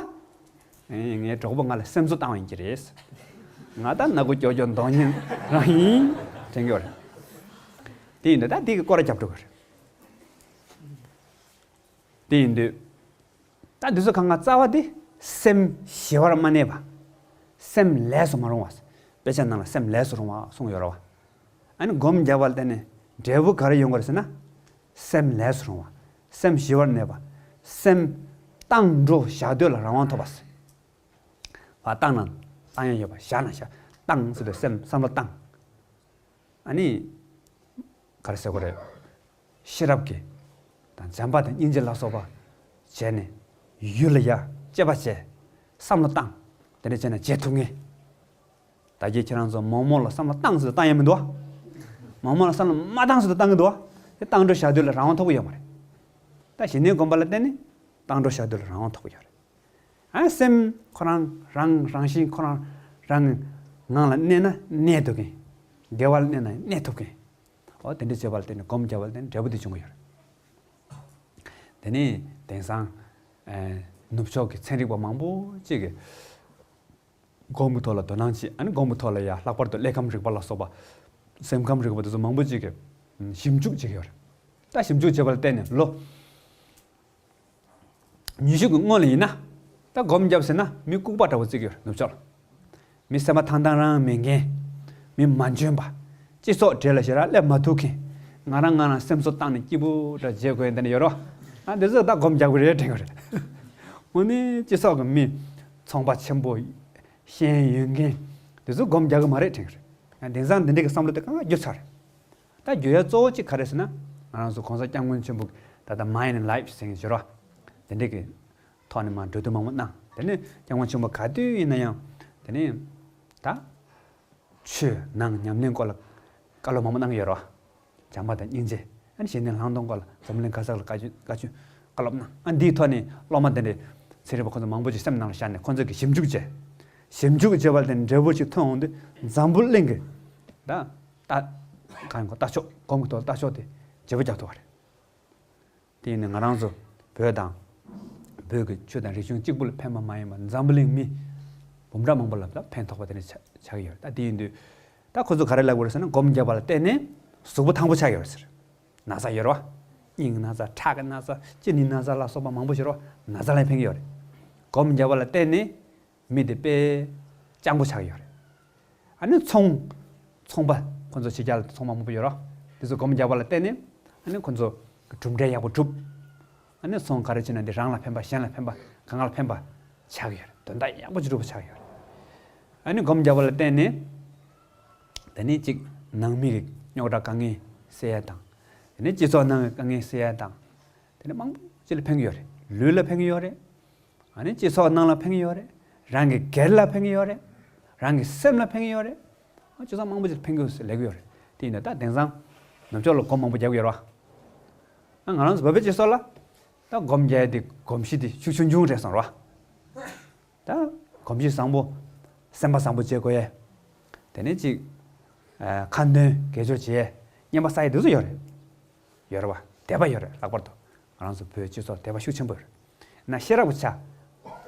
ཨེ། ངའི་གྲོགས་པོ་ང་ལ་སེམས་གསོ་བཏང་བ་ཡིན་གྱི་རེད། ང་ད་སྣ་ཁུག་ཀྱོག་ཀྱོག་མདོག་ཉེས་རང་ཡིན་དྲན་གྱི་ཡོད་རེད། དེ་ཡིན་དུས་ད་དེ་གི་སྐོར་ར་རྒྱབ་འགྲོ་གི་རེད། དེ་ཡིན་དུས། ད་འདི་ཚོ་གང་ག་རྩ་བ་དེ་སེམས་ཞི་བར་མ་གནས་པ། སེམས་ལས་སུ་མ་རུང་བ། དཔེ་ཆ་ནང་ལ་སེམས་ལས་སུ་རུང་བ་གསུངས་ཡོད་རེད་བ། ཨ་ནི་སྒོམ་རྒྱབ་པ་ལ་བརྟེན་ནས་འབྲས་བུ་ག་རེ་ཡོང་གི་རེད་ཟེར་ན། སེམས་ལས་སུ་རུང་བ། སེམས་ཞི་བར་གནས་པ། སེམས་བཏང་འགྲོ་བཞག་སྡོད་ལ་རང་དབང་ཐོབ་པ་ཟེར། བ། བཏང་ན་བཏང་ཡ་ཡོད་པ། བཞག་ན་བཞག་བཏང་ཟེར་དུས་སེམས་བསམ་བློ་བཏང་། ཨ་ནི། ག་རེ་ཟེར་དགོས་རེད། ཤེས་རབ་ཀྱིས་དང་བྱམས་པ་དང་སྙིང་རྗེ་ལ་སོགས་པ་བྱས་ནས། ཡུལ་ལ་ཡ་དཔྱད་པ་བྱས། བསམ་བློ་བཏང་། དེ་འདྲ་བྱས་ན་བྱེད་ཐུབ་ངེས། ད་གིན་ཁྱེད་རང་ཚོ་མོག་མོག་ལ་བསམ་བློ་བཏང་ཟེར་དུས་བཏང་ཡ་མི་འདུག་བ། མོག་མོག་ལ་བསམ་བློ་མ་བཏང་ཟེར་དུས་བཏང་གི་འདུག་བ། དེ་བཏང་འགྲོ་བཞག་སྡོད་ལ་རང་དབང་ཐོབ་ཀྱི་ཡོད་མ་རེད། ད་ཞི་གནས་སྒོམ་པ་ལ་བརྟེན་ནས་བཏང་འགྲོ་བཞག་སྡོད་ལ་རང་དབང་ཐོབ་ཀྱི་ཡོད་རེད། ཨ། སེམས་ཁོ་རང་རང་རང་བཞིན་ཁོ་རང་རང་གི་ངང་ལ་གནས་ན་གནས་ཐུབ་མཁན། བདེ་བ་ལ་གནས་ན་གནས་ཐུབ་མཁན། འོ་དེ་འདྲ་བྱེད་པ་ལ་བརྟེན་ནས་སྒོམ་རྒྱབ་པ་ལ་བརྟེན་ནས་འབྲས་བུ་དེ་འབྱུང་གི་ཡོད་རེད། དེ་ནས་དེང་སང་ཨ་ནུབ་ཕྱོགས་ཀྱི་ཚན་རིག་པ་མང་པོ་ཅིག་གིས་སྒོམ་གྱི་ཐོག་ལ་དོ་སྣང་བྱེད། ཨ་ནི་སྒོམ་གྱི་ཐོག་ལ་ཡ་ལྷག་པར་དུ་ཀླད་ཁམས་རིག་པ་ལ་སོགས་པ། སེམས་ཁམས་རིག་པ་དེ་ཚོ་མང་པོ་ཅིག་གིས་ཞིབ་འཇུག་བྱེད་ཀྱི་ཡོད་རེད། ད་ཞིབ་འཇུག་བྱེད་པ་ལ་བརྟེན་ནས་ལོ། ཉི་ཤུ་གི་སྔོན་ལ་ཡིན་ན། ད་སྒོམ་རྒྱབ་ཟེར་ན་མི་ལྐུགས་པ་འདྲ་བོ་བརྩི་གི་ཡོད་རེད་ནུབ་ཕྱོགས་ལ། མི་སེམས་པ་ཐང་ཐང་རང་མེད་མཁན། མི་མ་འཇོན་པ། སྤྱི་ཚོགས་གྲལ་ལ་ཞེ་དྲག་སླེབས་མ་ཐུབ་མཁན། ང་རང་ང་རང་སེམས་གསོ་བཏང་ནས་སྐྱིད་པོ་འདྲ་བྱེད་དགོས་ཡ་འདི་འདྲ་ཡོད་རེད་བ། ཨ། འདི་ཚོ་ད་སྒོམ་རྒྱག་གི་རེད་དྲན་གི་རེད། དངོས་གནས་སྤྱི་ཚོགས་ཀྱི་མི་ཚོང་པ་ཆེན་པོ། ཤེས་ཡོན་ཡོད་མཁན། འདི་ཚོ་སྒོམ་རྒྱག་གི་མ་རེད་དྲན་གི་རེད། ཡང་དེང་སང་འདི་འདྲ་གི་བསམ་བློ་དེ་གང་ག་འགྱུར་ཚར་རེད། ད་འགྱུར་ཡ་གཙོ་བོ་གཅིག་ག་རེ་ཟེར་ན། ང་རང་ཚོ་གོང་ས་སྐྱབས་མགོན་ཆེན་པོ་ད་ལྟ་Mind and Life ཟེར་མཁན་ཡོད་རེད་བ། དེ་འདྲ་གི་ཐོག་ནས་མར་གྲོས་བསྡུར་མང་པོ་གནང་། དེ་ནས་སྐྱབས་མགོན་ཆེན་པོ་ག་དུས་ཡིན་ན་ཡང་། དེ་ནས་ད་ཆོས་ནང་ཉམས་ལེན་སྐོར་ལ་བཀའ་སློབ་མང་པོ་གནང་གི་ཡོད་རེད་བ། བྱམས་པ་དང་སྙིང་རྗེ། ཨ་ནི་ཞི་གནས་ལྷག་མཐོང་སྐོར་ལ་འཛམ་གླིང་ག་ས་ལ་བཀའ་བཀའ་ཆོས་བཀའ་སློབ་གནང་། ཨ། འདིའི་ཐོག་ནས་སློབ་མ་དེ་འདྲའི་ཚན་རིག་པ་ཁོང་ཚོ་མང་པོ་ཅིག་སེམས་ནང་ལ་བཞག་ནས་ཁོང་ཚོ་གིས་ཞིབ་འཇུག་བྱས། ཞིབ་འཇུག་བྱས་པ་དེ་འབྲས་བུ་ཅིག་ཐོན་འོང་དུས་འཛམ་བུ་གླིང་གི་ད་ལྟ་གང་ཡིན་གོ་ལྟ་ཕྱོགས། སྒོམ་གྱི་ཐོག་ལྟ་ཕྱོགས་དེ་བརྗེ་པོ་རྒྱག་ཐུབ་པ་རེད། དེ་ཡིན་ནའི་ང་རང་ཚོ་བོད་དང་། བོད་ཀྱི་ཆོས་དང་རིག་གཞུང་གཅིག་པུ་ལ་ཕན་པ་མ་ཡིན་པར་འཛམ་བུ་གླིང་མི་འབུམ་ཕྲག་མང་པོ་ལ་ད་ཕན་ཐོགས་པ་དེ་འདྲ་ཆགས་ཆགས་ཀྱི་ཡོད་རེད། ད་དེ་ཡིན་དུས་ད་ཁོ་ཚོ་ག་རེ་ལབ་དགོས་རེད་ཟེར་ན། སྒོམ་རྒྱག་པ་ལ་བརྟེན་ནས་གཟུགས་པོ་ཐང་པོ་ཆགས་ཀྱི་ཡོད་རེད་ཟེར། ན་ཚ་ཡོད་རེད་བ། སྙིང་ན་ཚ། ཁྲག་གི་ན་ཚ། གཅིན་སྙི་ན་ཚ་ལ་སོགས་པ་མང་པོ་ཞིག་ཡོད་རེད་བ། ན་ཚ་ལ་ཕན་གྱི་ཡོད་རེད། སྒོམ་རྒྱག་པ་ལ་བརྟེན་ནས་མི་དེ་དཔེ་སྤྱང་པོ་ཆགས་ཀྱི་ཡོད་རེད། ཨ་ནི་ཚོང་། ཚོང་པ་ཁོ་ཚོ་ཕྱི་རྒྱལ་ལ་ཚོང་པ་མང་པོ་ཡོད་རེད་བ། དེ་ཚོ་སྒོམ་རྒྱག་པ་ལ་བརྟེན་ནས་ཨ་ནི་ཁོ་ཚོ་གྲུབ་འབྲས་ཡག་པོ་གྲུབ། ཨ་ནི་ཚོང་ག་རེ་བྱས་ན་འདི་རང་ལ་ཕན་པ། གཞན་ལ་ཕན་པ། གང་ག་ལ་ཕན་པ་ཆགས་ཀྱི་ཡོད་རེད། དོན་དག་ཡག་པོ་ཅིག་འགྲུབ་པ་ཆགས་ཀྱི་ཡོད་རེད། ཨ་ནི་སྒོམ་རྒྱག་པ་ལ་བརྟེན་ནས། དེ་ནས་གཅིག་ནང་མི་གི་རྙོག་དྲ་དཀའ་ངལ་སེལ་ཡ་དང་། དེ་ནས་སྤྱི་ཚོགས་ནང་གི་དཀའ་ངལ་སེལ་ཡ་དང་། དེ་ནས་མང་པོ་ཅིག་ལ་ཕན་གྱི་ཡོད་རེད། ལུས་ལ་ཕན་གྱི་ཡོད་རེད། ཨ་ནི་སྤྱི་ཚོགས་ནང་ལ་ཕན་གྱི་ཡོད་རེད། རང་གི་སྒེར་ལ་ཕན་གྱི་ཡོད་རེད། རང་གི་སེམས་ལ་ཕན་གྱི་ཡོད་རེད། ཨ། སྤྱི་ཚོགས་མང་པོ་ཅིག་ལ་ཕན་གྱི་ཡོད་ཟེར་ལབ་ཀྱི་ཡོད་རེད། དེ་ཡིན་ན་ད་དེང་སང་ནུབ་ཕྱོགས་ལ་སྒོམ་མང་པོ་རྒྱག་གི་ཡོད་རེད་བ། ཨ། ང་རང་ཚོ་བོད་པའི་སྤྱི་ཚོགས་ལ་ད་སྒོམ་རྒྱག་ཡ་དེ་གོམས་གཤིས་དེ་ཤུགས་ཆུང་ཆུང་རེད་སོང་རེད་བ། ད་གོམས་གཤིས་བཟང་པོ། སེམས་པ་བཟང་པོ་བྱེད་དགོས་ཡས། དེ་ནས་ཅིག་ཨ། ཁ་འདོན་དགེ་སྦྱོར་བྱེད་ཡས། བསྙེན་པ་བསགས་ཡས་དེ་ཚོ་ཡོད་རེད། ཡོད་རེད་བ། དད་པ་ཡོད་རེད། ལྷག་པར་དུ་ང་རང་ཚོ་བོད་སྤྱི་ཚོགས་དད་པ་ཤུགས་ཆེན་པོ་ཡོད་རེད། ན་ཤེས་རབ་ཀྱི་ཆ་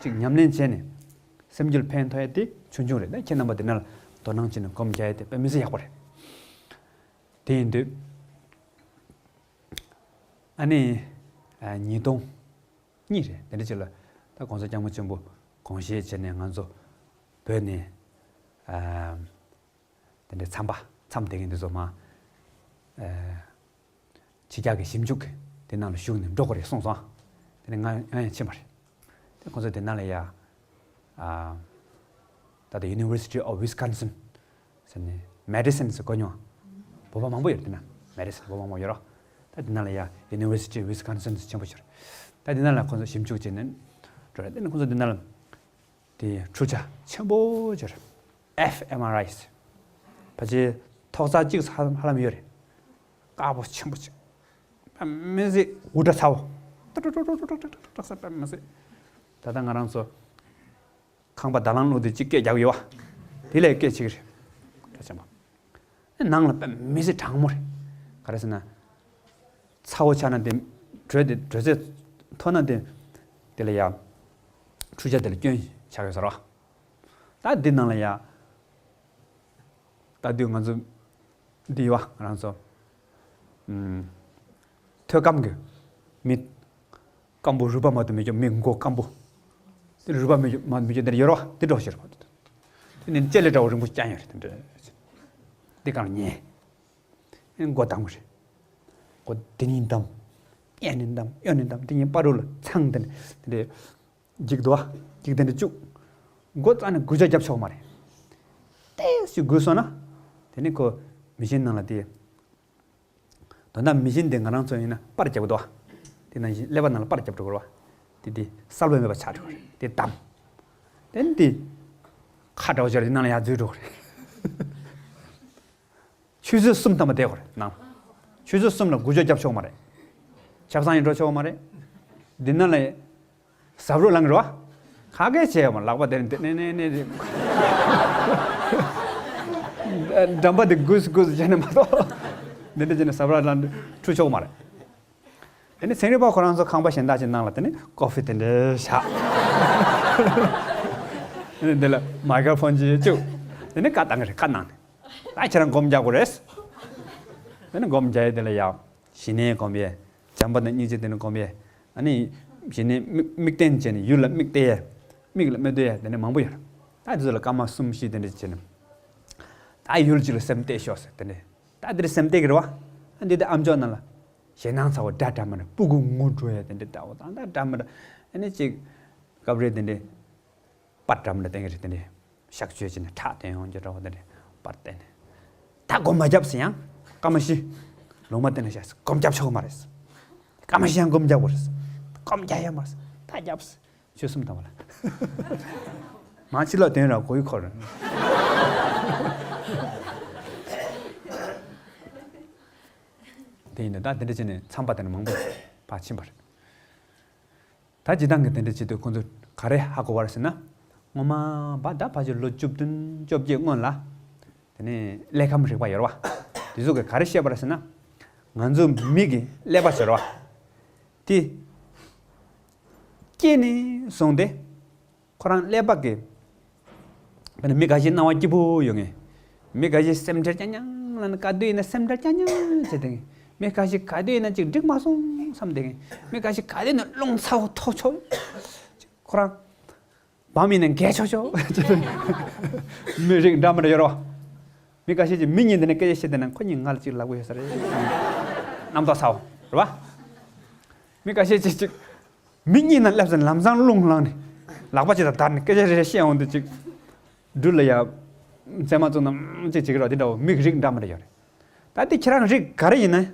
ཅིག་ཉམས་ལེན་བྱས་ནས་སེམས་རྒྱུད་ཕན་ཐོགས་ཡས་དེ་ཆུང་ཆུང་རེད། ད་ཁྱེད་རྣམ་པ་འདི་ནང་ལ་དོ་སྣང་བྱས་ནས་སྒོམ་རྒྱག་ཡས་དེ་དཔེ་མི་སྲིད་ཡག་པོ་རེད། དེ་ཡིན་དུས་ཨ་ནི་ཨ། ཉིས་སྟོང་གཉིས་རེད། དེ་འདྲ་ཅིག་ལ་ད་གོང་ས་སྐྱབས་མགོན་ཆེན་པོ་དགོངས་བཞེས་བྱས་ནས་ང་ཚོ་བོད་ནས་ཨ། དེ་འདྲའི་མཚམས་པ། མཚམས་བསྡད་མཁན་དེ་ཚོ་མར། ཨ། ཕྱི་རྒྱལ་གྱི་ཞིབ་འཇུག་གི་དེ་ནང་ལ་ཞུགས་ནས་འགྲོ་དགོས་རེད་གསུངས་སོང་། དེ་ནས་ང་ང་ཡང་ཕྱིན་པ་རེད། དེ་ཁོང་ཚོ་དེ་ནང་ལ་ཡ། ཨ། ད་ལྟ་University of Wisconsin ཟེར་ནས་Madison ཟེར་གོ་མྱོང་། བོད་པ་མང་པོ་ཡོད་དེ་ན། Madison བོད་པ་མང་པོ་ཡོད་རོགས། ད་དེ་ནང་ལ་ཡ་University of Wisconsin ཆེན་པོ་ཞིག་རེད། ད་དེ་ནང་ལ་ཁོང་ཚོ་ཞིབ་འཇུག་བྱས་ནས་འགྲོ་རེད། དེ་ནས་ཁོང་ཚོ་དེ་ནང་ལ། དེ་འཕྲུལ་ཆས་ཆེན་པོ་ཅིག་རེད། ཨེཕ་ཨེམ་ཨར་ཨའི་ཟེར། ཕལ་ཆེར་ཐོག་རྩེག་གཅིག་ཧ་ཧ་ལམ་ཡོད་རེད། དཀར་པོ་ཆེན་པོ་ཅིག་དཔེ་མི་སྲིད་འུར་སྒྲ་ཚ་བོ། ཏྲག་ཏྲག་ཏྲག་ཏྲག་ས་དཔེ་མི་སྲིད། ད་ལྟ་ང་རང་ཚོ་ཁང་པ་ད་ལང་བླུགས་ཏེ་གཅིག་སྐད་རྒྱག་ཡོད་བ། དེ་ལས་སྐད་ཆེ་གི་རེད། ད་ཆེན་པོ། ནང་ལ་དཔེ་མི་སྲིད་གྲང་མོ་རེད། ག་རེ་ཟེར་ན། ཚ་བོ་ཆགས་ན་དེ། དྲོད་དེ་དྲོད་ཚད་མཐོ་ན་དེ། དེ་ལ་ཡ། འཕྲུལ་ཆས་དེ་ལ་སྐྱོན་ཆགས་ཡོད་ས་རེད་བ། ད་འདི་ནང་ལ་ཡ། ད་དུས་ང་ཚོ། འདི་ཡོད་བ་ང་རང་ཚོ། ཨུམ། ཐོད་སྐམ་གྱི། མི། སྐམ་པོ་རུས་པ་མ་གཏོགས་མེད་ཀྱང་མི་མགོ་སྐམ་པོ། དེ་རུས་པ་མེད་ཀྱང་མ་མེད་ཀྱང་དེར་ཡོད་རོ། དེ་འདྲ་བོ་ཞིག་རེད། དེ་ནི་ལྕེ་ལེ་འདྲ་བོ་རིང་པོ་རྐྱང་ཡོད་རེད། དེ་འདྲ། དེ་གང་ཉེ། མགོ་དམ་གི་རེད། མགོ་དེ་ནི་འདམ། གཡས་ནི་འདམ་གཡོན་ནི་འདམ། དེ་ཉིན་པ་རུ་ལ་ཚང་དེ་ནི་དེ་འདྲ། འཇིག་འདུག་བ། འཇིག་དེ་འདྲ་བཅུག་མགོ་རྩ་ནས་འགུལ་སྐྱོད་རྒྱབ་ཆོག་མ་རེད། ཏོག་ཙམ་འགུལ་སོང་ན། དེ་ནི་ཁོ་མི་ཤིན་ནང་ལ་དེ། དོན་དག་མི་ཤིན་དེ་ང་རང་ཚོ་ཡིན་ན་པར་རྒྱབ་དགོས་འདུག་བ། དེ་ནང་བཞིན་ཀླད་པ་ནང་ལ་པར་རྒྱབ་འགྲོ་དགོས་རེད་བ། དེ་དེ་གསལ་པོ་མེད་པ་ཆགས་འགྲོ་གི་རེད། དེ་བསྡམས། དེ་ནི་དེ། ཁ་འདྲ་བོ་ཅིག་རེད། དེ་ནང་ལ་ཡར་འཛུལ་འགྲོ་གི་རེད། ཆུ་ཚོད་གསུམ་ཐམ་པ་བསྡད་དགོས་རེད་ནང་ལ། ཆུ་ཚོད་གསུམ་ལ་འགུལ་སྐྱོད་རྒྱབ་ཆོག་མ་རེད། ཆབ་གསང་ཡང་འགྲོ་ཆོག་མ་རེད། འདི་ནང་ལ་ཟབ་རོ་ལངས་རོ། ག་གེ་བྱས་མ། ལག་པ་དེ་ནས་ནས་ནས་ནས། འགྲམ་པ་དེ་གུས་གུས་བྱས་ནས་མ་གཏོགས། འདི་འདྲ་བྱས་ནས་ཟབ་རོ་ལངས་འཁྲུ་ཆོག་མ་རེད། དེ་ནས་ཚན་རིག་པ་ཁོ་རང་ཚོ་ཁང་པ་གཞན་དག་ཅིག་ནང་ལ་དེ་ནས་ཀོ་ཧྥི་དེ་འདྲ་བཞག་དེ་ནས་འདི་ལ་མའི་ཀྲོ་ཕོན་ཅིག་བཅུག་དེ་ནས་ཀ་བཏང་གི་རེད། ཀ་གནང་ནས། ད་ཁྱེད་རང་སྒོམ་རྒྱག་དགོས་རེད། དེ་ནས་སྒོམ་རྒྱག་ཡས་དེ་ལ་ཡ། ཞི་གནས་སྒོམ་ཡས། བྱམས་པ་དང་སྙིང་རྗེ་དེ་ནས་སྒོམ་ཡས། ཨ་ནི། ཞི་གནས་དམིགས་དམིགས་རྟེན་བྱས་ནས་ཡུལ་ལ་དམིགས་གཏད་ཡས། མིག་ལ་མིག་གཏད་ཡས་དེ་འདྲ་མང་པོ་ཡོད་རེད། ད་དེ་ཚོ་ལ་སྐར་མ་གསུམ་བཞི་དེ་འདྲ་བྱས་ནས། ད་ཡུལ་གཅིག་ལ་སེམས་གཏད་ཤོག་ཟེར་དེ་འདྲ། ད་དེ་འདྲ་སེམས་གཏད་ཀྱི་རེད་བ། ཨ་འདི་དེ་ཨམ་ཅོག་ནང་ལ། ཞེད་སྣང་ཚ་བོ་འདྲ་འདྲ་མི་འདྲ། སྤུ་གུ་ངུ་འགྲོ་ཡས་དེ་འདྲ་འདྲ་བོ་དང་ད་འདྲ་མི་འདྲ། ཨ་ནི་གཅིག་སྐབས་རེ་དེ་འདྲ། པར་འདྲ་མི་འདྲ་བསྟན་གྱི་རེད། དེ་འདྲ་གཤག་བཅོས་བྱས་ནས་ཁྲག་བཏོན་ཡོང་རྒྱུ་འདྲ་བོ་དེ་འདྲ་པར་བསྟན་ནས། ད་སྒོམ་མ་རྒྱབ་ཟེར་ཡང་སྐར་མ་བཞི། ལུང་མ་བསྟན་ན་བཞག་ཟེར། སྒོམ་རྒྱབ་ཆོག་གི་མ་རེད་ཟེར། སྐར་མ་བཞི་ཡང་སྒོམ་རྒྱབ་དགོས་རེད་ཟེར། སྒོམ་རྒྱག་ཡ་མ་རེད་ཟེར། ད་རྒྱབ་ཟེར། ཆུ་གསུམ་དང་བ་ལ། མ་ཕྱི་ལོགས་དོན་ར་གོ་ཡི་ཁོར། དེ་ཡིན་ན་ད་དེ་འདྲ་བྱས་ནས་མཚམས་པ་དེ་ནས་མང་པོ་ཕར་ཕྱིན་པ་རེད། ད་སྤྱིར་བཏང་གི་དེ་འདྲ་བྱེད་དུས་ཁོང་ཚོ་ག་རེ་ཧ་གོ་བ་རེད་ཟེར་ན། སྔོན་མ་བ་ད་ཕལ་ཆེར་ལོ་བཅུ་བདུན་བཅོ་བརྒྱད་སྔོན་ལ། དེ་ནས་ཀླད་ཁམས་རིག་པ་ཡོད་རེད་བ། དེ་ཚོ་གིས་ག་རེ་བཤད་པ་རེད་ཟེར་ན། ང་ཚོ་མི་གི་ཀླད་པ་ཟེར་བ། དེ། སྐྱེས་ནས་བཟུང་སྟེ། ཁོ་རང་ཀླད་པ་གི། དཔེར་ན་མི་འགའ་ཞིག་སྣང་བ་སྐྱིད་པོ་ཡོད་ངེས། མི་འགའ་ཞིག་སེམས་ཁྲལ་རྐྱང་རྐྱང་ལ་ནི་ག་དུས་ཡིན་ན་སེམས་ཁྲལ་རྐྱང་རྐྱང་བྱེད་དེ། མི་འགའ་ཞིག་ག་དུས་ཡིན་ན་ཅིག་འགྲིག་མ་སོང་བསམ་དེ། མི་འགའ་ཞིག་ག་དུས་ཡིན་ན་རླུང་ཚ་བོ་ཐོག་ཆོག་ཁོ་རང་། བམ་ཡིན་ན་འགས་ཆོག་ཆོག་མི་རིགས་འདྲ་མི་འདྲ་ཡོད་རེད་བ། མི་འགའ་ཤས་ཀྱིས་མི་གཉིས་འདི་ནས་སྐད་ཆ་བཤད་བསྡད་ན་ཁོ་གཉིས་ང་ལ་ཅིག་ལབ་གི་ཡོད་ས་རེད། རྣམ་རྟོག་ཚ་བོ་རེད་བ། མི་འགའ་ཤས་ཀྱིས་ཅིག་མི་གཉིས་ནང་སླེབས་ཚེ་ལམ་སང་རླུང་ལངས་ནས་ལག་པ་ཅིག་དང་བརྡར་ནས་སྐད་ཆ་རེ་རེ་བཤད་འོང་དུས་ཅིག་སྦྲུལ་ལ་ཡ། མཚན་མ་བཙུགས་ན་ཅིག་བྱེད་ཀྱི་རེད་བ། དེ་འདྲ་བོ་མི་རིགས་འདྲ་མི་འདྲ་ཡོད་རེད། ད་དེ་ཁྱེད་རང་རིགས་ག་རེ་ཡིན་ན།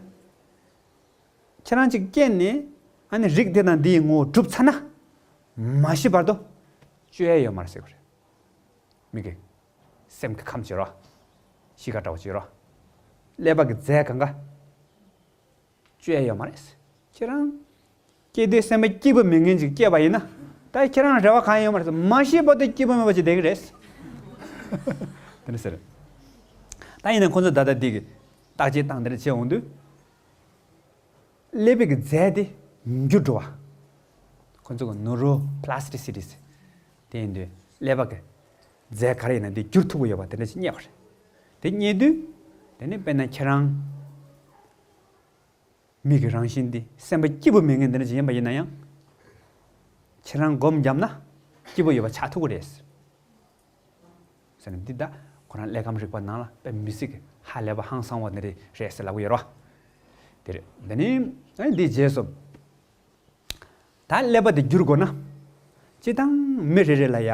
ཁྱེད་རང་ཅིག་སྐྱེས་ནས་ཨ་ནི་རིགས་དེ་དང་འདི་ཡི་ངོ་བོ་གྲུབ་ཚར་ན། མ་ཤི་བར་དུ་བཅོས་ཡས་ཡོད་མ་རེད་ཟེར་གྱི་རེད། མི་གི་སེམས་ཀྱི་ཁམས་ཅིག་རོ། གཤིས་ཀ་འདྲ་བོ་ཅིག་རོ། ཀླད་པ་གི་རྫས་གང་ག་བཅོས་ཡས་ཡོད་མ་རེད། ཁྱེད་རང་སྐྱེ་དུས་སེམས་པ་སྐྱིད་པོ་མེད་མཁན་ཅིག་སྐྱེས་པ་ཡིན་ན། ད་ཁྱེད་རང་རེ་བ་གང་ཡང་ཡོད་མ་རེད། མ་ཤི་བར་དུ་སྐྱིད་པོ་མེད་པ་ཅིག་བསྡད་ཀྱི་རེད། དེ་འདྲ་ཟེར། ད་ཡིན་ན་ཁོང་ཚོ་ད་ལྟ་འདི་གི་བརྟག་དཔྱད་བཏང་དེ་འདྲ་བྱས་འོང་དུས། ཀླད་པའི་གི་རྫས་དེ་འགྱུར་འགྲོ་བ། ཁོ་ཚོ་གི་neuroplasticity ཟེར། དེ་ཡིན་དུས་ཀླད་པ་གི་རྫས་ག་རེ་ཡིན་ན་དེ་འགྱུར་ཐུབ་ཀྱི་ཡོད་པ་དེ་འདྲ་ཞིག་རྙེད་པ་རེད། དེ་རྙེད་དུས། དེ་ནི་དཔེར་ན་ཁྱེད་རང་མི་གི་རང་བཞིན་དེ་སེམས་པ་སྐྱིད་པོ་མེད་མཁན་དེ་འདྲ་ཞིག་ཡིན་པ་ཡིན་ན་ཡང་། ཁྱེད་རང་སྒོམ་བརྒྱབ་ན་སྐྱིད་པོ་ཡོད་པ་ཆགས་ཐུབ་ཀྱི་རེད། ཟེར་ནས་འདི་ད་ཁོ་རང་ཀླད་ཁམས་རིག་པ་ནང་ལ་དཔེ་མི་སྲིད་ཀྱི་ཧ་ལས་པ་ཧང་སང་བ་ནི་རེད་རེད་ཟེར་ལབ་ཀྱི་ཡོད་རེད་བ། དེ་རེད། འདི་ནི་ཨ་འདིའི་རྗེས་སུ། ད་ཀླད་པ་དེ་བསྒྱུར་དགོས་ན། སྤྱིར་བཏང་མི་རེ་རེ་ལ་ཡ།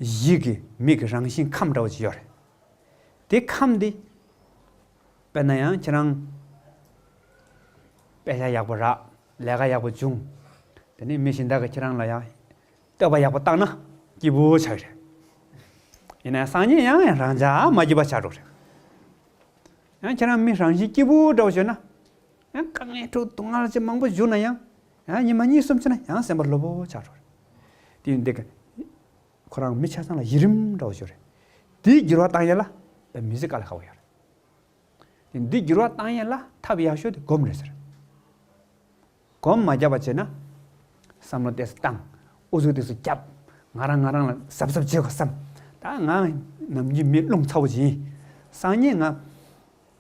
གཞི་གི་མིག་གི་རང་བཞིན་ཁམས་འདྲ་བོ་ཅིག་ཡོད་རེད། དེ་ཁམས་འདི། དཔེར་ན་ཡང་ཁྱེད་རང་། དཔེ་ཆ་ཡག་པོ་རག་ལས་ཀ་ཡག་པོ་བྱུང་། དེ་ནས་མི་གཞན་དག་གིས་ཁྱེད་རང་ལ་ཡང་། བསྟོད་པ་ཡག་པོ་བཏང་ན་སྐྱིད་པོ་ཆགས་ཀྱི་རེད། ཡིན་ན་སང་ཉིན་ཡང་ཡང་རང་ཅག་མ་སྐྱིད་པ་ཆགས་འགྲོ་གི་རེད། ཡང་ཁྱེད་རང་མི་རང་བཞིན་སྐྱིད་པོ་འདྲ་བོ་བྱུང་ན། ཡང་དཀའ་ངལ་འཕྲད་སྡུག་བསྔལ་ཅིག་མང་པོ་བྱུང་ན་ཡང་། ཡང་ཉི་མ་གཉིས་གསུམ་ཕྱིན་ན་ཡང་སེམས་པ་སློབ་པོ་ཆགས་འགྲོ་གི་རེད། དེ་ཡིན་དུས་ཀ་ཁོ་རང་མི་ཆ་ཚང་ལ་གཞི་རིམ་འདྲ་བོ་ཅིག་ཡོད་རེད། དེའི་འགྱུར་བ་བཏང་ཡས་ལ་དཔེ་མི་སྲིད་དཀའ་ལས་ཁག་པོ་ཡོད་རེད། དེ་འདི་འགྱུར་བ་བཏང་ཡས་ལ་ཐབས་ཡག་ཤོས་དེ་སྒོམ་རེད་ཟེར། སྒོམ་མ་བརྒྱབ་པ་བྱས་ན། བསམ་བློ་ཏོག་ཙམ་བཏང་། ཨུ་ཚུགས་ཏོག་ཙམ་བརྒྱབ། ང་རང་ང་རང་ལ་གཟབ་གཟབ་བྱེད་དགོས་བསམ། ད་ང་ནམ་རྒྱུན་མི་རླུང་ཚ་བོ་ཅིག་ཡིན། སང་ཉིན་ང་།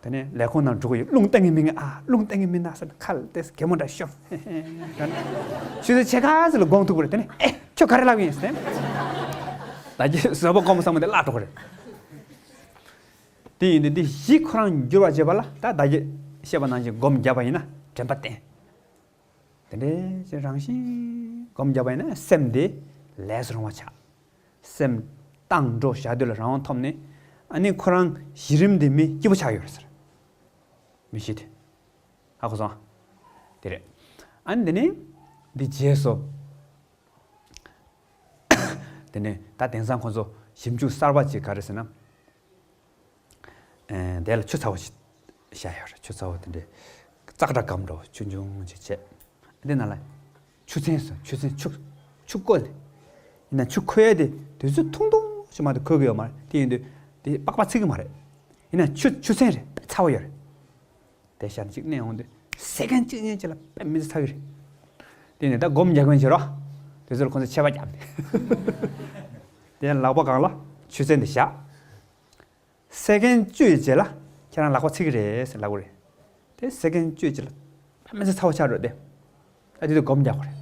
དེ་ནས་ལས་ཁུངས་ནང་འགྲོ་གི་ཡོད། རླུང་གཏོང་གི་མི་ངེས་ཨ། རླུང་གཏོང་གི་མི་ན་ཟེར་ན་ཁ་ལ་ཏོག་ཙམ་གད་མོ་འདྲ་ཤོར། ཆུ་ཚོད་ཕྱེད་ཀ་ཙམ་ལ་དགོངས་ཐུབ་ཀྱི་རེད། དེ་ནས་ཨེ་ཁྱོད་ག་རེ་ལབ་ཡིན་ཟེར། ད་ཀྱི་བཟོད་པ་སྒོམ་བསམ་བློ་དེ་བརླག་འགྲོ་གི་རེད། དེ་ཡིན་དུས་འདི་གཞི་ཁོ་རང་འགྱུར་བ་བྱེད་པ་ལ་ད་ད་གིན་བཤད་པ་ནང་བཞིན་སྒོམ་བརྒྱབ་པ་ཡིན་ན་དྲན་པ་བསྟེན། དེ་འདྲའི་ཅིག་རང་བཞིན་སྒོམ་བརྒྱབ་པ་ཡིན་ན་སེམས་དེ་ལས་སུ་རུང་བ་ཆགས། སེམས་བཏང་འགྲོ་བཞག་དུས་ལ་རང་དབང་ཐོབ་ནས་ཨ་ནི་ཁོ་རང་གཞི་རིམ་དེ་མི་སྐྱིད་པོ་ཆགས་ཡོད་རེད་ཟེར། མི་གཞི་དེ། ཧ་གོ་སོང་། དེ་རེད། ཨ་ནི་དེ་ནས་འདི་རྗེས་སུ། དེ་ནས་ད་དེང་སང་ཁོ་ཚོ་ཞིབ་འཇུག་གསར་པ་ཅིག་ག་རེ་ཟེར་ན། ཨེ། དེ་ལ་ཆུ་ཚ་བོ་ཞིག་བཞག་ཡོད་རེད། ཆུ་ཚ་བོ་དེ་འདྲའི་ཙག་སྒྲ་སྒམ་འདྲ་བོ་ཆུང་ཆུང་ཅིག་བྱས། དེ་ནང་ལ་ཆུ་ཚན་ཟེར། ཆུ་ཚན་ཆུ་ཆུ་བསྐོལ་ནས། ཡིན་ན་ཆུ་ཁོལ་ཡས་དེ་དུས་ཚོད་ཐུང་ཐུང་ཞིག་མ་གཏོགས་ཁོལ་གི་ཡོད་མ་རེད། དེ་ཡིན་དུས་དེ་པགས་པ་ཚིག་གི་མ་རེད། ཡིན་ན་ཆུ་ཆུ་ཚན་རེད། ཚ་བོ་ཡོད་རེད། དེ་ཤར་གཅིག་གནས་འོང་དུས་སེ་ཀན་གཅིག་གཉིས་ཅིག་ལ་དཔེ་མི་སྲིད་ཚ་གི་རེད། དེ་ནས་ད་སྒོམ་རྒྱག་མཁན་བྱེད་རོགས། དེ་ཚོར་ཁོང་ཚོས་ཆད་པ་བརྒྱབ་ནས། དེ་ལག་པ་སྒང་ལ་ཆུ་ཚན་དེ་བཞག་སེ་ཀན་བཅུའི་རྗེས་ལ་ཁྱེད་རང་ལག་པ་ཚིག་གི་རེད་ཟེར་ལབ་གི་རེད། དེ་སེ་ཀན་བཅུའི་རྗེས་ལ་དཔེ་མི་སྲིད་ཚ་བོ་ཆགས་འགྲོ་དེ། ད་དེ་དུས་སྒོམ་རྒྱག་དགོས་རེད།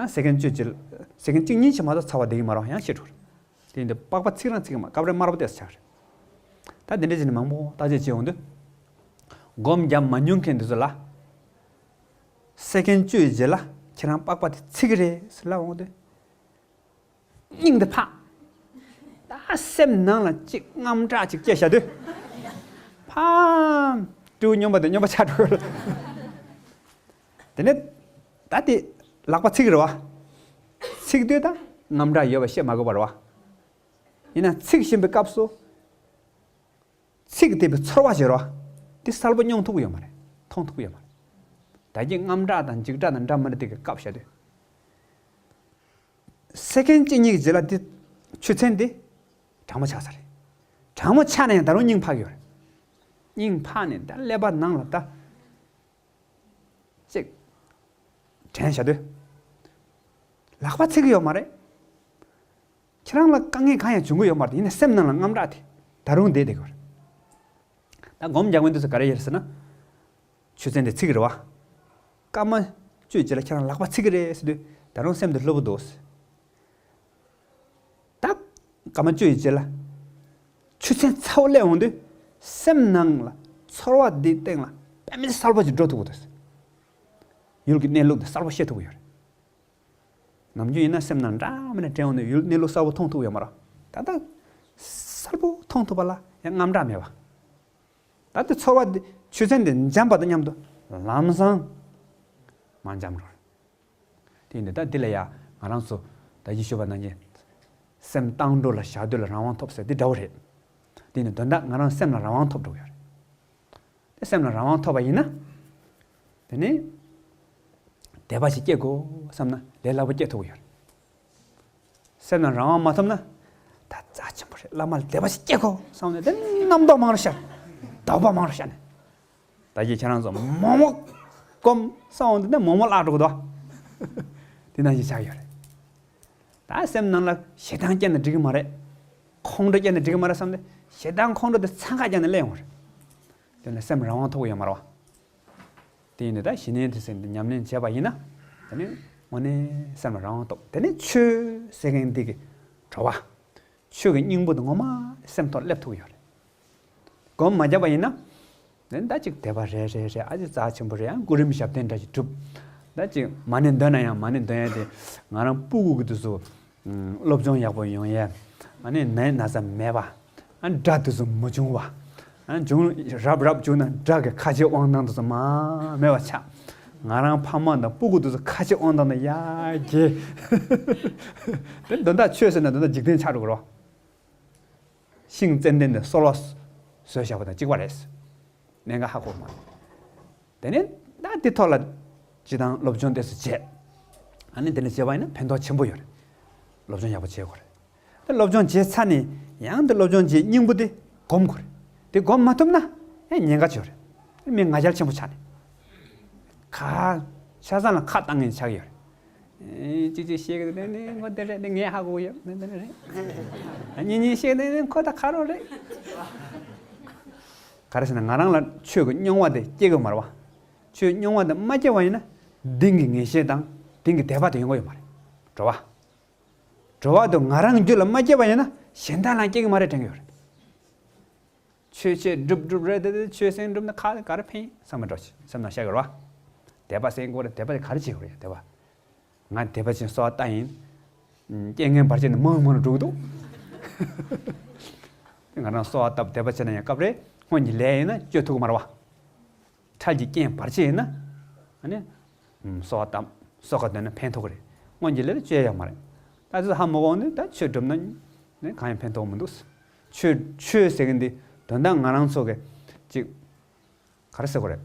ཡང་སེ་ཀན་བཅུའི་རྗེས་ལ་སེ་ཀན་གཅིག་གཉིས་ཅིག་མ་གཏོགས་ཚ་བ་བསྡད་ཀྱི་མ་རེད། ཡང་ཤི་འགྲོ་རེད། དེ་ཡིན་དུས་པགས་པ་ཚིག་རང་ཚིག་གི་མ། སྐབས་རེ་དམར་པོ་ཏོག་ཙམ་ཆགས་རེད། ད་དེ་འདྲ་བྱས་ནས་མང་པོ་བརྟག་དཔྱད་བྱས་ཡོང་དུས། སྒོམ་བརྒྱབ་མ་མྱོང་མཁན་འདི་ཚོ་ལ། སེ་ཀན་བཅུའི་རྗེས་ལ་ཁྱེད་རང་པགས་པ་དེ་ཚིག་གི་རེད་ཟེར་ལབ་འོང་དུས། སྙིང་དེ་འཕར། ད་སེམས་ནང་ལ་ཅིག་དངངས་སྐྲག་ཅིག་སྐྱེས་བཞག་དུས། ཕམ། སྤྲེའུ་སྨྱོན་པ་དེ་སྨྱོན་པ་ཆགས་འགྲོ་གི་རེད། དེ་ནས་ད་དེ་ལག་པ་ཚིག་གི་རེད་བ། ཚིག་དུས་ད་དངངས་སྐྲག་ཡོད་པ་བཤད་མ་དགོས་པ་རེད་བ། ཡིན་ན་ཚིག་བཞིན་པའི་སྐབས་སུ། ཚིག་དེ་བའི་ཚོར་བ་བྱེད་རོགས། དེ་གསལ་པོ་མྱོང་ཐུབ་ཀྱི་ཡོད་མ་རེད། མཐོང་ཐུབ་ཀྱི་ཡོད་མ་རེད། ད་གིན་དངངས་སྐྲག་དང་འཇིགས་སྐྲག་དང་འདྲ་མི་འདྲ་དེ་གི་སྐབས་བཤད་དུས། སེ་ཀན་གཅིག་གཉིས་ཀྱི་རྗེས་ལ་དེ་ཆུ་ཚན་དེ་གྲང་མོ་ཆགས་ས་རེད། གྲང་མོ་ཆགས་ནས་ཡང་ད་རུང་སྙིང་འཕར་གྱི་ཡོད་རེད། སྙིང་འཕར་ནས་ད་ཀླད་པ་ནང་ལ་ད། ཅིག་དྲན་བཞག་དུས། ལག་པ་ཚིག་གི་ཡོད་མ་རེད། ཁྱེད་རང་ལ་དཀའ་ངལ་གང་ཡང་འབྱུང་གི་ཡོད་མ་རེད། ཡིན་ནའི་སེམས་ནང་ལ་དངངས་སྐྲག་དེ་ད་རུང་བསྡད་བསྡད་ཀྱི་ཡོད་རེད། ད་སྒོམ་རྒྱག་མཁན་དེ་ཚོ་ག་རེ་ཡོད་རེད་ཟེར་ན། ཆུ་ཚན་དེ་ཚིག་གི་རེད་བ། སྐར་མ་བཅུའི་རྗེས་ལ་ཁྱེད་རང་ལག་པ་ཚིག་གི་རེད་ཟེར་དུས་ད་རུང་སེམས་དེ་སླུ་བོ་འདུག་ད་སྐར་མ་བཅུའི་རྗེས་ལ་ཆུ་ཚན་ཚ་བོ་སླེབས་འོང་དུས་སེམས་ནང་ལ་ཚོར་བ་འདིའི་སྟེང་ལ་དཔེ་མི་སྲིད་གསལ་པོ་ཞིག་འགྲོ་ཐུབ་ཀྱི་འདུག་ཡུལ་གྱི་གནས་ལུགས་འདི་གསལ་པོ་ཤེས་ཐུབ་ཀྱི་ཡོད་རེད། ནམ་རྒྱུན་ཡིན་ན་སེམས་ནང་འདྲ་མི་འདྲ་དྲན་འོང་དུས་ཡུལ་གནས་ལུགས་གསལ་པོ་མཐོང་ཐུབ་ཀྱི་ཡོད་མ་རེད། ད་ལྟ་གསལ་པོ་མཐོང་ཐུབ་པ་ལ་ཡང་དངངས་སྐྲག་མེད་པ། ད་ལྟ་ཚོར་བ་འདི་ཆུ་ཚན་འདི་འཇམ་པ་དང་མཉམ་དུ་ལམ་སང་མར་འཇམ་འགྲོ། དེ་ཡིན་དུས་ད་འདི་ལ་ཡ་ང་རང་ཚོ་ད་གིན་ཞུས་པ་ནང་བཞིན་སེམས་བཏང་འགྲོ་ལ་བཞག་དུས་ལ་རང་དབང་ཐོབ་ཟེར་འདི་འདྲ་བོ་རེད། དེ་ཡིན་དུས་དོན་དག་ང་རང་སེམས་ལ་རང་དབང་ཐོབ་འགྲོ་གི་ཡོད་རེད། དེ་སེམས་ལ་རང་དབང་ཐོབ་པ་ཡིན་ན། དེ་ནི་དད་པ་ཞིག་སྐྱེ་དགོས་བསམ་ན་ལས་སླ་པོ་སྐྱེ་ཐུབ་ཀྱི་ཡོད་རེད། སེམས་ལ་རང་དབང་མ་ཐོབ་ན། ད་རྩ་ཆེན་པོ་རེད། བླ་མ་ལ་དད་པ་ཞིག་སྐྱེ་དགོས་བསམ་ནས་དེ་རྣམ་རྟོག་མང་རུ་ཤར། དོགས་པ་མང་རུ་ཤར་ནས། ད་གིན་ཁྱེད་རང་ཚོ་མོག་མོག་སྒོམ་བསམ་འོང་དུས་ནས་མོག་མོག་བརླག་འགྲོ་གི་འདུག་དེ་ནང་བཞིན་ཆགས་ཡོད་རེད། ད་སེམས་ནང་ལ་ཞེ་སྡང་སྐྱེས་ན་འགྲིག་གི་མ་རེད། ཁོང་ཁྲོ་སྐྱེས་ན་འགྲིག་གི་མ་རེད་བསམ་སྟེ་ཞེ་སྡང་ཁོང་ཁྲོ་དེ་འཚང་ཁ་རྒྱག་ནས་སླེབས་ཡོང་བ་རེད། དེ་ནས་སེམས་རང་དབང་ཐོབ་ཀྱི་ཡོད་མ་རེད་བ། དེ་ཡིན་དུས་ད་ཞི་གནས་དེ་སེམས་དེ་ཉམས་ལེན་བྱས་པ་ཡིན་ན། དེ་ནི་དངོས་གནས་སེམས་ལ་རང་དབང་ཐོབ། དེ་ནི་ཆོས་ཟེར་མཁན་འདི་གི་བྲོ་བ། ཆོས་ཀྱི་སྙིང་པོ་དེ་ངོ་མ་སེམས་ཐོག་སླེབས་ཐུབ་ཀྱི་ཡོད་རེད། སྒོམ་མ་བརྒྱབ་པ་ཡིན་ན། ནས་ད་ཅིག་དད་པ་རེད་རེད་རེད། ཨ་ཅེ་རྩ་ཆེན་པོ་རེད། ཡང་སྐུ་རིམ་ཞབས་བརྟན་འདྲ་ཞིག་སྒྲུབ། ད་ཅིག་མ་ཎི་འདོན་ན་ཡང་མ་ཎི་འདོན་ཡ་དེ་ང་རང་སྤུ་གུ་གི་དུས་སུ་སློབ་སྦྱོང་ཡག་པོ་ཡོང་ཡས། ཨ་ནི་ནད་ན་ཚ་མེད་པ། ཨ་དགྲ་དུས་སུ་མ་བྱུང་བ། ཨ་བྱུང་རབ་རབ་བྱུང་ན་དགྲ་གི་ཁ་ཆེ་དབང་ཐང་དུས་སུ་མ་མེད་པ་ཆགས། ང་རང་ཕ་མ་དང་སྤུ་གུ་དུས་སུ་ཁ་ཆེ་དབང་ཐང་དུ་ཡར་རྒྱས། དེ་དོན་དག་ཆོས་ཟེར་ན་དོན་དག་འཇིག་རྟེན་ཆགས་འགྲོ་གི་རེད། ཤིང་ཙན་དན་དེ་སོལ་བ་བཟོས་བཞག་པ་དང་གཅིག་པ་རེད། གནད་འགག་ཧ་གོ་མ་རེད། དེ་ནས་ད་དེ་ཐོག་ལ་སྤྱི་བཏང་སློབ་སྦྱོང་དེ་ཚོ་བྱས། ཨ་ནི་དེ་ནས་བྱས་པ་ཡིན་ན་ཕན་ཐོགས་ཆེན་པོ་ཡོད་རེད། སློབ་སྦྱོང་ཡག་པོ་བྱེད་དགོས་རེད། ད་སློབ་སྦྱོང་བྱས་ཚར་ནས་ཡང་དེ་སློབ་སྦྱོང་བྱེད་སྙིང་པོ་དེ་སྒོམ་དགོས་རེད། དེ་སྒོམ་མ་ཐུབ་ན་ཨེ་ཉེན་ཁ་ཆེ་བ་རེད། མི་ང་རྒྱལ་ཆེན་པོ་ཆགས་ནས། ཁ། ཆ་ཚང་ལ་ཁ་བཏང་ངེས་ཆགས་ཡོད་རེད། ཨེ་ཅིག་ཅིག་བཤད་ཀྱི་འདུག་ནས་ནས་ངོ་དེ་རེད་ནས་ངས་ཧ་གོ་ཡོད་ནས་དེ་རེད། གཉིས་གཉིས་བཤད་ནས་ནས་ཁོ་ད་ཁ་རོག་རེད། ག་རེ་ཟེར་ན་ང་རང་ལ་ཆོས་ཀྱི་རྙོང་བ་དེ་སྐྱེ་གི་མ་རེད་བ། ཆོས་རྙོང་བ་དེ་མ་སྐྱེ་བ་ཡིན་ན་གཏིང་གི་ངེས་ཤེས་དང་གཏིང་གི་དད་པ་དེ་ཡོང་གི་ཡོད་མ་རེད། འགྲོ་བ། འགྲོ་བ་དུ་ང་རང་རྒྱུད་ལ་མ་སྐྱེས་པ་ཡིན་ན་གཞན་དག་ལ་སྐྱེ་གི་མ་རེད་དྲན་གི་ཡོད་རེད། ཆོས་ཆོས་སྒྲུབ་སྒྲུབ་རེད་དེ་དེ་ཆོས་སེང་སྒྲུབ་ན་ཁ་ག་རེ་ཕན་བསམ་མ་འགྲོ་ཆེ་སེམས་ནང་བཤད་གི་རེད་བ། དད་པ་སེང་གོ་རེད་དད་པ་དེ་ག་རེ་བྱེད་གི་རེད་དད་པ། ང་དད་པ་ཅན་གསོལ་བ་བཏབ་ཡིན། རྐྱེན་ངན་བར་ཆད་ནི་མང་མང་འགྲོ་གི་འདུག་ང་རང་གསོལ་བ་བཏབ་དད་པ་བྱས་ན་ཡང་སྐབས་རེ་སྔོན་གྱི་ལས་ཡིན་ན་བཅོས་ཐུབ་གི་མ་རེད་བ། འཕྲལ་གྱི་རྐྱེན་བར་ཆད་ཡིན་ན། ཨ་ནི། གསོལ་བ་བཏབ། གསོལ་ཁ་འདོན་ན་ཕན་ཐོགས་ཀྱི་རེད། སྔོན་གྱི་ལས་ལ་བཅོས་ཡག་མ་རེད། ད་ཚོད་ཧ་མ་གོ་ནི་ད་ཆོས་སྒྲུབ་ན། ནི་གང་ཡང་ཕན་ཐོགས་མི་འདུག་ཆོས་ཆོས་ཟེར་གི་འདི་དོན་དག་ང་རང་ཚོ་གི་ཅིག་ག་རེ་ཟེར་དགོས་རེད།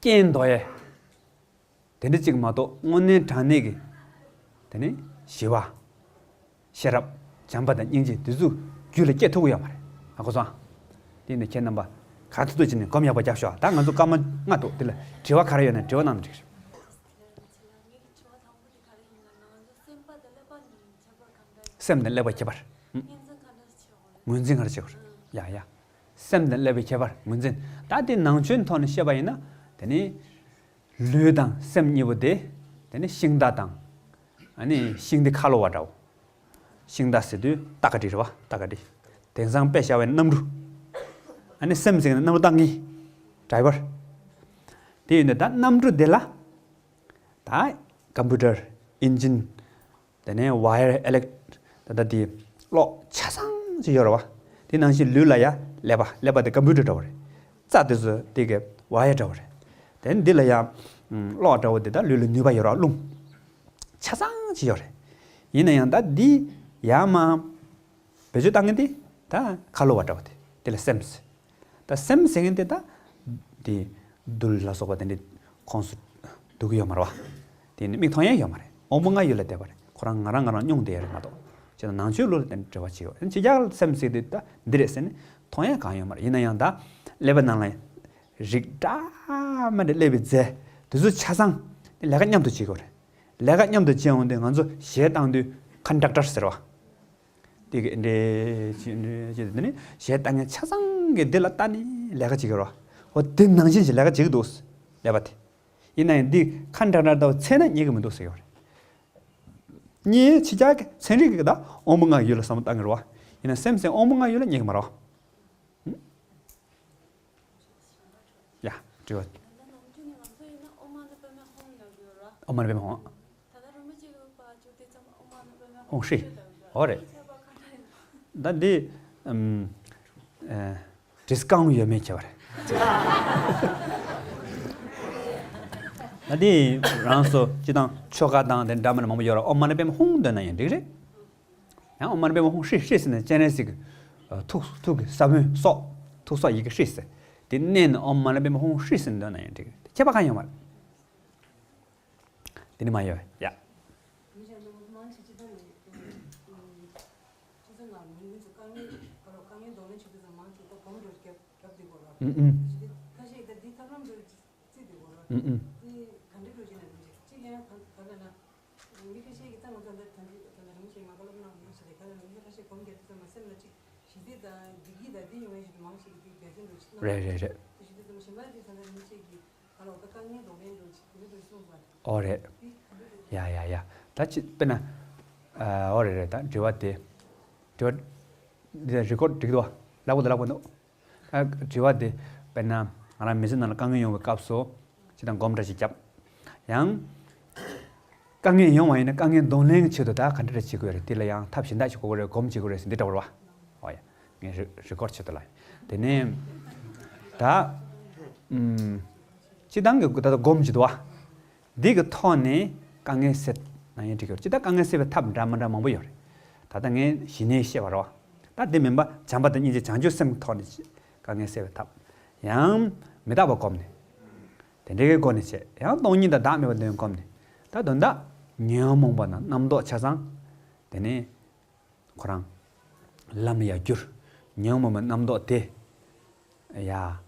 རྐྱེན་འདོགས་ཡས། དེ་འདྲ་ཅིག་མ་གཏོགས་དངོས་གནས་དྲང་གནས་ཀྱི། དེ་ནི་ཞི་བ། ཤེས་རབ། བྱམས་པ་དང་སྙིང་རྗེ་དེ་ཚོ་རྒྱུད་ལ་སྐྱེ་ཐུབ་ཀྱི་ཡོད་མ་རེད། ཨ་གོ་སོང་། དེ་ནི་ཁྱེད་རྣམ་པ་ག་ཚོད་ཐུབ་ཅིག་ནས་སྒོམ་ཡག་པོ་རྒྱབ་ཤོག་ད་ང་ཚོ་སྐར་མ་ལྔ་འདུག་དེ་ལ་དྲི་བ་ག་རེ་ཡོད་ན་དྲི་བ་གནང་ན་འགྲིག་རེད། སེམས་དང་ཀླད་པ་ཁྱད་པར། ངོས་འཛིན་ག་རེ་བྱེད་དགོས་རེད། ཡ་ཡ། སེམས་དང་ཀླད་པའི་ཁྱད་པར་ངོས་འཛིན། ད་དེ་ནང་ཆོས་ཐོག་ནས་བཤད་པ་ཡིན་ན། དེ་ནི། ལུས་དང་སེམས་གཉིས་པོ་དེ། དེ་ནི་ཤིང་རྟ་དང་། ཨ་ནི་ཤིང་རྟའི་ཁ་ལོ་བ་འདྲ་བོ། ཤིང་རྟ་ཟེར་དུས་རྟ་ཁ་འདྲ་རེད་བ་རྟ་ཁ་འདྲ། དེང་སང་དཔེ་བཞག་པའི་གནམ་གྲུ། ཨ་ནི་སེམས་ཟེར་ན་གནམ་གྲུ་བཏང་མཁན། ཌ་རའི་བར། དེ་ཡིན་དུས་ད་གནམ་གྲུ་དེ་ལ། ད་ཀམ་པུ་ཊར་ཨིན་ཇིན། དེ་ནས་ཝ་ཡར་ཨི་ལེག་ད་ལྟ་དེ་གློག་ཆ་ཚང་ཅིག་ཡོད་རེད་བ། དེ་ནང་བཞིན་ལུས་ལ་ཡ་ཀླད་པ་ཀླད་པ་དེ་ཀམ་པུ་ཊར་འདྲ་བོ་རེད། རྩ་དེ་ཚོ་དེ་གི་ཝ་ཡར་འདྲ་བོ་རེད། དེ་འདི་ལ་ཡ་གློག་འདྲ་བོ་དེ་ད་ལུས་ལ་ནུས་པ་ཡོད་རེད་རླུང་། ཆ་ཚང་ཅིག་ཡོད་རེད། ཡིན་ན་ཡང་ད་འདི་ཡ་མ། བེད་སྤྱོད་བཏང་མཁན་དེ་ད་ཁ་ལོ་བ་འདྲ་བོ་དེ་དེ་ལ་སེམས་ཟེར། ད་སེམས་ཟེར་མཁན་དེ་ད་དེ་རྡུལ་ལ་སོགས་པ་དེ་འདྲའི་ཁོངས་སུ་འདུ་གི་ཡོད་མ་རེད་བ། དེ་ནི་མིག་མཐོང་ཡས་ཡོད་མ་རེད། དབང་པོ་ལྔ་ཡུལ་ལ་བསྡད་པ་རེད། ཁོ་རང་ང་རང་ང་རང་སྙོང་བསྡད་ཡས་རེད་མ་གཏོགས། བྱས་ན་ནང་ཆོས་ལུགས་ལ་དེ་འདྲ་འབྲེལ་བ་བྱེད་ཡོད། ཕྱི་རྒྱལ་སེམས་ཟེར་དུས་ད་འདི་རེད་ཟེར་ནས་མཐོང་ཡས་གང་ཡོད་མ་རེད། ཡིན་ན་ཡང་ད་ཀླད་པའི་ནང་ལ་རིགས་འདྲ་མི་འདྲ་ཀླད་པའི་རྫས་དེ་ཚོ་ཆ་ཚང་དེ་ལས་ཀ་མཉམ་དུ་བྱེད་དགོས་རེད། ལས་ཀ་མཉམ་དུ་བྱེད་འོང་དུས་ང་ཚོ་གཞས་བཏང་དུས་ཁོན་ཌག་ཊར་ཟེར་བ། དེ་གི་འདྲེ་ཅི་འདྲེ་ཅི་དེ་ནི་གཞས་ལྟ་མཁན་ཆ་ཚང་གི་འདི་ལ་ལྟ་ནས་ལས་ཀ་བྱེད་ཀྱི་རོ། འོ་དེ་ནང་བཞིན་གྱི་ལས་ཀ་བྱེད་ཀྱི་འདུག་ཀླད་པ་དེ། ཡིན་ན་ཡང་འདི་ཁོན་ཌག་ཊར་ལྟ་བུ་ཚད་ན་རྙེད་ཀྱི་མི་འདུག་ཟེར་གྱི་རེད། རྙེད་ཕྱི་རྒྱལ་གྱི་ཚན་རིག་གི་ད་དབང་པོ་ལྔ་ཡུལ་ལ་བསམ་བློ་བཏང་གི་རེད་བ། ཡིན་ན་སེམས་ཟེར་དབང་པོ་ལྔ་ཡུལ་ལ་རྙེད་ཀྱི་མ་རེད་བ། ཡ། དྲི་བ། ཨོཾ་མ་ཎི་པདྨེ་ཧཱུྃ། ཧོང་ཧྲི། འོ་རེད། ད་འདི། ཨམ། ཨེ། འདི་སྐང་ཡོད་མེད་ཁྱད་པར། ད་འདི་རང་སོ་སྤྱི་དང་ཆོ་ག་དང་དེ་འདྲ་མི་མང་པོ་ཡོད་ར་ཨོཾ་མ་ཎི་པདྨེ་ཧཱུྃ་འདོན་ན་ཡང་འགྲིག་རེད། ཡང་ཨོཾ་མ་ཎི་པདྨེ་ཧཱུྃ་ཧྲཱིཿ་ཧྲཱིཿ་ཟེར་ནས་སྤྱན་རས་གཟིགས་ཀྱི་ཐུགས་ཐུགས་ཀྱི་ས་བོན་སོགས་ཐུགས་སྲོག་ཡི་གེ་ཧྲཱིཿ་ཟེར། དེ་མནན་ནས་ཨོཾ་མ་ཎི་པདྨེ་ཧཱུྃ་ཧྲཱིཿ་ཟེར་ནས་འདོན་ན་ཡང་འགྲིག་ཁྱད་པར་གང་ཡོད་མ་རེད། དེ་ནི་མ་ཡོད་ཡ། ཨུ་ཨུ། ཨུ་ཨུ། མི་ཁ་ཤས་ཀྱིས་ད་ང་ཚོ་འདི་ཐམས་ཅད་ཅིག་ཡང་ག་ག་ལ་ན། མི་ཁ་ཤས་ཀྱིས་ད་ང་ཚོ་འདི་ཐམས་ཅད་ག་ལ་རིན་པོ་ཆེ་མ་ག་ལ་ན་མི་ཤ་རེ་ག་ལ་ན་མི་ཁ་ཤས་གོམས་རྒྱག་དུས་ཙམ་པ་སེམས་ལ་ཅིག་ཞི་བདེ་དང་བདེ་སྐྱིད་དང་འདི་ཡོང་ཡས་ཞིག་མང་ཞིག་གིས་འདི་འབད་བརྩོན་འགྲོ་ཅིག་གནང་། རེད་རེད་རེད། དེ་ཞིག་དུས་ཙམ་པ་གཞན་པ་འདི་ད་ལྟ་རིན་པོ་ཆེ་གིས་ག་ལ་འོ་ད་དཀའ་ངལ་འདོགས་ལན་འགྲོ་ཅིག་དེ་འདྲ་འགྲོ་གསུངས་པ། ཨོ་རེད། འདི་ག་འདྲ་འགྲོ། ཡ་ཡ་ཡ། ད་ཅི་དཔེར་ན། ཨ་ཨོ་རེད་རེད། ད་དྲི་བ་དེ། དྲི་བ། འདི་རེ་ཀོཌ་འགྲིག་འདུག་བ། ལག་པ་དང་ལག་པ་འདུག་ཨ་དྲི་བ་དེ། དཔེར་ན་ང་རང་མི་ཚེ་ནང་ལ་དཀའ་ངལ་ཡོང་བའི་སྐབས་སུ་ཅི་དང་སྒོམ་འདྲ་ཞིག་བརྒྱབ། ཡང་དཀའ་ངལ་ཡོང་བ་ཡིན་ན་དཀའ་ངལ་གདོང་ལེན་གྱི་ཆེད་དུ་ད་ག་འདྲ་འདྲ་བྱེད་དགོས་རེད། དེ་ལ་ཡང་ཐབས་གཞན་དག་ཅིག་དགོས་ཀྱི་རེད། སྒོམ་བྱེད་དགོས་རེད་ཟེར་འདི་འདྲ་བ་རེད་བ། ཨོ་ཡ། ངས་རི་རི་ཀོར་ཆེད་དུ་ལ། དེ་ནས་ད་ཨུམ། སྤྱི་བཏང་གི་ད་ལྟ་སྒོམ་བྱེད་དུ་བ། འདི་གི་ཐོག་ནས་དཀའ་ངལ་སེལ་ན་ཡང་འགྲིག་གི་རེད། སྤྱི་ད་དཀའ་ངལ་སེལ་བའི་ཐབས་འདྲ་མི་འདྲ་མང་པོ་ཡོད་རེད། ད་ལྟ་ངས་གཞི་ནས་བཤད་པ་རེད་བ། ད་འདི་མིན་པ་བྱམས་པ་དང་སྙིང་རྗེ་བྱང་ཆུབ་སེམས་ཀྱི་ཐོག་ནས་དཀའ་ངལ་སེལ་བའི་ཐབས་ཡང་མི་རྟག་པ་བསྒོམས་ནས། དེ་འདྲའི་སྒོ་ནས་བྱས། ཡང་སྟོང་ཉིད་དང་བདག་མེད་པ་དོན་བསྒོམས་ནས། ད་དོན་དག་ཉོན་མོངས་པ་དང་རྣམ་རྟོག་ཆ་ཚང་། དེ་ནས་ཁོ་རང་ལམ་ཡར་བསྒྱུར། ཉོན་མོངས་པའི་རྣམ་རྟོག་དེ་ཡ་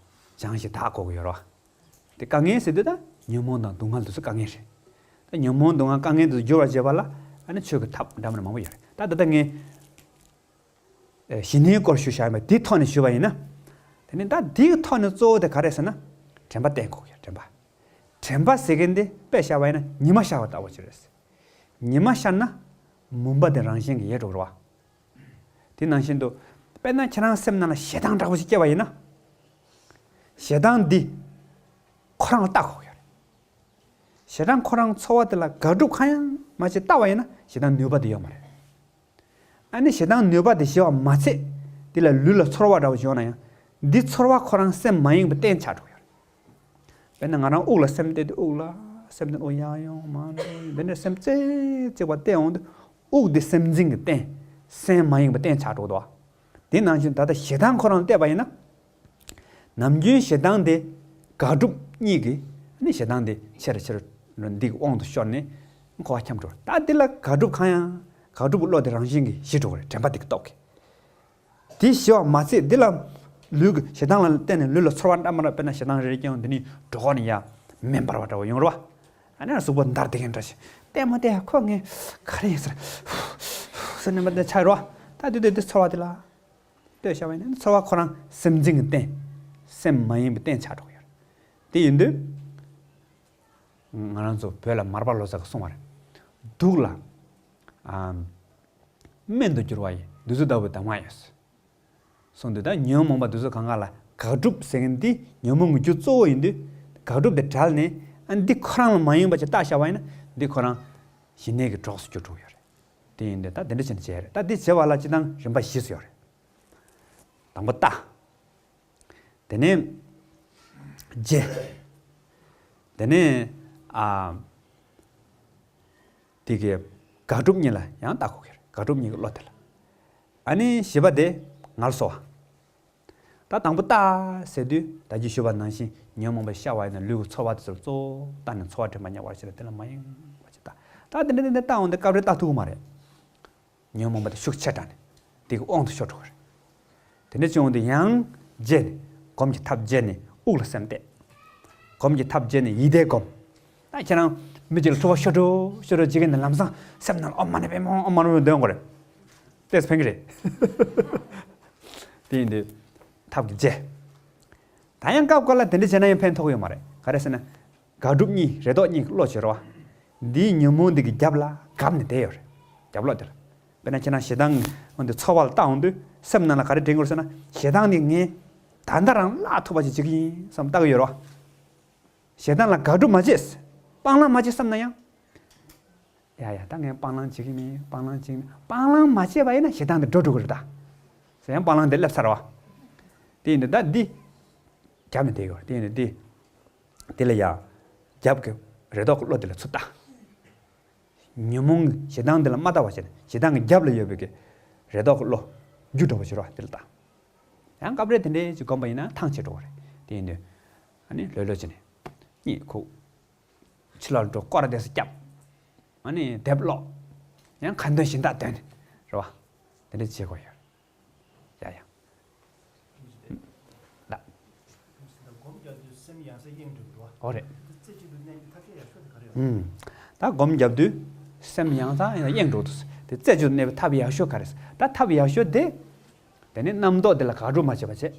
སྦྱང་ཞིང་དག་དགོས་ཀྱི་ཡོད་རེད་བ། དེ་དཀའ་ངལ་ཟེར་དུས་ད་ཉོན་མོངས་དང་སྡུག་བསྔལ་དེ་ཚོ་དཀའ་ངལ་རེད། ད་ཉོན་མོངས་སྡུག་བསྔལ་དཀའ་ངལ་དེ་ཚོ་བསྒྱུར་བར་བྱེད་པ་ལ་ཨ་ནི་ཆོས་ཀྱི་ཐབས་འདྲ་མི་འདྲ་མང་པོ་ཡོད་རེད། ད་ད་ལྟ་ངས་ཨེ་ཞི་གནས་སྐོར་ཞུ་བཞག་ཡིན་པ་དེའི་ཐོག་ནས་ཞུས་པ་ཡིན་ན། དེ་ནི་ད་དེའི་ཐོག་ནས་གཙོ་བོ་དེ་ག་རེ་ཟེར་ན། དྲན་པ་བསྟེན་དགོས་ཀྱི་རེད། དྲན་པ། དྲན་པ་ཟེར་མཁན་དེ་དཔེ་བཞག་པ་ཡིན་ན་ཉི་མ་ཤར་བ་ལྟ་བུ་ཅིག་རེད། ཉི་མ་ཤར་ན་མུན་པ་དེ་རང་བཞིན་གྱིས་ཡལ་འགྲོ་གི་རེད་བ། དེ་ནང་བཞིན་དུ། དཔེར་ན་ཁྱེད་རང་སེམས་ནང་ལ་ཞེ་སྡང་འདྲ་པོ་ཞིག་སྐྱེས་པ་ཡིན་ན། ཞེ་སྡང་འདི་ཁོ་རང་ལ་བལྟ་དགོས་ཀྱི་རེད། ཞེ་སྡང་ཁོ་རང་ཚོར་བ་དེ་ལ་དགག་སྒྲུབ་གང་ཡང་མ་བྱས་བལྟ་བ་ཡིན་ན་ཞེ་སྡང་ནུས་པ་དེ་ཡོད་མ་རེད། ཨ་ནི་ཞེ་སྡང་ནུས་པ་དེ་ཞི་བ་མ་ཚད། དེ་ལ་ལུས་ལ་ཚོར་བ་འདྲ་པོ་ཞིག་ཡོང་ན་ཡང་། འདི་ཚོར་བ་ཁོ་རང་སེམས་མ་ཡེངས་པའི་རྟེན་ཆགས་འགྲོ་གི་ཡོད་རེད། དཔེར་ན་ང་རང་དབུགས་ལ་སེམས་གཏད་དེ་དབུགས་ལ་སེམས་གཏད། དབུགས་ཡར་ཡོང་མར་འགྲོ། འདི་འདྲ་སེམས་རྩེ་གཅིག་པ་གཏད་འོང་དུས་དབུགས་འདི་སེམས་འཛིན་གྱི་རྟེན། སེམས་མ་ཡེངས་པའི་རྟེན་ཆགས་འགྲོ་གི་འདུག་བ། དེ་ནང་བཞིན་ད་ལྟ་ཞེ་སྡང་ཁོ་རང་གཏད་པ་ཡིན་ན། ནམ་རྒྱུན་ཞེ་སྡང་དེ་དགག་སྒྲུབ་གཉིས་ཀྱིས་ནི་ཞེ་སྡང་དེ་ཆེ་རུ་ཆེ་རུ་འདི་གི་དབང་དུ་ཤོར་ནས་འཁོར་བ་འཁྱམས་འགྲོ། ད་འདི་ལ་དགག་སྒྲུབ་གང་ཡང་། དགག་སྒྲུབ་ཀྱི་བློ་དེ་རང་བཞིན་གྱིས་ཞི་འགྲོ་གི་རེད། དྲན་པ་དེ་གི་སྟོབས་ཀྱིས། དེ་ཞི་བ་མ་ཚད་འདི་ལ་ལུས་ཀྱི་ཞེ་སྡང་ལ་བརྟེན་ནས་ལུས་ལ་ཚོར་བ་འདྲ་མི་འདྲ། དཔེར་ན་ཞེ་སྡང་རེ་རེ་སྐྱེ་ཡོང་དུས་འདི་ནི་གྲོད་ཁོག་ནས་ཡར་མེ་འབར་བ་འདྲ་བོ་ཡོང་རེད་བ། ཨ་ནི་གཟུགས་པོ་འདར་བསྡད་མཁན་འདྲ་ཞིག་བལྟས་མ་བལྟས་ཁོ་ངས་ག་རེ་ཡིན་ཟེར་ཟེར་ནས་མ་བལྟས་ཆགས་རེད་བ། ད་དེ་དེ་དེ་ཚོར་བ་དེ་ལ་ལྟོས་བྱ་བ་ཡིན་ན་ཚོར་བ་ཁོ་རང་སེམས་འཛིན་གྱི་རྟེན། སེམས་མ་ཡེངས་པའི་རྟེན་ཆགས་འགྲོ་གི་ཡོད་རེད། དེ་ཡིན་དུས་ང་རང་ཚོ་བོད་ལ་མར་པ་ལོ་ཙཱ་གིས་གསུངས་པ་རེད། དུག་ལ་ཨ་སྨན་དུ་འགྱུར་བ་ཡི། དུག་རྫས་ལྟ་བུའི་གདམས་ངག་ཡོད། གསུངས་དུས་ད་ཉོན་མོངས་པ་དེ་ཚོ་གང་ག་ལ་དགག་སྒྲུབ་ཟེར་མཁན་འདི་ཉོན་མོངས་ཀྱི་རྒྱུ་གཙོ་བོ་ཡིན་དུས། དགག་སྒྲུབ་དེ་བྲལ་ནས་ཨ་འདི་ཁོ་རང་ལ་མ་ཡེངས་པ་ཅིག་བལྟས་བཞག་པ་ཡིན་ན་འདི་ཁོ་རང་ཞི་གནས་ཀྱི་གྲོགས་སུ་གྱུར་འགྲོ་གི་ཡོད་རེད། དེ་ཡིན་དུས་ད་དེ་འདྲ་བྱས་ནས་བྱས་རེད། ད་འདི་བྱེད་པ་ལ་སྤྱིར་བཏང་རིམ་པ་བཞི་ཙམ་ཡོད་རེད། དང་པོ་ལྟ། དེ་ནས་བརྗེ། དེ་ནས་ཨ་དེ་གི་དགག་སྒྲུབ་གཉིས་ལ་ཡང་བལྟ་དགོས་ཀྱི་རེད། དགག་སྒྲུབ་གཉིས་ཀྱི་བློ་དེ་ལ། ཨ་ནི་བཞི་པ་དེ་ངལ་གསོ་བ། ད་དང་པོ་ལྟ་ཟེར་དུས་ད་གིན་ཞུས་པ་ནང་བཞིན་ཉོན་མོངས་པ་ཤར་བ་ཡིན་ན་ལུས་ཀྱི་ཚོར་བ་དེ་ཚོར་གཙོ་བོ་ལྟ་ནས་ཚོར་བ་དྲན་པ་ཉམས་པར་བྱས་ཏེ་དེ་ལ་མ་ཡེངས་པ་ཅིག་ལྟ། ད་དེ་འདྲ་དེ་འདྲ་ལྟ་འོང་དུས་སྐབས་རེ་ལྟ་ཐུབ་ཀྱི་མ་རེད། ཉོན་མོངས་པ་དེ་ཤུགས་ཆེ་དྲགས་ནས་དེ་གི་དབང་དུ་ཤོར་འགྲོ་གི་རེད། དེ་འདྲ་བྱུང་བ་དེ་ཡང་བརྗེད་ནས་སྒོམ་གྱི་ཐབས་བརྗེད་ནས་དབུགས་ལ་སེམས་གཏད། སྒོམ་གྱི་ཐབས་བརྗེད་ནས་ཡིད་བཟླས་སྒོམ། ད་ཁྱེད་རང་མི་གཅིག་ལ་ཐུག་པ་ཤོར་འགྲོ་ཤོར་འགྲོ་བྱེད་ཀྱི་འདུག་ལམ་སང་སེམས་ནང་ལ་ཨོཾ་མ་ཎི་པདྨེ་ཧཱུྃ། ཨོཾ་མ་ཎི་པདྨེ་ཧཱུྃ་འདོན་དགོས་རེད། ཏོག་ཙམ་ཕན་གྱི་རེད། དེ་ཡིན་དུས་ཐབས་ཀྱི་བརྗེད། ད་ཡང་སྐབས་འགའ་ལ་དེ་འདྲ་བྱས་ན་ཡང་ཕན་ཐོགས་ཡོད་མ་རེད། ག་རེ་ཟེར་ན། དགག་སྒྲུབ་གཉིས་རེ་དོགས་གཉིས་ཀྱི་བློ་བྱེད་རོགས། འདིའི་ཉོན་མོངས་འདི་གི་རྒྱབ་ལ་བརྒྱབ་ནས་བསྡད་ཡོད་རེད། རྒྱབ་ལོགས་དེ་ལ། དཔེར་ན་ཁྱེད་རང་ཞེ་སྡང་འོང་དུས་ཚོར་བ་ལ་ལྟ་འོང་དུས་སེམས་ནང་ལ་ག་རེ་དྲན་དགོས་ཟེར་ན། ཞེ་སྡང་འདི་ངས་ད་ལྟ་རང་བརླག་ཐུབ་པ་ཞིག་བྱེད་ཀྱི་ཡིན་བསམ་ལྟ་གི་ཡོད་རོགས། ཞེ་སྡང་ལ་དགག་སྒྲུབ་མ་བྱེད། སྤང་བླང་མ་བྱེད་བསམ་ན་ཡང་། ཡ་ཡ་ད་ངས་སྤང་བླང་བྱེད་ཀྱི་མིན། སྤང་བླང་བྱེད་ཀྱི་མིན། སྤང་བླང་མ་བྱས་པ་ཡིན་ན་ཞེ་སྡང་འདི་འགྲོ་འགྲོ་གི་རེད་ད། ཟེར་ཡང་སྤང་བླང་འདི་སླེབས་ཚར་བ། དེ་ཡིན་དུས་ད་འདི་རྒྱབ་ནས་བསྡད་ཡོད་རེད། དེ་ཡིན་དུས་འདི། དེ་ལ་ཡ། རྒྱབ་ཀྱི་རེ་དོགས་ཀྱི་བློ་དེ་ལ་ཚུར་ལྟ། ཉོན་མོངས་ཞེ་སྡང་འདི་ལ་མ་ལྟ་བ་བྱས་ནས་ཞེ་སྡང་གི་རྒྱབ་ལ་ཡོད་པའི་གི་རེ་དོགས་ཀྱི་བློ་རྒྱུ་འགྲོ་བ་ཞིག་རོ་དེ་ལ་ལྟ། ཡང་སྐབས་རེ་དེ་འདྲའི་ཅིག་སྒོམ་པ་ཡིན་ན་ཐང་ཆད་འགྲོ་བ་རེད། དེ་ཡིན་དུས་ཨ་ནི་ལྷོད་ལྷོད་བྱས་ནས་གཉིད་ཁུག་ཕྱི་ལོགས་འགྲོ་སྐོར་ར་དེ་ཚོ་བརྒྱབ། ཨ་ནི་དེབ་ཀློག་ཡང་ཁ་འདོན་གཞན་དག་འདོན་རེད་བ། དེ་འདྲ་བྱེད་དགོས་ཡོད། ཡ་ཡ། ལ། སྒོམ་རྒྱག་དུས་སེམས་ཡང་སེ་གཡེང་འགྲོ་གི་འདུག་བ། འོ་རེད། དེ་རྩེ་གཅིག་ཏུ་གནས་པའི་ཐབས་ཤེས་ཡག་ཤོས་དེ་ག་རེ་ཡོད། ཨུམ། ད་སྒོམ་རྒྱབ་དུས་སེམས་ཡང་སེ་གཡེང་འགྲོ་འདུག་དེ་རྩེ་གཅིག་ཏུ་གནས་པའི་ཐབས་ཡག་ཤོས་ག་རེ། ད་ཐབས་ཡག་ཤོས་དེ། དེ་ནི་རྣམ་རྟོག་དེ་ལ་དགག་སྒྲུབ་མ་བྱེད་པ་བྱེད།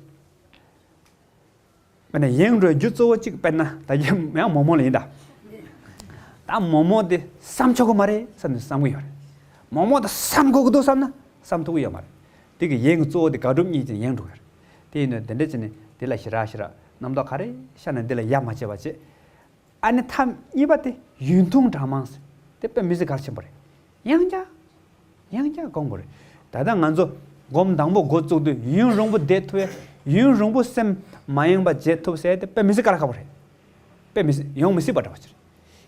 དཔེར་ན་གཡེང་འགྲོའི་རྒྱུ་གཙོ་བོ་གཅིག་དཔེར་ན་ད་ཡང་མོག་མོག་ལ་ཡིན་ད། ད་མོག་མོག་དེ་བསམ་ཆོག་གི་མ་རེད་བསམ་ནས་བསམ་གི་ཡོད་རེད། མོག་མོག་དེ་བསམ་དགོས་ཀྱི་འདུག་བསམ་ན་བསམ་ཐུབ་ཀྱི་ཡོད་མ་རེད། དེ་གི་གཡེང་གི་གཙོ་བོ་དེ་དགག་སྒྲུབ་གཉིས་ཀྱིས་གཡེང་འགྲོ་གི་རེད། དེ་ཡིན་དུས་དེ་འདྲ་བྱས་ནས་དེ་ལ་ཞེ་དྲག་ཞེ་དྲག་ རྣམ་རྟོག་ག་རེ་ཤར་ནས་འདི་ལ་ཡ་མ་བྱེད་པ་བྱེད། ཨ་ནི་མཐའ་གཉིས་པ་དེ་ཡུན་ཐུང་གྲངས་མང་ཟེར། དེ་དཔེ་མི་སྲིད་གལ་ཆེན་པོ་རེད། ཡང་བསྐྱར། ཡང་བསྐྱར་སྒོམ་དགོས་རེད། ད་ལྟ་ང་ཚོ་སྒོམ་དང་པོ་འགོ་བཙུགས་དུས་ཡུན་རིང་པོ་བསྡད་ཐུབ་ཡས། ཡུན་རིང་པོ་སེམས་མ་ཡེངས་པ་བྱེད་ཐུབ་ཟེར་དེ་དཔེ་མི་སྲིད་དཀའ་ལས་ཁག་པོ་རེད། དཔེ་མི་སྲིད་ཡོང་མི་སྲིད་པ་འདྲ་བོ་ཅིག་རེད།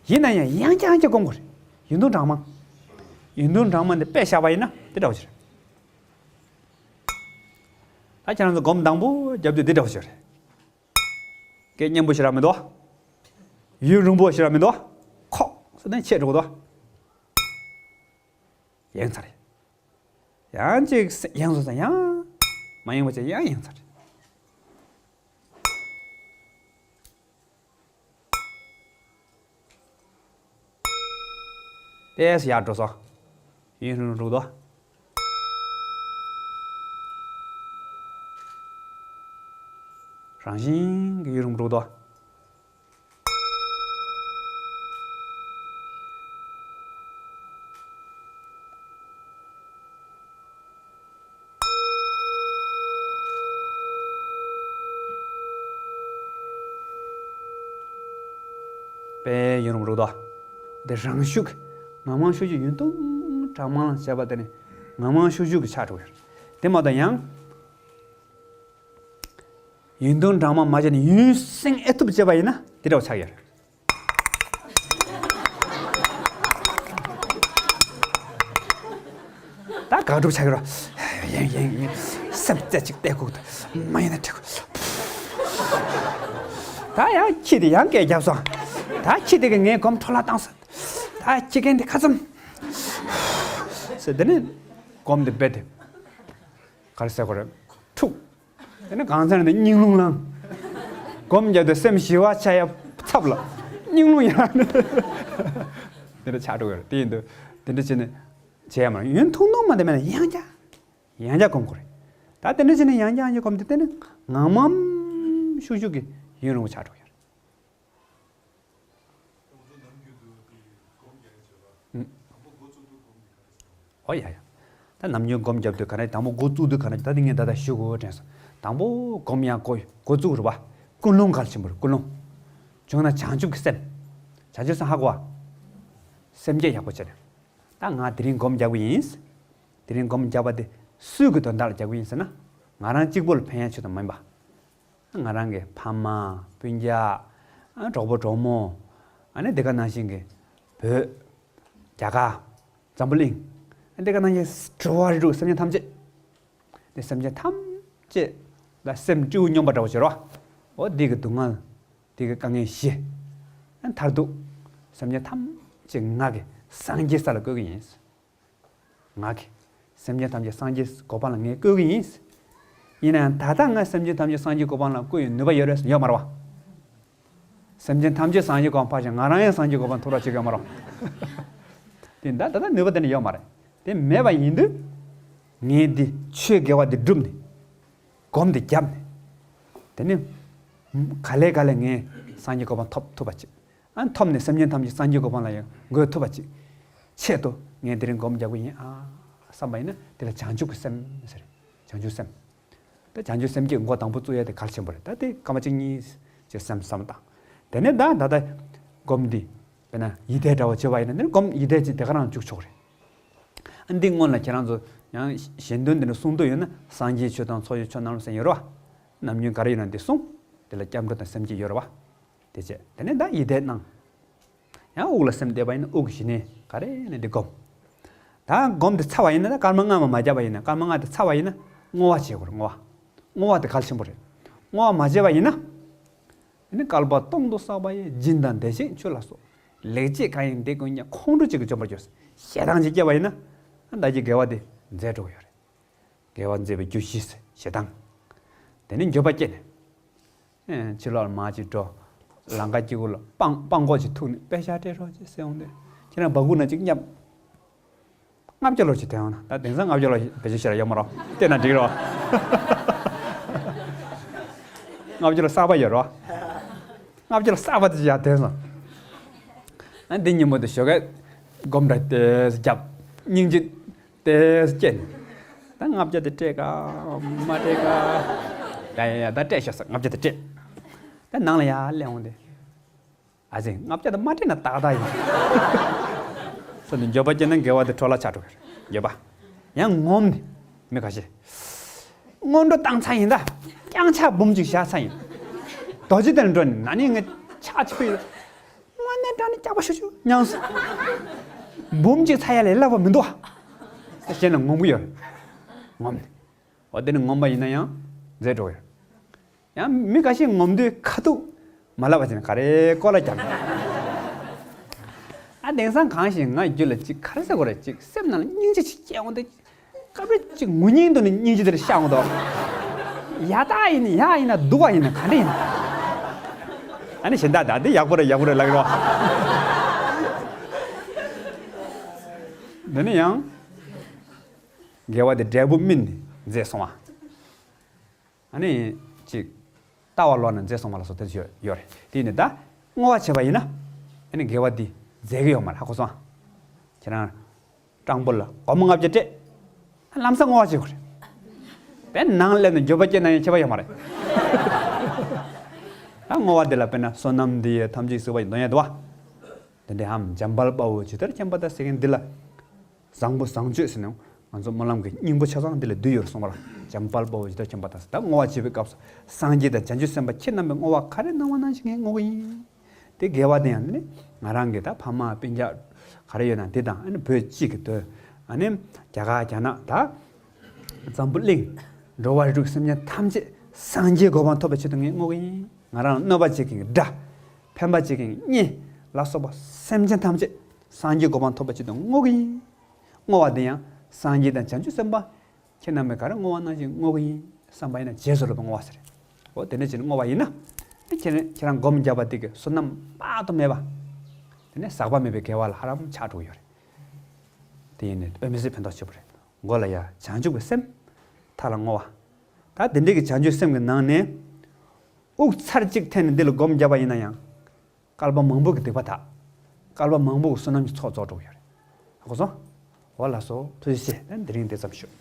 ཡིན་ན་ཡང་ཡང་བསྐྱར་ཡང་བསྐྱར་སྒོམ་དགོས་རེད། ཡུན་ཐུང་གྲངས་མང་། ཡུན་ཐུང་གྲངས་མང་དེ་དཔེ་བཞག་པ་ཡིན་ན་དེ་འདྲ་བོ་ཅིག་རེད། ད་ཁྱེད་རང་ཚོ་སྒོམ་དང་པོ་རྒྱབ་དུས་འདི་འདྲ་བོ་ཞིག་རེད། སྐད་སྙན་པོ་ཞིག་ར་མི་འདུག་ཡུན་རིང་པོ་ཞིག་ར་མི་འདུག་ཁོག་ཟེར་ནས་ཆད་འགྲོ་གི་འདུག་ཡེངས་ཚར་རེད། ཡང་གཅིག་ཡེངས་སོང་ཙང་ཡང་མ་ཡེངས་པ་བྱས་ཡང་ཡེངས་ཚར་རེད། ཏོག་ཙམ་ཡར་འགྲོ་སོང་། ཡུན་རིང་རུ་འགྲོ་གི་འདུག་རང་བཞིན་གྱིས་ཡུན་རིང་རུ་འགྲོ་གི་འདུག་དཔེ་ཡུན་རིང་པོ་འགྲོ་གི་འདུག་དེ་རང་ཤུགས་ཀྱིས་ངང་མང་ཤུགས་ཀྱིས་ཡུན་ཐུང་གྲངས་མང་བྱས་པ་དེ་ནི་ངང་མང་ཤུགས་ཤུགས་ཀྱིས་ཆགས་འགྲོ་གི་ཡོད་རེད། དེ་མ་གཏོགས་ཡང་ཡུན་ཐུང་གྲངས་མང་མ་བྱས་ནས་ཡུན་བསྲིང་ཨེ་ཐུབ་བྱས་པ་ཡིན་ན་དེ་འདྲ་བོ་ཆགས་ཀྱི་ཡོད་རེད། ད་དགག་སྒྲུབ་བྱ་གི་རོ། ཡིན་ཡིན་ཡིན། སེམས་རྩེ་གཅིག་གཏད་དགོས། མ་ཡིན་ན་འགྲིག་གི་ད་ཡང་ཁྱི་དེ་ཡང་སྐད་བརྒྱབ་སོང་། ད་ཁྱི་དེ་གིས་ངའི་སྒོམ་འཕྲོ་བརླག་བཏང་སོང་། ད་ཁྱི་རྒན་དེ་ཁ་ཚུམ་ཟེར། དེ་ནས་སྒོམ་དེ་རྦད་དེ་ག་རེ་ཟེར་དགོས་རེད། འཁྲུག་དེ་ནས་གང་ཚར་ནས་སྙིང་རླུང་ལངས། སྒོམ་རྒྱབ་དུས་སེམས་ཞི་བ་ཆགས་ཡ་ཚབ་ལ་སྙིང་རླུང་ཡང་དེ་འདྲ་ཆགས་འགྲོ་གི་རེད། དེ་ཡིན་དུས་དེ་འདྲ་བྱས་ནས་བྱས་ཡ་མ་རེད། ཡུན་ཐུང་ཐུང་མ་དེ་མེད་ན་ཡང་བསྐྱར་ཡང་བསྐྱར་སྒོམ་དགོས་རེད། ད་དེ་འདྲ་བྱས་ནས་ཡང་བསྐྱར་ཡང་བསྐྱར་སྒོམ་དུས་དེ་ནི་ངང་མང་ཤུགས་ཤུགས་ཀྱིས་ཡུན་རིང་པོ་ཆགས་འགྲོ་གི་རེད། ཨུམ། ཨོ་ཡ་ཡ། ད་ནམ་རྒྱུན་སྒོམ་རྒྱབ་དུས་ག་རེ། དང་པོ་འགོ་བཙུགས་དུས་ག་རེ། ད་དེ་ངས་ད་ལྟ་ཞུ་དགོས་དྲན་སོང་། དང་པོ་སྒོམ་ཡང་འགོ་འགོ་བཙུགས་རེད་པ། ཀུན་སློང་གལ་ཆེན་པོ་རེད། ཀུན་སློང་། བྱུང་ན་བྱང་ཆུབ་ཀྱི་སེམས། བྱང་ཆུབ་སེམས་ཧ་གོ་བ། སེམས་བསྐྱེད་ཡག་པོ་བྱས་ནས། ད་ང་དེ་རིང་སྒོམ་རྒྱག་གི་ཡིན། དེ་རིང་སྒོམ་རྒྱག་པ་དེ་སུའི་གི་དོན་དག་ལ་རྒྱག་གི་ཡིན་ཟེར་ན། ང་རང་གཅིག་པོ་ལ་ཕན་ཡ་ཆེད་དུ་མིན་པ། ང་རང་གི་ཕ་མ། སྤུན་ཀྱག། ཨ། གྲོགས་པོ་གྲོགས་མོ། ཨ་ནི་དེ་ག་ནང་བཞིན་གྱི་བོད། རྒྱ་གར། འཛམ་བུ་གླིང་། ཨ། དེ་ག་ནང་བཞིན་འགྲོ་བ་རིགས་དྲུག་སེམས་ཅན་ཐམས་ཅད། དེ་སེམས་ཅན་ཐམས་ཅད་ལ་སེམས་སྤྲེའུ་སྨྱོན་པ་འདྲ་བོ་བྱེད་རོགས། འོ་འདི་གི་སྡུག་བསྔལ། འདི་གི་དཀའ་ངལ་ཞི། ཨ། མཐར་ཐུག་སེམས་ཅན་ཐམས་ཅད་ང་གིས་སངས་རྒྱས་ས་ལ་བཀོད་ཀྱི་ཡིན། ང་གིས་སེམས་ཅན་ཐམས་ཅད་སངས་རྒྱས་གོ་འཕང་ལ་ངས་བཀོད་ཀྱི་ཡིན། ཡིན་ན་ཡང་ད་ལྟ་ང་སེམས་ཅན་ཐམས་ཅད་སངས་རྒྱས་གོ་འཕང་ལ་བཀོད་ཡོད་ནུས་པ་ཡོད་རེད། ཡོད་མ་རེད་པ། སེམས་ཅན་ཐམས་ཅད་སངས་རྒྱས་གོ་འཕང་ཕར་ཕྱིན། ང་རང་ཡང་སངས་རྒྱས་གོ་འཕང་ཐོབ་རོགས་བྱེད་ཀྱི་ཡོད་མ་རེད་པ། དེ་ད་ད་ལྟ་ནུས་པ་དེ་འདྲ་ཡོད་མ་རེད། དེ་མེད་པ་ཡིན་དུས། ངས་འདི་ཆོས་དགེ་བ་འདི་བསྒྲུབས་ནས། སྒོམ་འདི་བརྒྱབ་ནས། དེ་ནས་ག་ལེ་ག་ལེ་ངས་སངས་རྒྱས་གོ་འཕང་ཐོབ་ཐུབ་པ་བྱེད། ཨ། ཐོབ་ནས་སེམས་ཅན་ཐམས་ཅད་སངས་རྒྱས་གོ་འཕང་ལ་ཡང་འགོད་ཐུབ་པ་ཅིག་ཆེད་དུ་ངས་དེ་རིང་སྒོམ་རྒྱག་གི་ཡིན་ཨ་བསམ་པ་ཡིན་ན། དེ་ལ་བྱང་ཆུབ་ཀྱི་སེམས་ཟེར། བྱང་ཆུབ་སེམས། ད་བྱང་ཆུབ་སེམས་བསྐྱེད་འགོ་དང་པོ་བཙུགས་ཡ་དེ་གལ་ཆེན་པོ་རེད། ད་དེ་སྐར་མ་གཅིག་གཉིས་ཅིག་སེམས་བསམ་བཏང་། དེ་ནས་ད་ད་ལྟ་སྒོམ་འདི་དཔེར་ན་ཡིད་བཟླས་འདྲ་བོ་བྱེད་པ་ཡིན་ན། དེ་ནས་སྒོམ་ཡིད་བཟླས་ཅིག་དེ་ག་རང་བཅུག་ཆོག་རེད། ཨ། འདི་སྔོན་ལ་ཁྱེད་རང་ཚོ་ཡང་གཞན་དོན་འདི་འདྲ་གསུང་འདོད་ཡོད་ན། སངས་རྒྱས་ཆོས་དང་ཚོགས་ཀྱི་མཆོག་རྣམས་ལ་ཟེར་ཡོད་རེད་པ། ནམ་རྒྱུན་ག་རེ་ཡོད་ན་འདི་གསུང་། དེ་ལ་སྐྱབས་འགྲོ་དང་སེམས་བསྐྱེད་ཡོད་རེད་པ། དེ་བྱས། དེ་ནས་ད་ཡིད་བཟླས་གནང་། ཡང་དབུགས་ལ་སེམས་གཏད་པ་ཡིན་ན་དབུགས་ཀྱི་གཞི་ནས་ག་རེ་ནས་འདི་སྒོམ། ད་སྒོམ་དེ་ཚར་བ་ཡིན་ན། ད་སྐར་མ་ལྔ་མ་མ་བརྒྱབ་པ་ཡིན་ན། སྐར་མ་ལྔ་དེ་ཚར་བ་ཡིན་ན་བསྔོ་བ་བྱེད་དགོས་རེད། བསྔོ་བ། བསྔོ་བ་དེ་གལ་ཆེན་པོ་རེད། བསྔོ་བ་མ་བྱས་པ་ཡིན་ན། དེ་ནི་བསྐལ་པ་སྟོང་དུ་བསགས་པ་ཡི། སྦྱིན་དང་བདེ་གཤེགས་མཆོད་ལ་སོགས། ལེགས་སྤྱད་གང་ཡིན་དེ་ཀུན་ཀྱང་། ཁོང་ཁྲོ་གཅིག་གིས་འཇོམས་པར་འགྱུར། ཞེ་སྡང་གཅིག་སྐྱེས་པ་ཡིན་ན། ད་ཀྱི་དགེ་བ་དེ་འཛད་འགྲོ་གི་ཡོད་རེད། དགེ་བ་མཛད་པའི་རྒྱུ་བཞི་ཟེར་ཞེ་སྡང་། དེ་ནས་འགྱོད་པ་སྐྱེས་ནས། ཨེ། ཕྱི་ལོགས་ལ་མར་ཅིག་འགྲོ། ལམ་ཁ་དཀྱིལ་འཁོར་ལ་སྤང་སྤང་ཀོ་ཅིག་ཐུག་ནས་པེ་ཤག་སྤྲད་རོགས་ཅིག་ཟེར་འོང་དུས། ཁྱེད་རང་སྦ་ཁུག་ནང་ཅིག་བསྙབས། ལྔ་བརྒྱ་ལོར་ཅིག་ཐོན་འོང་ན། ད་དེང་སང་ལྔ་བརྒྱ་ལོར་བེད་སྤྱོད་བྱེད་ཡ་ཡོད་མ་རེད། སྟེར་ན་འགྲིག་རེད་པ། ལྔ་བརྒྱ་ལོར་གསར་པ་ཡོད་རེད་པ། ལྔ་བརྒྱ་ལོར་གསར་པ་དེ་ཅིག་ཡར་ཐོན་སོང་། ཨ། འདི་ཉིན་མོ་དེ་ཞོགས་ཀས་སྒོམ་འདྲ་དེ་བརྒྱབ། སྙིང་རྗེ་དེ་སྐྱེས་ནས། ད་ལྔ་བརྒྱ་དེ་སྤྲད་ག་མ་སྤྲད་ག་ཡ་ཡ་ཡ། ད་སྤྲད་ཤོག་ཟེར། ལྔ་བརྒྱ་དེ་སྤྲད། ད་ནང་ལ་ཡར་སླེབས་འོང་དེ། ཨ་ཙི་ལྔ་བརྒྱ་དང་མ་སྤྲད་ན་ཏག་ཏག་ཡིན། ས་དེ་འགྱོད་པ་སྐྱེས་ན་དགེ་བ་དེ་འཕྲོ་བརླག་ཆགས་འགྲོ་གི་རེད། འགྱོད་པ། ཡང་ངོམ་ནི། མི་ཁ་ཤས། སྔོན་འགྲོ་བཏང་ཚར་ཡིན་ད། རྐྱང་ཕྱག་འབུམ་གཅིག་བཞག་ཚར་ཡིན། རྡོ་རྗེ་གདན་འགྲོ་ནི་ན་ནིང་ངས་ཕྱག་ཕྱི་པོ་ཡོད། དངོས་གནས་དྲང་ནས་སྐྱག་པ་ཤོད་ཆུ་མྱངས་སོང་། འབུམ་གཅིག་ཚར་ཡ་ལས་སླ་པོ་མི་འདུག་ཨ། ཟེར་བཤད་ནས་ངོམ་གི་ཡོད་རེད། ངོམ་ནི། འོ་དེ་ནི་ངོམ་པ་ཡིན་ན་ཡང་རྫས་འགྲོ་གི་ཡོད། ཡང་མི་འགའ་ཞིག་ངོམ་དུས་ཁ་ཐུག་མ་ལབ་པ་བྱས་ནས་ག་རེ་ཀོ་ལ་རྒྱབ། ཨ་དེང་སང་གང་ཞིག་ང་རྒྱུད་ལ་ཅིག་ག་རེ་ཟེར་དགོས་རེད། ཅིག་སེམས་ནང་ལ་སྙིང་རྗེ་ཅིག་སྐྱེ་འོང་དུས། སྐབས་རེ་ཅིག་ངུ་སྙིང་འདུག་ནས་སྙིང་རྗེ་དེར་ཤར་འོང་དོ། ཡ་ད་ཡིན་ཡ་ཡིན་ན་སྡུག་པ་ཡིན་ན་ག་འདྲ་ཡིན། ཨ་ནི་གཞན་དག་ད་འདི་ཡག་པོ་རེད་ཡག་པོ་རེད་ལབ་ཀྱི་རོ། འདི་ནི་ཡང་། དགེ་བ་དེ་འབྲས་བུ་སྨིན་ནས་མཛེས་སོང་བ། ཨ་ནི། ཅིག་ལྟ་བ་ལོག་ནས་མཛེས་སོང་བ་ལ་སོགས་དེ་ཚོ་ཡོད་རེད། དེ་ཡིན་ནས་ད་བསྔོ་བ་བྱས་པ་ཡིན་ན། ཨ་ནི་དགེ་བ་འདི་མཛད་ཀྱི་ཡོད་མ་རེད། ཧ་གོ་སོང་ཨ། ཁྱེད་རང་། སྤྲང་པོ་ལ་སྒོར་མོ་ལྔ་བརྒྱ་སྤྲད། ལམ་སང་བསྔོ་བ་བྱེད་དགོས་རེད། དཔེ་ནང་སླེབས་ནས་འགྱོད་པ་སྐྱེས་ན་ཡང་ཁྱད་པར་ཡོད་མ་རེད། ད་བསྔོ་བ་འདི་ལ་དཔེར་ན་བསོད་ནམས་འདི་ཡིས་ཐམས་ཅད་གཟིགས་པ་ཡི་དོན་ཡང་འདུག་བ། དེ་འདྲའི་འམ་འཇམ་དཔལ་དཔའ་བོས་ཇི་ལྟར་མཁྱེན་པ་དང་ཟེར་མཁན་འདི་ལ། བཟང་པོ་བཟང་སྤྱོད་ཟེར་ནས་ང་ཚོ་སྨོན་ལམ་གྱི་སྙིང་པོ་ཆ་ཚང་འདི་ལ་འདུས་ཡོད་རེད་གསུངས་པ་ལ། འཇམ་དཔལ་དཔའ་བོས་ཇི་ལྟར་མཁྱེན་པ་དང་ཟེར། ད་བསྔོ་བ་བྱེད་པའི་སྐབས་སུ་སངས་རྒྱས་དང་བྱང་ཆུབ་སེམས་དཔའ་ཁྱེད་རྣམ་པས་བསྔོ་བ་ག་རེ་གནང་བ་ནང་བཞིན་ངས་བསྔོ་གི་ཡིན། དེ་དགེ་བ་དེ་ཡང་ནི་ང་རང་གི་ད་ཕ་མ་སྤུན་ཀྱག་ག་རེ་ཡོད་ན་དེ་དང་ཨ་ནི་བོད་སྤྱི་གི་དོན། ཨ་ནི་རྒྱ་གར་རྒྱ་ནག་ད་འཛམ་བུ་གླིང་འགྲོ་བ་རིགས་དྲུག་སེམས་ཅན་ཐམས་ཅད་སངས་རྒྱས་གོ་འཕང་ཐོབ་པའི་ཆེད་དུ་ངས་བསྔོ་གི་ཡིན། ང་རང་ལ་གནོད་པ་བྱེད་མཁན་གྱི་དགྲ། ཕན་པ་བྱེད་མཁན་གྱི་གཉེན་ལ་སོགས་པ་སེམས་ཅན་ཐམས་ཅད་སངས་རྒྱས་གོ་འཕང་ཐོབ་པའི་ཆེད་དུ་བསྔོ་གི་ཡིན། བསྔོ་བ་དེ་ཡང་སངས་རྒྱས་དང་བྱང་ཆུབ་སེམས་དཔའ་ཁྱེད་རྣམ་པས་ག་རེ་བསྔོ་བ་ནང་བཞིན་བསྔོ་གི་ཡིན་བསམ་པ་ཡིན་ན་རྗེས་སུ་སློབ་པའི་བསྔོ་བ་ཟེར། འོ་དེ་འདྲ་བྱས་ནས་བསྔོ་བ་ཡིན་ན། ཁྱེད་རང་ཁྱེད་རང་སྒོམ་བརྒྱབ་པ་དེ་གི་བསོད་ནམས་དཔག་ཏུ་མེད་པ། དེ་ནས་ཟག་པ་མེད་པའི་དགེ་བ་ལ་ཧ་ལམ་ཆགས་འགྲོ་གི་ཡོད་རེད། དེ་ཡིན་ནས་དཔེ་མི་སྲིད་ཕན་ཐོགས་ཆེ་པོ་རེད། མགོ་ལ་ཡ་བྱང་ཆུབ་ཀྱི་སེམས། མཐའ་ལ་བསྔོ་བ། ད་དེ་འདྲའི་གི་བྱང་ཆུབ་སེམས་ཀྱི་ནང་ནས། དབུགས་ཚར་གཅིག་འཐེན་ནས་འདི་ལ་སྒོམ་བརྒྱབ་པ་ཡིན་ན་ཡང་། བསྐལ་པ་མང་པོ་གི་སྡིག་པ་དག་བསྐལ་པ་མང་པོ་གི་བསོད་ནམས་ཀྱི་ཚོགས་རྫོགས་འགྲོ་གི་ཡོད་རེད། ཧ་གོ་སོང་། འོ་ལགས་སོ། ཐུགས་རྗེ་ཆེ། ད་འདི་རིང་འདི་ཙམ་ཞུ།